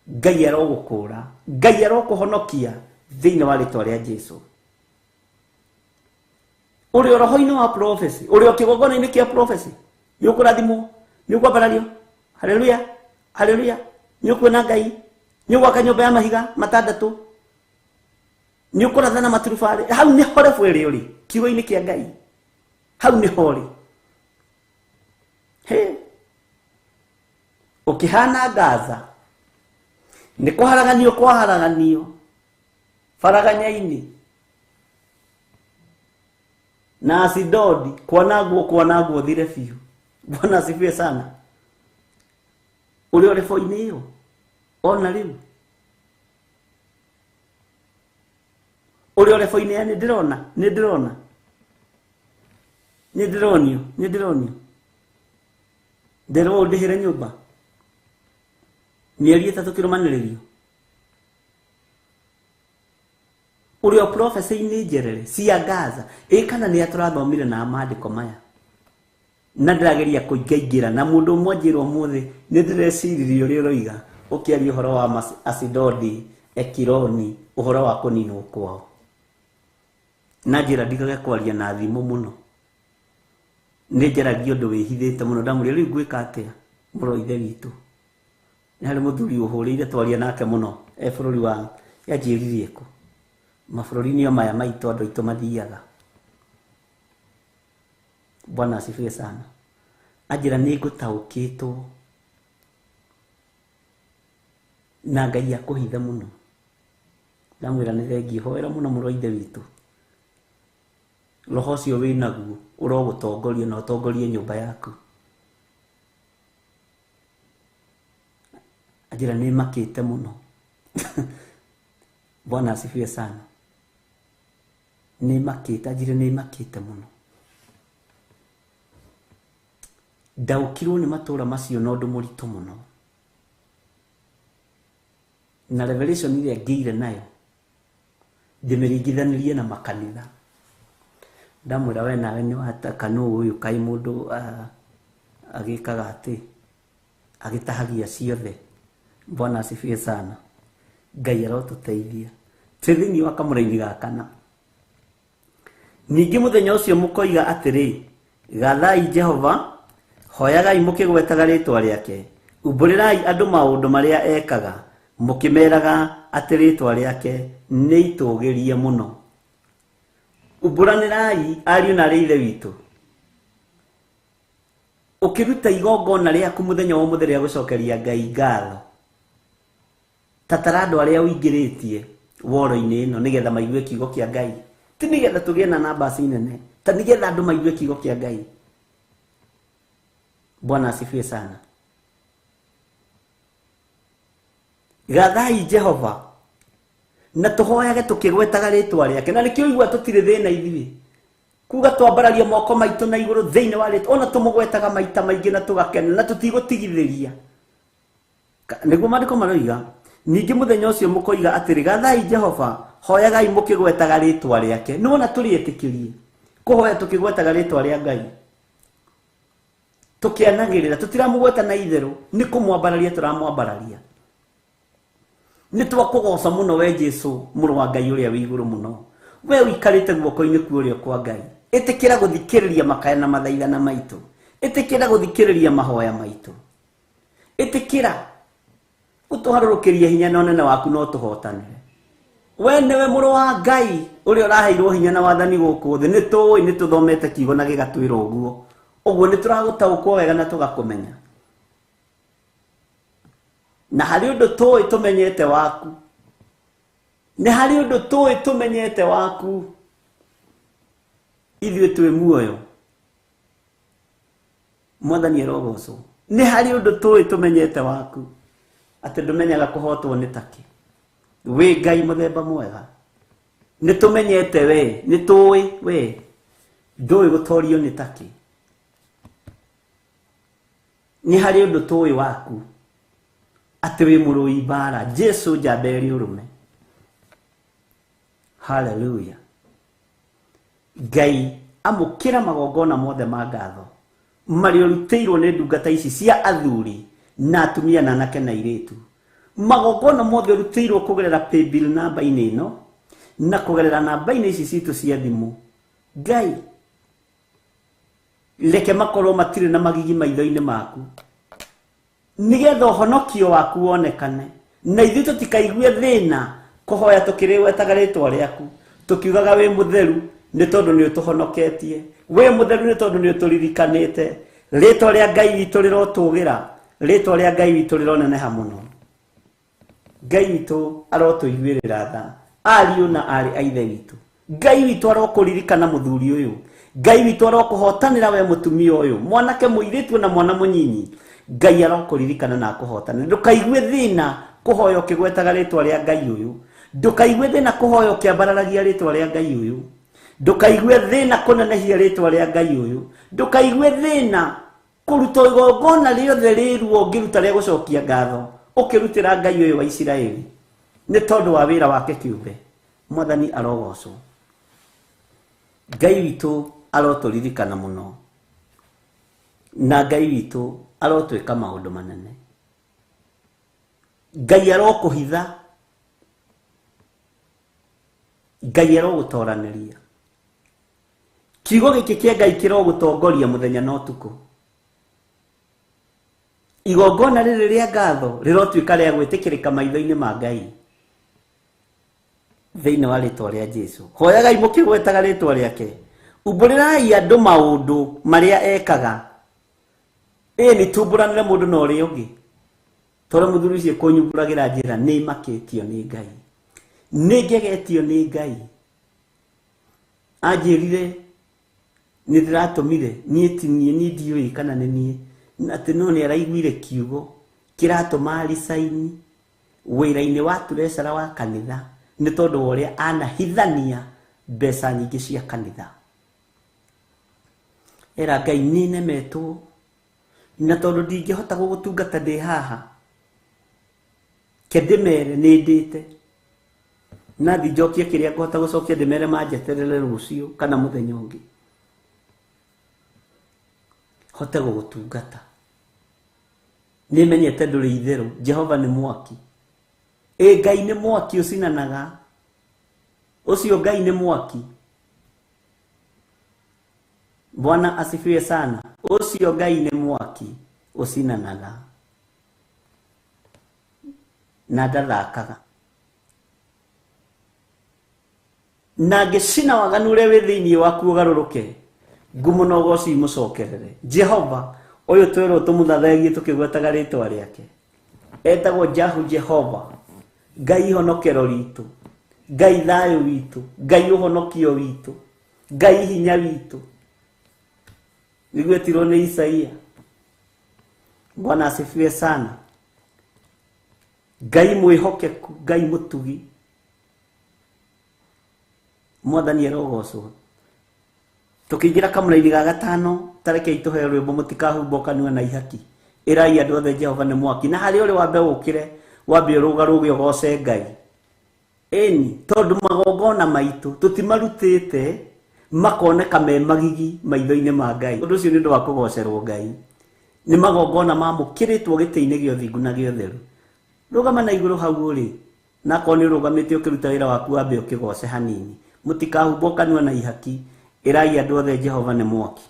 Ngai arogũkũra, Ngai arokũhonokia thĩinĩ wa rĩtwa rĩa Jesu. Ũrĩ o roho-inĩ wa prophecy, ũrĩ o kĩgongona-inĩ kĩa prophecy, nĩ ũkũrathimwo, nĩ ũkwambarario. Haleluya, haleluya. Nĩ ũkuona Ngai, nĩ ũgwaka nyũmba ya mahiga matandatũ, nĩ ũkũrathana maturubarĩ. Hau nĩ ho rebu ĩrĩa ũrĩ kiugo-inĩ kĩa Ngai, hau nĩ ho ũrĩ. He ũkĩhana Gaza, nĩ kũharaganio kwaharaganio baraganya-inĩ, na Asidodi kwanangwo kwanangwo thire biũ. Bwana asifiwe sana. Ũrĩ o rebo-inĩ ĩyo, Ona rĩu ũrĩa ũrebo-inĩ ya nĩ ndĩrona nĩ ndĩrona nĩ ndĩronio nĩ ndĩronio nderwo ũndĩhĩre nyũmba mĩeri 3 kĩrũmanĩrĩrio ũrĩa professor-inĩ njerere cia Gaza ĩ kana nĩ atũrathomire na maandĩko maya na ndĩrageria kũingaingĩra na mũndũ ũmwe njĩrwo ũmũthĩ nĩ ndĩreciririe ũrĩa ũroiga ũkĩaria ũhoro wa Asidodi Ekironi ũhoro wa kũninwo kwao na njĩra ndigage kwaria na thimũ mũno nĩ njaragia ũndũ wĩhithĩte mũno ndamũria rĩu ngwĩka atĩa mũro ithe witũ nĩ harĩ mũthuri ũhũrĩire twaria nake mũno e bũrũri wa yanjĩririe kũ mabũrũri-inĩ o maya maitũ andũ aitũ mathiaga. Bwana asifiwe sana. Anjĩra nĩ ngũtaũkĩtwo na Ngai akũhithe mũno. Ndamwĩra nĩ thengiũ hoera mũno mũro ithe witũ roho ũcio wĩnaguo ũrogũtongoria na ũtongorie nyũmba yaku. Anjĩra nĩ makĩte mũno. Bwana asifiwe sana. Nĩ makĩte, anjĩra nĩ makĩte mũno. Ndaũkirwo nĩ matũra macio na ũndũ mũritũ mũno na revelation ĩrĩa ngĩire nayo ndĩmĩringithanirie na makanitha. Ndamwĩra we nawe nĩ wataka nũ ũyũ kaĩ mũndũ agĩkaga atĩ agĩtahagia ciothe. Bwana asifiwe sana. Ngai arotũteithia. Twĩ thĩinĩ wa kamũraini ga kana. Ningĩ mũthenya ũcio mũkoiga atĩrĩ, gathai Jehova, hoyagai mũkĩgwetaga rĩtwa rĩake, umbũrĩrai andũ maũndũ marĩa ekaga, mũkĩmeraga atĩ rĩtwa rĩake nĩ itũgĩrie mũno. Umbũranĩrai ariũ na arĩ ithe witũ. Ũkĩruta igongona rĩaku mũthenya wa ũmũthĩ rĩa gũcokeria Ngai ngatho, tatara andũ arĩa ũingĩrĩtie woro-inĩ ĩno nĩgetha maigue kiugo kĩa Ngai. Ti nĩgetha tũgĩe na namba nene, ta nĩgetha andũ maigue kiugo kĩa Ngai. Bwana asifiwe sana. Gathai Jehova na tũhoyage tũkĩgwetaga rĩtwa rĩake na nĩkĩo igua tũtirĩ thĩna ithuĩ kuga twambararia moko maitũ na igũrũ thĩinĩ wa rĩtwa ona tũmũgwetaga maita maingĩ na tũgakena na tũtigũtigithĩria. Nĩguo maandĩko maroiga. Ningĩ mũthenya ũcio mũkoiga atĩrĩ, gathai Jehova, hoyagai mũkĩgwetaga rĩtwa rĩake. Nĩwona tũrĩetĩkĩrie kũhoya tũkĩgwetaga rĩtwa rĩa Ngai tũkĩanagĩrĩra tũtiramũgweta na itherũ nĩ kũmwambararia tũramwambararia. Nĩ twakũgoca mũno we Jesũ mũrũ wa Ngai ũrĩa wĩ igũrũ mũno, we ũikarĩte guoko-inĩ kwa ũrĩo kwa Ngai. Ĩtĩkĩra gũthikĩrĩria makaya na mathaithana maitũ, ĩtĩkĩra gũthikĩrĩria mahoya maitũ, ĩtĩkĩra ũtũharũrũkĩrie hinya na ũnene waku no tũhotanĩre. We nĩwe mũrũ wa Ngai ũrĩa ũraheirwo hinya na wathani gũkũ thĩ. Nĩ tũĩ nĩ tũthomete kiugo na gĩgatwĩra ũguo, ũguo nĩ tũragũtaũkwo wega na tũgakũmenya. Na harĩ ũndũ tũĩ tũmenyete waku, nĩ harĩ ũndũ tũĩ tũmenyete waku, ithuĩ twĩ muoyo. Mwathani arogocwo. Nĩ harĩ ũndũ tũĩ tũmenyete waku atĩ ndũmenyaga kũhotwo nĩ takĩ. Wĩ Ngai mũthemba mwega, nĩ tũmenyete we, nĩ tũĩ we ndũĩ gũtorio nĩ takĩ. Nĩ harĩ ũndũ tũĩ waku atĩ wĩ mũrũi mbara, Jesũ njamba ĩrĩ ũrũme. Hallelujah. Ngai amũkĩra magongona mothe ma ngatho marĩa ũrutĩirwo nĩ ndungata ici cia athuri na atumia na anake na airĩtu. Magongona mothe ũrutĩirwo kũgerera paybill namba-inĩ ĩno na kũgerera namba-inĩ ici citũ cia thimũ. Ngai reke makorwo matirĩ na magigi maitho-inĩ maku nĩgetha ũhonokio waku wonekane, na ithuĩ tũtikaigue thĩna kũhoya tũkĩrĩgwetaga rĩtwa rĩaku tũkiugaga wĩ mũtheru nĩ tondũ nĩ ũtũhonoketie, wĩ mũtheru nĩ tondũ nĩ ũtũririkanĩte. Rĩtwa rĩa Ngai witũ rĩrotũgĩra, rĩtwa rĩa Ngai witũ rĩroneneha mũno. Ngai witũ arotũiguĩrĩra tha, ariũ na aarĩ a ithe witũ. Ngai witũ arokũririkana mũthuri ũyũ, Ngai witũ arokũhotanĩra we mũtumia ũyũ, mwanake mũirĩtu na mwana mũnyinyi. Ngai arokũririkana na akũhotanĩra. Ndũkaigue thĩna Kũhoya ũkĩgwetaga rĩtwa rĩa Ngai ũyũ. Ndũkaigue thĩna kũhoya ũkĩambararagia rĩtwa rĩa Ngai ũyũ. Ndũkaigue thĩna kũnenehia rĩtwa rĩa Ngai ũyũ. Ndũkaigue thĩna kũruta igongona rĩothe rĩruo ũngĩruta rĩa gũcokia ngatho ũkĩrutĩra Ngai ũyũ wa Isiraeli nĩ tondũ wa wĩra wake kĩũmbe. Mwathani arogocwo. Ngai witũ arotũririkana mũno, na Ngai witũ arotwĩka maũndũ manene. Ngai arokũhitha, Ngai arogũtoranĩria. Kiugo gĩkĩ kĩa Ngai kĩrogũtongoria mũthenya na ũtukũ. Igongona rĩrĩ rĩa ngatho rĩrotuĩka rĩa gwĩtĩkĩrĩka maitho-inĩ ma Ngai thĩinĩ wa rĩtwa rĩa Jesu. Hoyagai mũkĩgwetaga rĩtwa rĩake. Umbũrĩrai andũ maũndũ marĩa ekaga. Ĩni tumbũranĩre mũndũ na ũrĩa ũngĩ. Tondũ mũthuri ũcio kũnyumbũragĩra njĩra nĩ makĩtio nĩ Ngai. Nĩ ngegetio nĩ Ngai. Anjĩrire nĩ ndĩratũmire niĩ ti niĩ, niĩ ndiũĩ kana nĩ niĩ, atĩ no nĩ araiguire kiugo kĩratũma ricaini wĩra-inĩ wa treasurer wa kanitha nĩ tondũ wa ũrĩa anahithania mbeca nyingĩ cia kanitha. Era Ngai nĩ nemetwo na tondũ ndingĩhota gũgũtungata ndĩ haha, ke ndĩmere nĩ ndĩte na thi njokie kĩrĩa ngũhota gũcokia, ndĩmere manjeterere rũciũ kana mũthenya ũngĩ hote gũgũtungata. Nĩmenyete ndũrĩ itherũ, Jehova nĩ mwaki. Ĩ Ngai nĩ mwaki ũcinanaga, ũcio Ngai nĩ mwaki. Bwana asifiwe sana. Ũcio Ngai nĩ mwaki ũcinanaga na ndathakaga, na ngĩcina waganu ũrĩa wĩ thĩinĩ waku ũgarũrũke, ngumo na ũgoci imũcokerere. Jehova ũyũ twerwo tũmũthathayagie tũkĩgwetaga rĩtwa rĩake, etagwo Jahu Jehova, Ngai ihonokero ritũ, Ngai thayũ witũ, Ngai ũhonokio witũ, Ngai hinya witũ. Nĩguo etirwo nĩ Isaia. Bwana asifiwe sana. Ngai mwĩhokeku, Ngai mũtugi, Mwathani arogocwo. Tũkĩingĩra kamũra-inĩ ga gatano, tarekei tũheo rwĩmbo mũtikahumbwo kanua na ihaki. Ĩrai andũ othe Jehova nĩ mwaki. Na harĩa ũrĩ wambe ũkĩre, wambe ũrũgarũge ũgoce Ngai. Ĩni, tondũ magongona maitũ tũtimarutĩte makoneka me magigi maitho-inĩ ma Ngai. Ũndũ ũcio nĩ ũndũ wa kũgocerwo Ngai. Nĩ magongona mamũkĩrĩtwo gĩtĩ-inĩ gĩa ũthingu na gĩa ũtheru. Rũgama na igũrũ hau ũrĩ, na akorwo nĩ ũrũgamĩte ũkĩruta wĩra waku wambe ũkĩgoce hanini. Mũtikahumbwo kanua na ihaki, ĩrai andũ othe Jehova nĩ mwaki.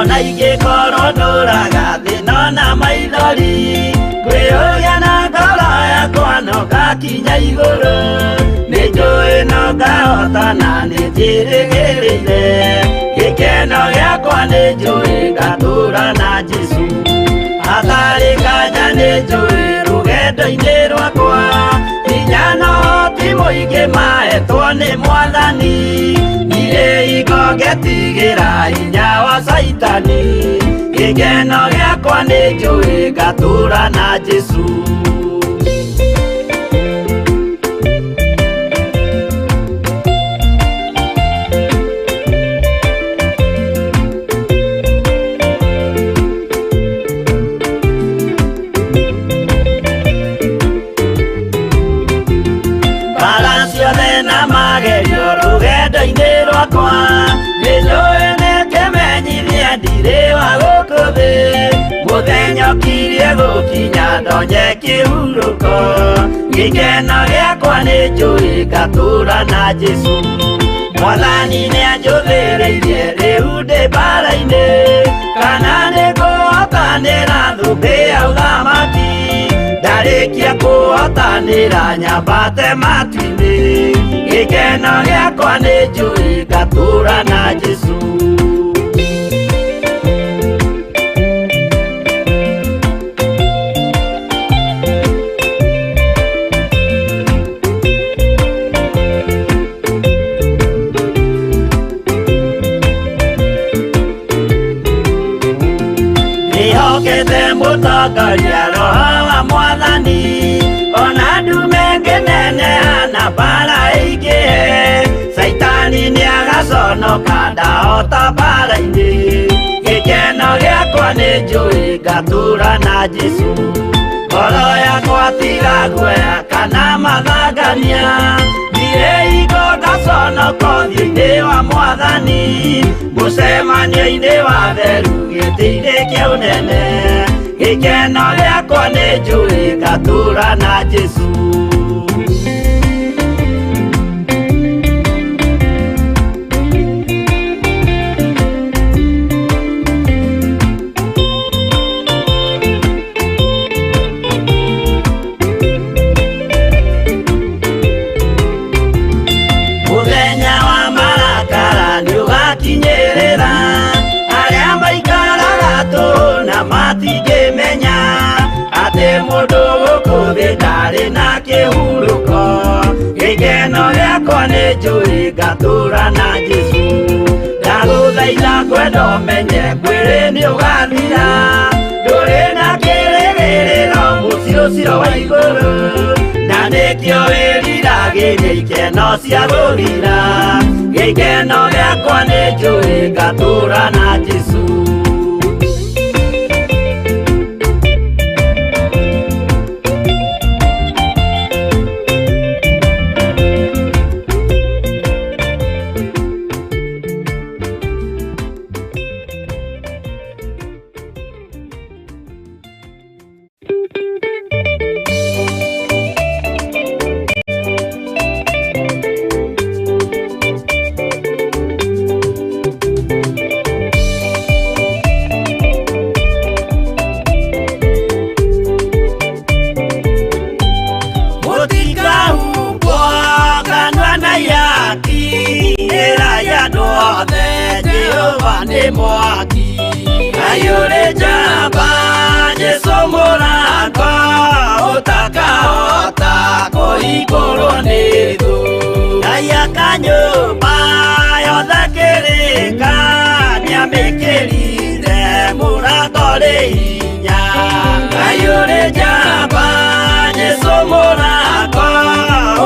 Ona ingĩkorwo ndũraga thĩna na maithori, kwĩyũria na ngoro yakwa no ngakinya igũrũ. Nĩ njũĩ no ngahota na nĩ njĩrĩgĩrĩire, gĩkeno gĩakwa nĩ njũĩ ngatũra na Jesũ. Hatarĩ nganja nĩ njũĩ rũgendo-inĩ rwakwa, hinya no ti mũingĩ mahetwo nĩ Mwathani. Ndirĩ hingo ngetigĩra hinya wa Caitani, gĩkeno gĩakwa nĩ njũĩ ngatũra na Jesũ. Mbara ciothe na magerio rũgendo-inĩ rwakwa, nĩ njũĩ nĩ kĩmenyithia ndirĩ wa gũkũ thĩ. Mũthenya ũkirie gũkinya ndonye kĩhurũko, gĩkeno gĩakwa nĩ njũĩ ngatũra na Jesũ. Mwathani nĩ anjũthĩrĩirie rĩu ndĩ mbara-inĩ, kana nĩ ngũhotanĩra thũmbĩ ya ũthamaki. Ndarĩ Ndarĩkia kũhotanĩra nyambate matu-inĩ, gĩkeno gĩakwa nĩ njũĩ ngatũũra na Jesũ. Ndĩhokete mũtongoria Roho wa Mwathani, ona ndume ngĩneneha na mbara ĩingĩhe, Caitani nĩagaconoka ndahota mbara-inĩ, gĩkeno gĩakwa nĩ njũĩ ngatũũra na Jesũ. Ngoro yakwa tiga guoya kana mathangania, ndirĩ hingo ngaconoka ũthiũ-inĩ wa Mwathani, mũcemanio-inĩ wa theru gĩtĩ-inĩ kĩa ũnene, gĩkeno gĩakwa nĩ njũĩ ngatũũra na Jesũ. Mũthenya wa marakara nĩũgakinyĩrĩra, arĩa maikaraga tũhũ na matingĩmenya atĩ mũndũ gũkũ thĩ ndarĩ na kĩhurũko, gĩkeno gĩakwa nĩ njũĩ ngatũũra na Jesũ. Ndagũthaitha ngwenda ũmenye mwĩrĩ nĩũgathira, ndũrĩ na kĩrĩgĩrĩro mũciĩ ũcio wa igũrũ, na nĩkĩo wĩriragĩria ikeno cia gũthira, gĩkeno gĩakwa nĩ njũĩ ngatũũra na Jesũ. Mũtikahumbwo kanua na ihaki, ĩrai andũ othe Jehova nĩ mwaki. Ngai ũrĩ njamba, Jesũ mũrango, ũtakahota kũhingũrwo nĩ thũ. Ngai aka nyũmba yothe kĩrĩka, nĩamĩkĩrire mũrango rĩ hinya. Ngai ũrĩ njamba, Jesũ mũrango,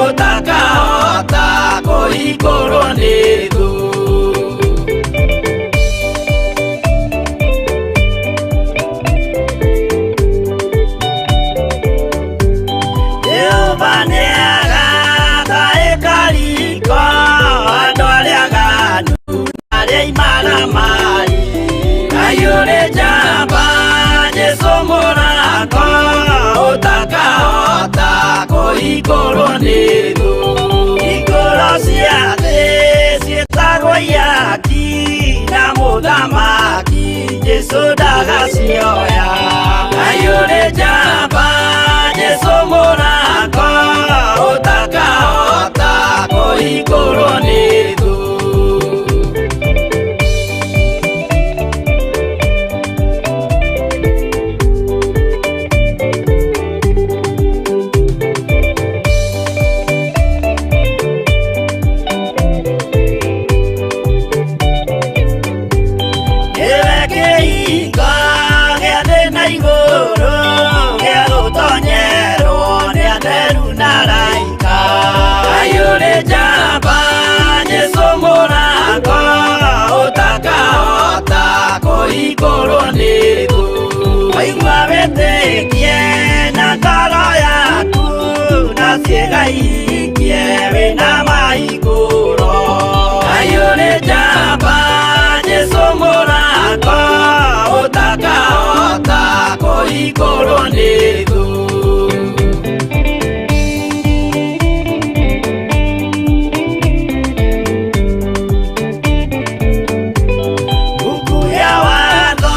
ũtakahota kũhingũrwo nĩ thũ. Jehova nĩagataĩka riko, andũ arĩa aganu na arĩa imaramari. Ngai ũrĩ njamba, Jesũ mũrango, ũtakahota kũhingũrwo nĩ thũ. Hingũro cia thĩ ciĩtagwo ihaki, na mũthamaki Jesũ ndagacioya. Ngai ũrĩ njamba, Jesũ mũrango, ũtakahota kũhingũrwo nĩ thũ. Nĩwe kĩhingo gĩa thĩ na igũrũ, gĩa gũtonyerwo nĩ atheru na araika. Ngai ũrĩ njamba, Jesũ mũrango, ũtakahota kũhingũrwo nĩ thũ. Waigua wĩtĩkie na ngoro yaku, na ciĩga ihingie wĩna mahingũro. Ngai ũrĩ njamba, Jesũ mũrango, ũtakahota kũhingũrwo nĩ thũ. Buku ya watho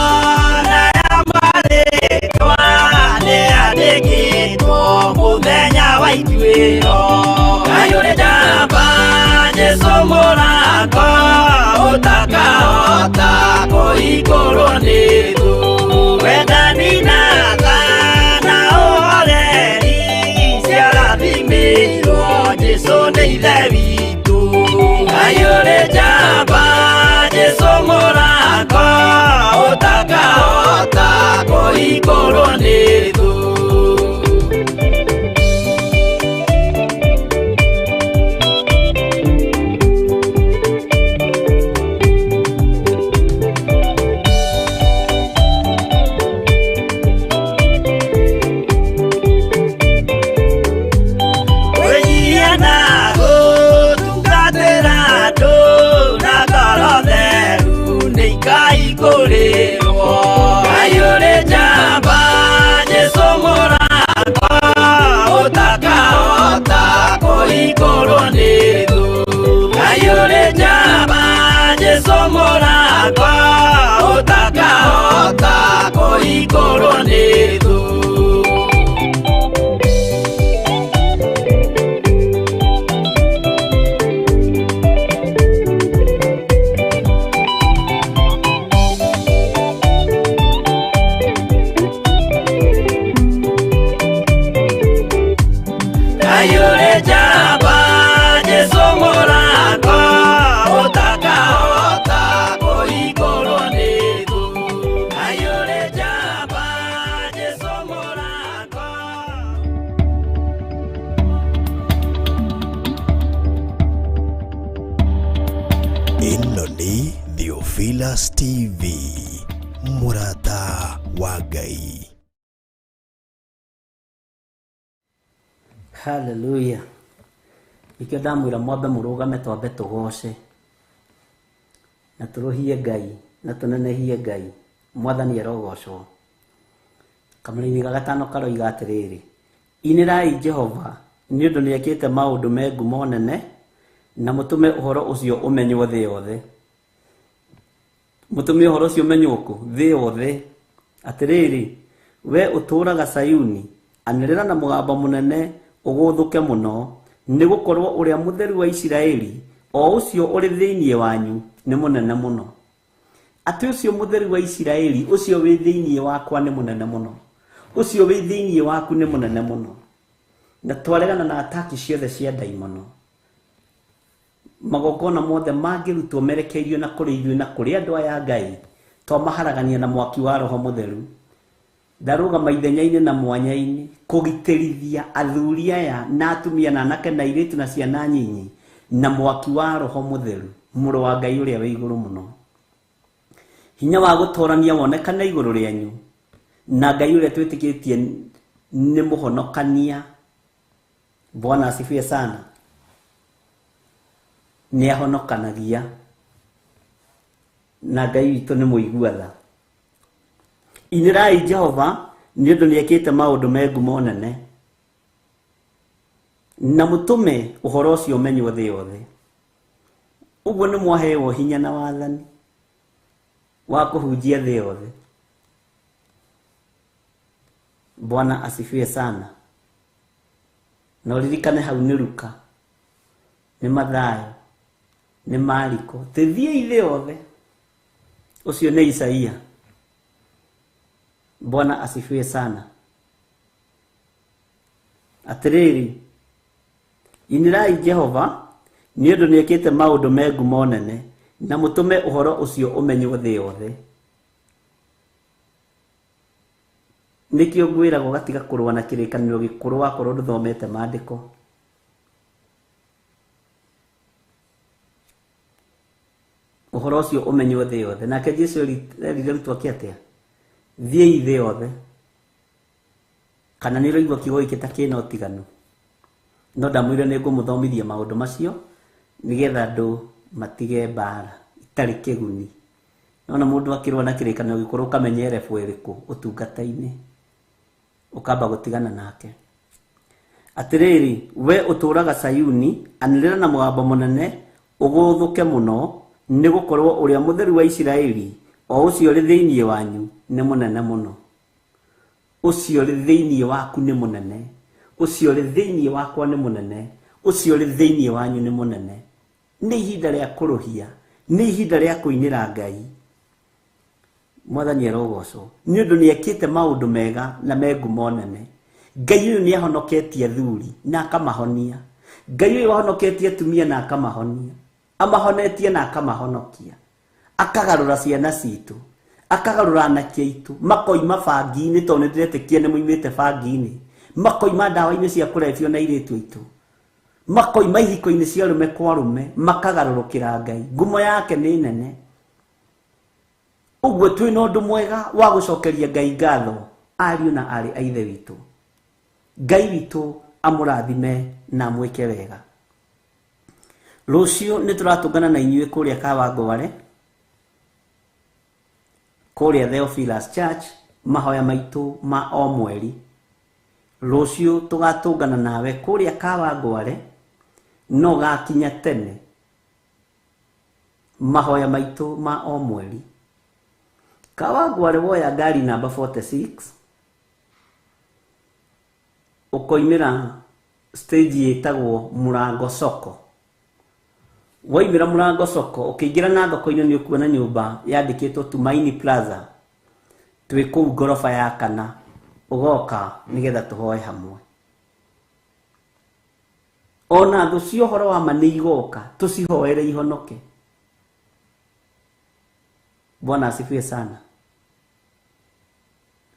na ya marĩtwa nĩyandĩkĩtwo kũhingũrwo nĩ thũ. Wendani na tha na ũhoreri ciarathimĩirwo Jesũ nĩ Ithe witũ. Ngai ũrĩ njamba, Jesũ mũrango ũtakahota kũhingũrwo nĩ thũ. Wĩnyihia na gũtungatĩra andũ na ngoro theru nĩikaihingũrĩrwo. Ngai ũrĩ njamba, Jesũ mũrango ũtakahota kũhingũrwo nĩ thũ. Ngai ũrĩ njamba, Jesũ mũrango ũtakahota kũhingũrwo nĩ thũ. Ngai ũrĩ njamba, Jesũ mũrango ũtakahota kũhingũrwo nĩ thũ. Ngai ũrĩ njamba, Jesũ mũrango. Ĩno nĩ Theophilus TV, mũrata wa Ngai. Haleluya. Nikio ndamwĩra mwambe mũrũgame twambe tũgoce na tũrũhie Ngai na tũnenehie Ngai. Mwathani arogocwo. Kamũraini ga gatano karoiga atĩrĩrĩ, inĩrai Jehova nĩ ũndũ nĩekĩte maũndũ me ngumo nene, na mũtũme ũhoro ũcio ũmenywo thĩ yothe. Mũtũme ũhoro ũcio ũmenywo kũ? Thĩ yothe. Atĩrĩrĩ, we ũtũũraga Sayuni, anĩrĩra na mũgambo mũnene ũgũthũke mũno, nĩ gũkorwo ũrĩa mũtheru wa Isiraeli, o ũcio ũrĩ thĩinĩ wanyu, nĩ mũnene mũno. Atĩ ũcio mũtheru wa Isiraeli, ũcio wĩ thĩinĩ wakwa nĩ mũnene mũno. Ũcio wĩ thĩinĩ waku nĩ mũnene mũno. Na twaregana na ataki ciothe cia ndaimono. Magongona mothe mangĩrutwo merekeirio na kũrĩ ithuĩ na kũrĩ andũ aya a Ngai, twamaharagania na mwaki wa Roho Mũtheru. Ndarũgama ithenya-inĩ na mwanya-inĩ kũgitĩrithia athuri aya na atumia na anake na airĩtu na ciana nyinyi na mwaki wa Roho Mũtheru, mũrũ wa Ngai ũrĩa wĩ igũrũ mũno. Hinya wa gũtorania wonekane igũrũ rĩanyu, na Ngai ũrĩa twĩtĩkĩtie nĩ mũhonokania. Bwana asifiwe sana. Nĩ ahonokanagia, na Ngai witũ nĩ mũigua tha. Inĩrai Jehova nĩ ũndũ nĩekĩte maũndũ me ngumo nene, na mũtũme ũhoro ũcio ũmenywo thĩ yothe. Ũguo nĩ mwahewo hinya na wathani wa kũhunjia thĩ yothe. Bwana asifiwe sana. Na ũririkane hau nĩ Luka, nĩ Mathayo, nĩ Mariko, tĩthiĩi thĩ yothe. Ũcio nĩ Isaia. Bwana asifiwe sana. Atĩrĩrĩ, inĩrai Jehova nĩ ũndũ nĩekĩte maũndũ me ngumo nene, na mũtũme ũhoro ũcio ũmenywo thĩ yothe. Nĩkĩo ngwĩragwo gatiga kũrũa na kĩrĩkanĩro gĩkũrũ wakorwo ndũthomete maandĩko. Ũhoro ũcio ũmenywo thĩ yothe. Nake Jesũ erire arutwo ake atĩa? Thiĩi thĩ yothe. Kana nĩ ũraigua kiugo gĩkĩ ta kĩna ũtiganu? No ndamwĩrire nĩ ngũmũthomithia maũndũ macio nĩgetha andũ matige mbara itarĩ kĩguni. Nona mũndũ akĩrũa na kĩrĩkanĩro gĩkũrũ ũkamenya erebu ĩrĩkũ ũtungata-inĩ, ũkamba gũtigana nake. Atĩrĩrĩ, we ũtũũraga Sayuni, anĩrĩra na mũgambo mũnene ũgũthũke mũno, nĩ gũkorwo ũrĩa mũtheru wa Isiraeli, o ũcio ũrĩ thĩinĩ wanyu, nĩ mũnene mũno. Ũcio ũrĩ thĩinĩ waku nĩ mũnene. Ũcio ũrĩ thĩinĩ wakwa nĩ mũnene. Ũcio ũrĩ thĩinĩ wanyu nĩ mũnene. Nĩ ihinda rĩa kũrũhia, nĩ ihinda rĩa kũinĩra Ngai. Mwathani arogocwo nĩ ũndũ nĩ ekĩte maũndũ mega na me ngumo nene. Ngai ũyũ nĩ ahonoketie athuri na akamahonia. Ngai ũyũ ahonoketie atumia na akamahonia, amahonetie na akamahonokia, akagarũra ciana citũ, akagarũra anake aitũ, makoima bangi-inĩ, tondũ nĩ ndĩretĩkia nĩ moimĩte bangi-inĩ, makoima ndawa-inĩ cia kũrebio na airĩtu aitũ, makoima ihiko-inĩ cia arũme kwa arũme, makagarũrũkĩra Ngai. Ngumo yake nĩ nene. Ũguo twĩna ũndũ mwega wa gũcokeria Ngai ngatho, ariũ na aarĩ a Ithe witũ. Ngai witũ amũrathime na amwĩke wega. Rũciũ nĩ tũratũngana na inyuĩ kũrĩa Kawangware, kũrĩa Theophilus Church, mahoya maitũ ma o mweri. Rũciũ tũgatũngana nawe kũrĩa Kawangware, no gakinya tene, mahoya maitũ ma o mweri. Kawangware woya ngari namba 46, ũkoimĩra stage ĩtagwo Mũrango Soko. Woimĩra Mũrango Soko, ũkĩingĩra na thoko-inĩ nĩ ũkuona nyũmba yandĩkĩtwo Tumaini Plaza. Twĩ kũu ngoroba ya kana, ũgoka nĩgetha tũhoe hamwe. Ona thũ cia ũhoro wa ma nĩ igoka, tũcihoere ihonoke. Bwana asifiwe sana.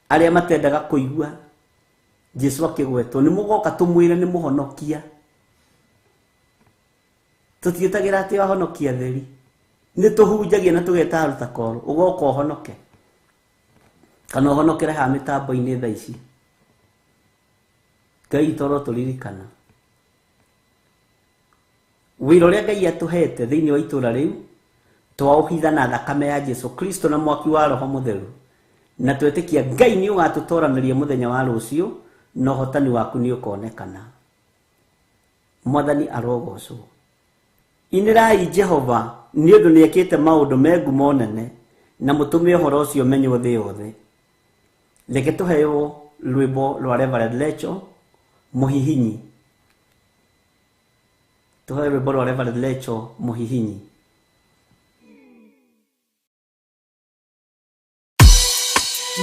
Arĩa matendaga kũigua Jesu akĩgwetwo, nĩ mũgoka tũmwĩre nĩ mũhonokia. Tũtiĩtagĩra atĩ ahonokia atheri, nĩ tũhunjagia na tũgeta aruta koro, ũgoka ũhonoke kana ũhonokere haha mĩtambo-inĩ thaa ici. Ngai toro tũririkana wĩra ũrĩa Ngai atũhete thĩinĩ wa itũra rĩu, twaũhitha na thakame ya Jesu Kristo na mwaki wa Roho Mũtheru, na twetĩkia Ngai nĩ ũgatũtoranĩria mũthenya wa rũciũ, na ũhotani waku nĩ ũkonekana. Mwathani arogocwo. Inĩrai Jehova nĩ ũndũ nĩ ekĩte maũndũ me ngumo nene, na mũtũme ũhoro ũcio ũmenywo thĩ yothe. Reke tũheo rwĩmbo rwa Reverend Lecho Mũhihinyi. Tũheo rwĩmbo rwa Reverend Lecho Mũhihinyi.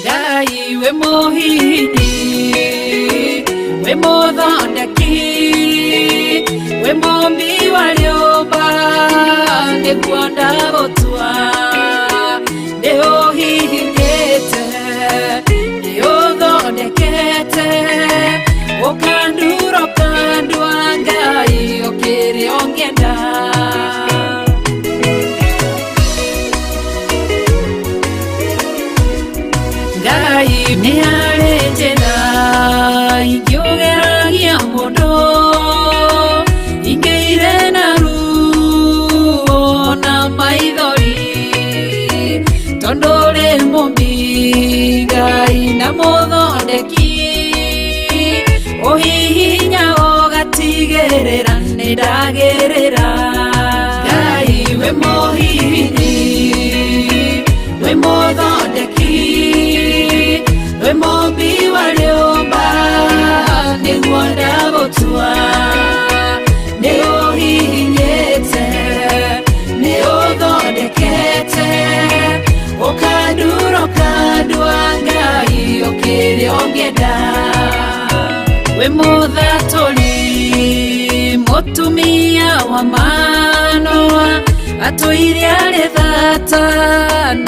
Ngai we mũhihinyi, we mũthondeki, we mũmbi wa rĩũmba, nĩguo ndagũtua. Nĩ ũhihinyĩte, nĩ ũthondekete, ũkandura ũkandua, Ngai ũkĩrĩ ũngĩenda. Ngai nĩ harĩ njĩra ingĩũgeragia mũndũ, ingĩire na ruo na maithori, tondũ ũrĩ mũmbi Ngai na mũthondeki, ũhihinya ũgatigĩrĩra nĩ ndagĩrĩra. Ngai we mũhihinyi, we mũthondeki, we mũmbi wa rĩũmba, nĩguo ndagũtua. Nĩ ũhihinyĩte, nĩ ũthondekete, ũkandura ũkandua, Ngai ũkĩrĩ ũngĩenda. We mũthatũri, mũtumia wa Manoa, atũire arĩ thata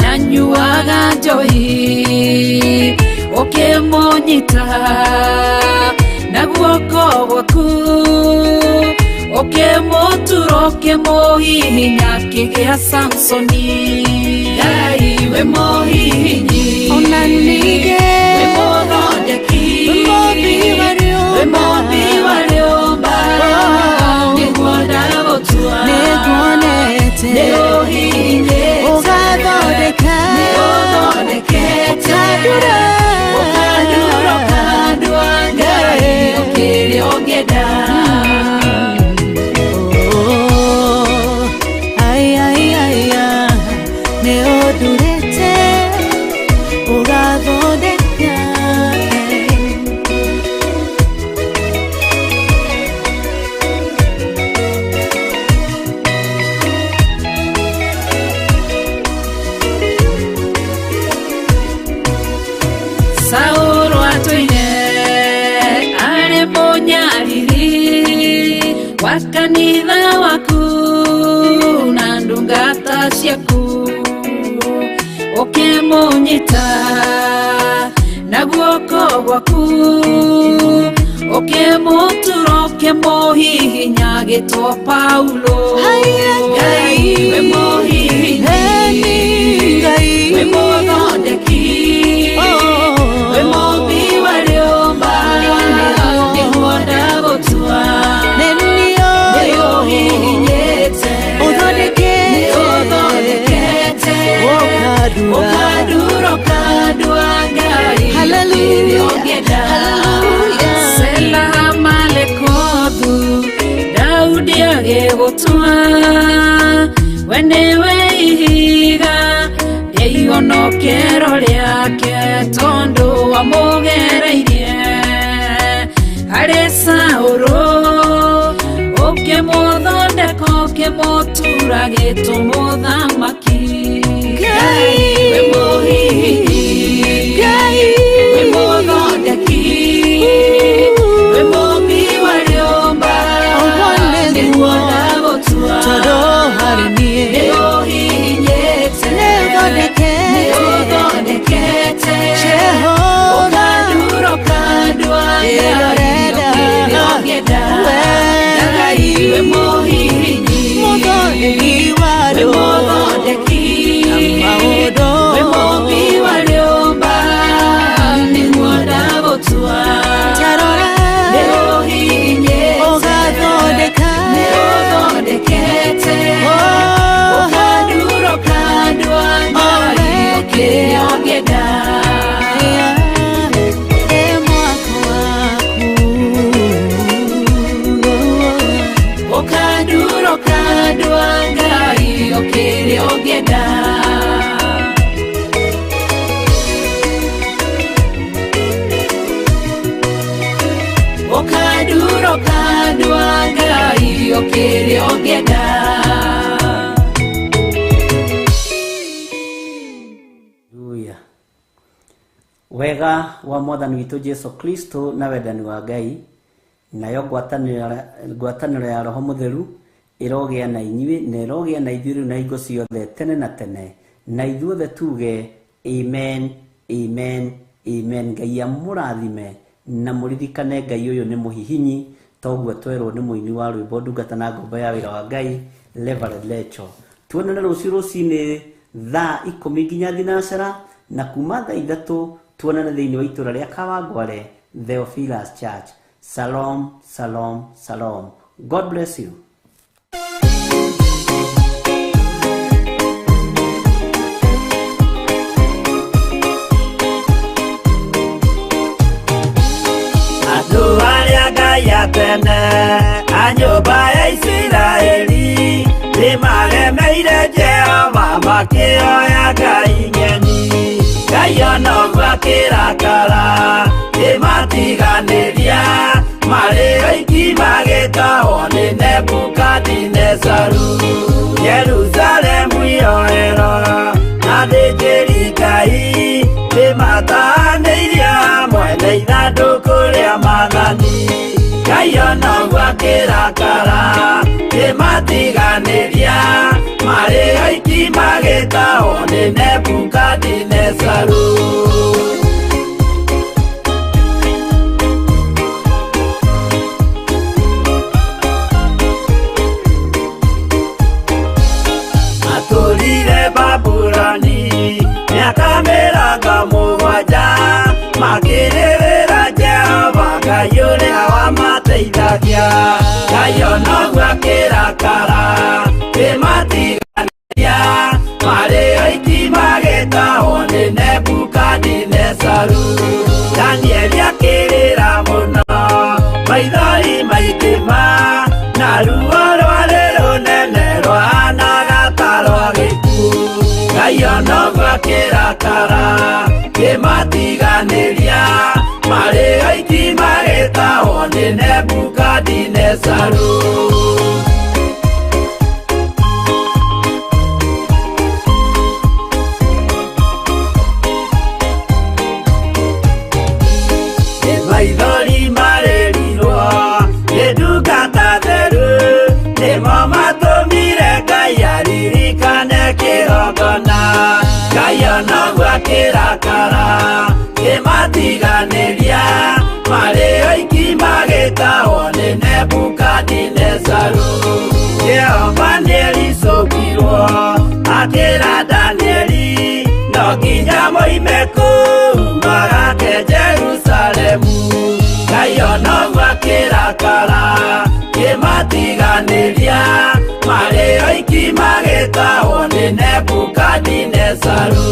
na nyuaga njohi, ũkĩmũnyita na guoko gwaku, ũkĩmũtura ũkĩmũhihinya akĩgĩa Samsoni. Ngai we mũhihinyi, Ona ningĩ we mũthondeki, we mũmbi wa we mũmbi wa rĩũmba, nĩguo ndagũtua. Nĩnguonete Nĩ ũhihinyĩte, ũgathondeka, nĩ ũthondekete, ũkandura, ũkandura ũkandua, Ngai ũkĩrĩ ũngĩenda. Oh, ai, ai, ai, ah, nĩ ũndurĩte ũgathondeka. Wa kanitha waku na ndungata ciaku ũkĩmũnyita na guoko gwaku ũkĩmũtura ũkĩmũhihinya gĩtwo Paulo. Ngai we mũhihinyi, we mũthondeki, we mũmbi wa rĩũmba, nĩguo ndagũtua. Nĩũhihinyĩte, nĩũthondekete, ũkandura ũkandua Ngai kĩrĩa ũngĩenda. Sela Malekothu Daudi agĩgũtua, we nĩwe ihiga rĩa ihonokero rĩake, tondũ wamũgereirie harĩ Saũlũ, ũkĩmũthondeka ũkĩmũtura gĩtũmũthamaki. Ngai we mũhihinyi, we mũthondeki, we mũmbi wa rĩũmba, nĩguo ndagũtua. Tondũ harĩ niĩ Nĩũhihinyĩte, nĩũthondekete, ũkandura ũkandua Ngai kĩrĩa ũngĩenda. Ngai we mũhihinyi, we mũthondeki, we mũmbi wa rĩũmba, nĩguo ndagũtua. Nĩũhihinyĩte, nĩũthondekete, ũkandura ũkandua Ngai kĩrĩa ũngĩenda. Ũkandura ũkandua Ngai kĩrĩa ũngĩenda. Ũkandura ũkandua Ngai kĩrĩa ũngĩenda. Haleluya. Wega wa mwathani witũ Jesu Kristo na wendani wa Ngai nayo ngwatanĩro ya Roho Mũtheru ĩrogĩa na inyuĩ na ĩrogĩa na ithuĩ rĩu na hingo ciothe tene na tene, na ithuothe tuge amen, amen, amen. Ngai amũrathime na mũririkane Ngai ũyũ nĩ mũhihinyi, toguo twerwo nĩ mũini wa rwĩmbo ndungata na ngombo ya wĩra wa Ngai Reverend Lecho. Tuonane rũciũ rũcinĩ thaa 10 nginya thinacara, na kuma thaa 3 tuonane thĩinĩ wa itũra rĩa Kawangware Theophilus Church. Shalom, shalom, shalom. God bless you. Andũ arĩa Ngai a tene a nyũmba ya Isiraeli nĩmaremeire Jehova makĩoya ngai ng'eni. Ngai ona ũguo akĩrakara kĩmatiganĩria, marĩ oiki magĩtahwo nĩ Nebukadinezaru. Jerusalemu yoerwo na athĩnjĩri Ngai nĩmatahanĩirio hamwe na ithandũkũ rĩa maathani. Ngai ona ũguo akĩrakara kĩmatiganĩria, marĩ oiki magĩtahwo nĩ Nebukadinezaru. Matũrire Babuloni mĩaka 70, makĩrĩrĩra Jehova Ngai ũrĩa wamateithagia. Ngai ona ũguo akĩrakara kĩmatiganĩria, marĩ oiki magĩtahwo nĩ Nebukadinezaru. Danieli akĩrĩra mũno, maithori maingĩ ma, na ruo rwarĩ rũnene rwahanaga ta rwa gĩkuũ. Ngai ona ũguo akĩrakara kĩmatiganĩria, marĩ oiki magĩtahwo nĩ Nebukadinezaru. Maithori marĩrirwo nĩ ndungata theru, magĩtahwo nĩ Nebukadinezaru. Jehova nĩericũkirwo akĩra Danieli no nginya moime kũu magake Jerusalemu. Ngai ona ũguo akĩrakara kĩmatiganĩria marĩ oiki magĩtahwo nĩ Nebukadinezaru.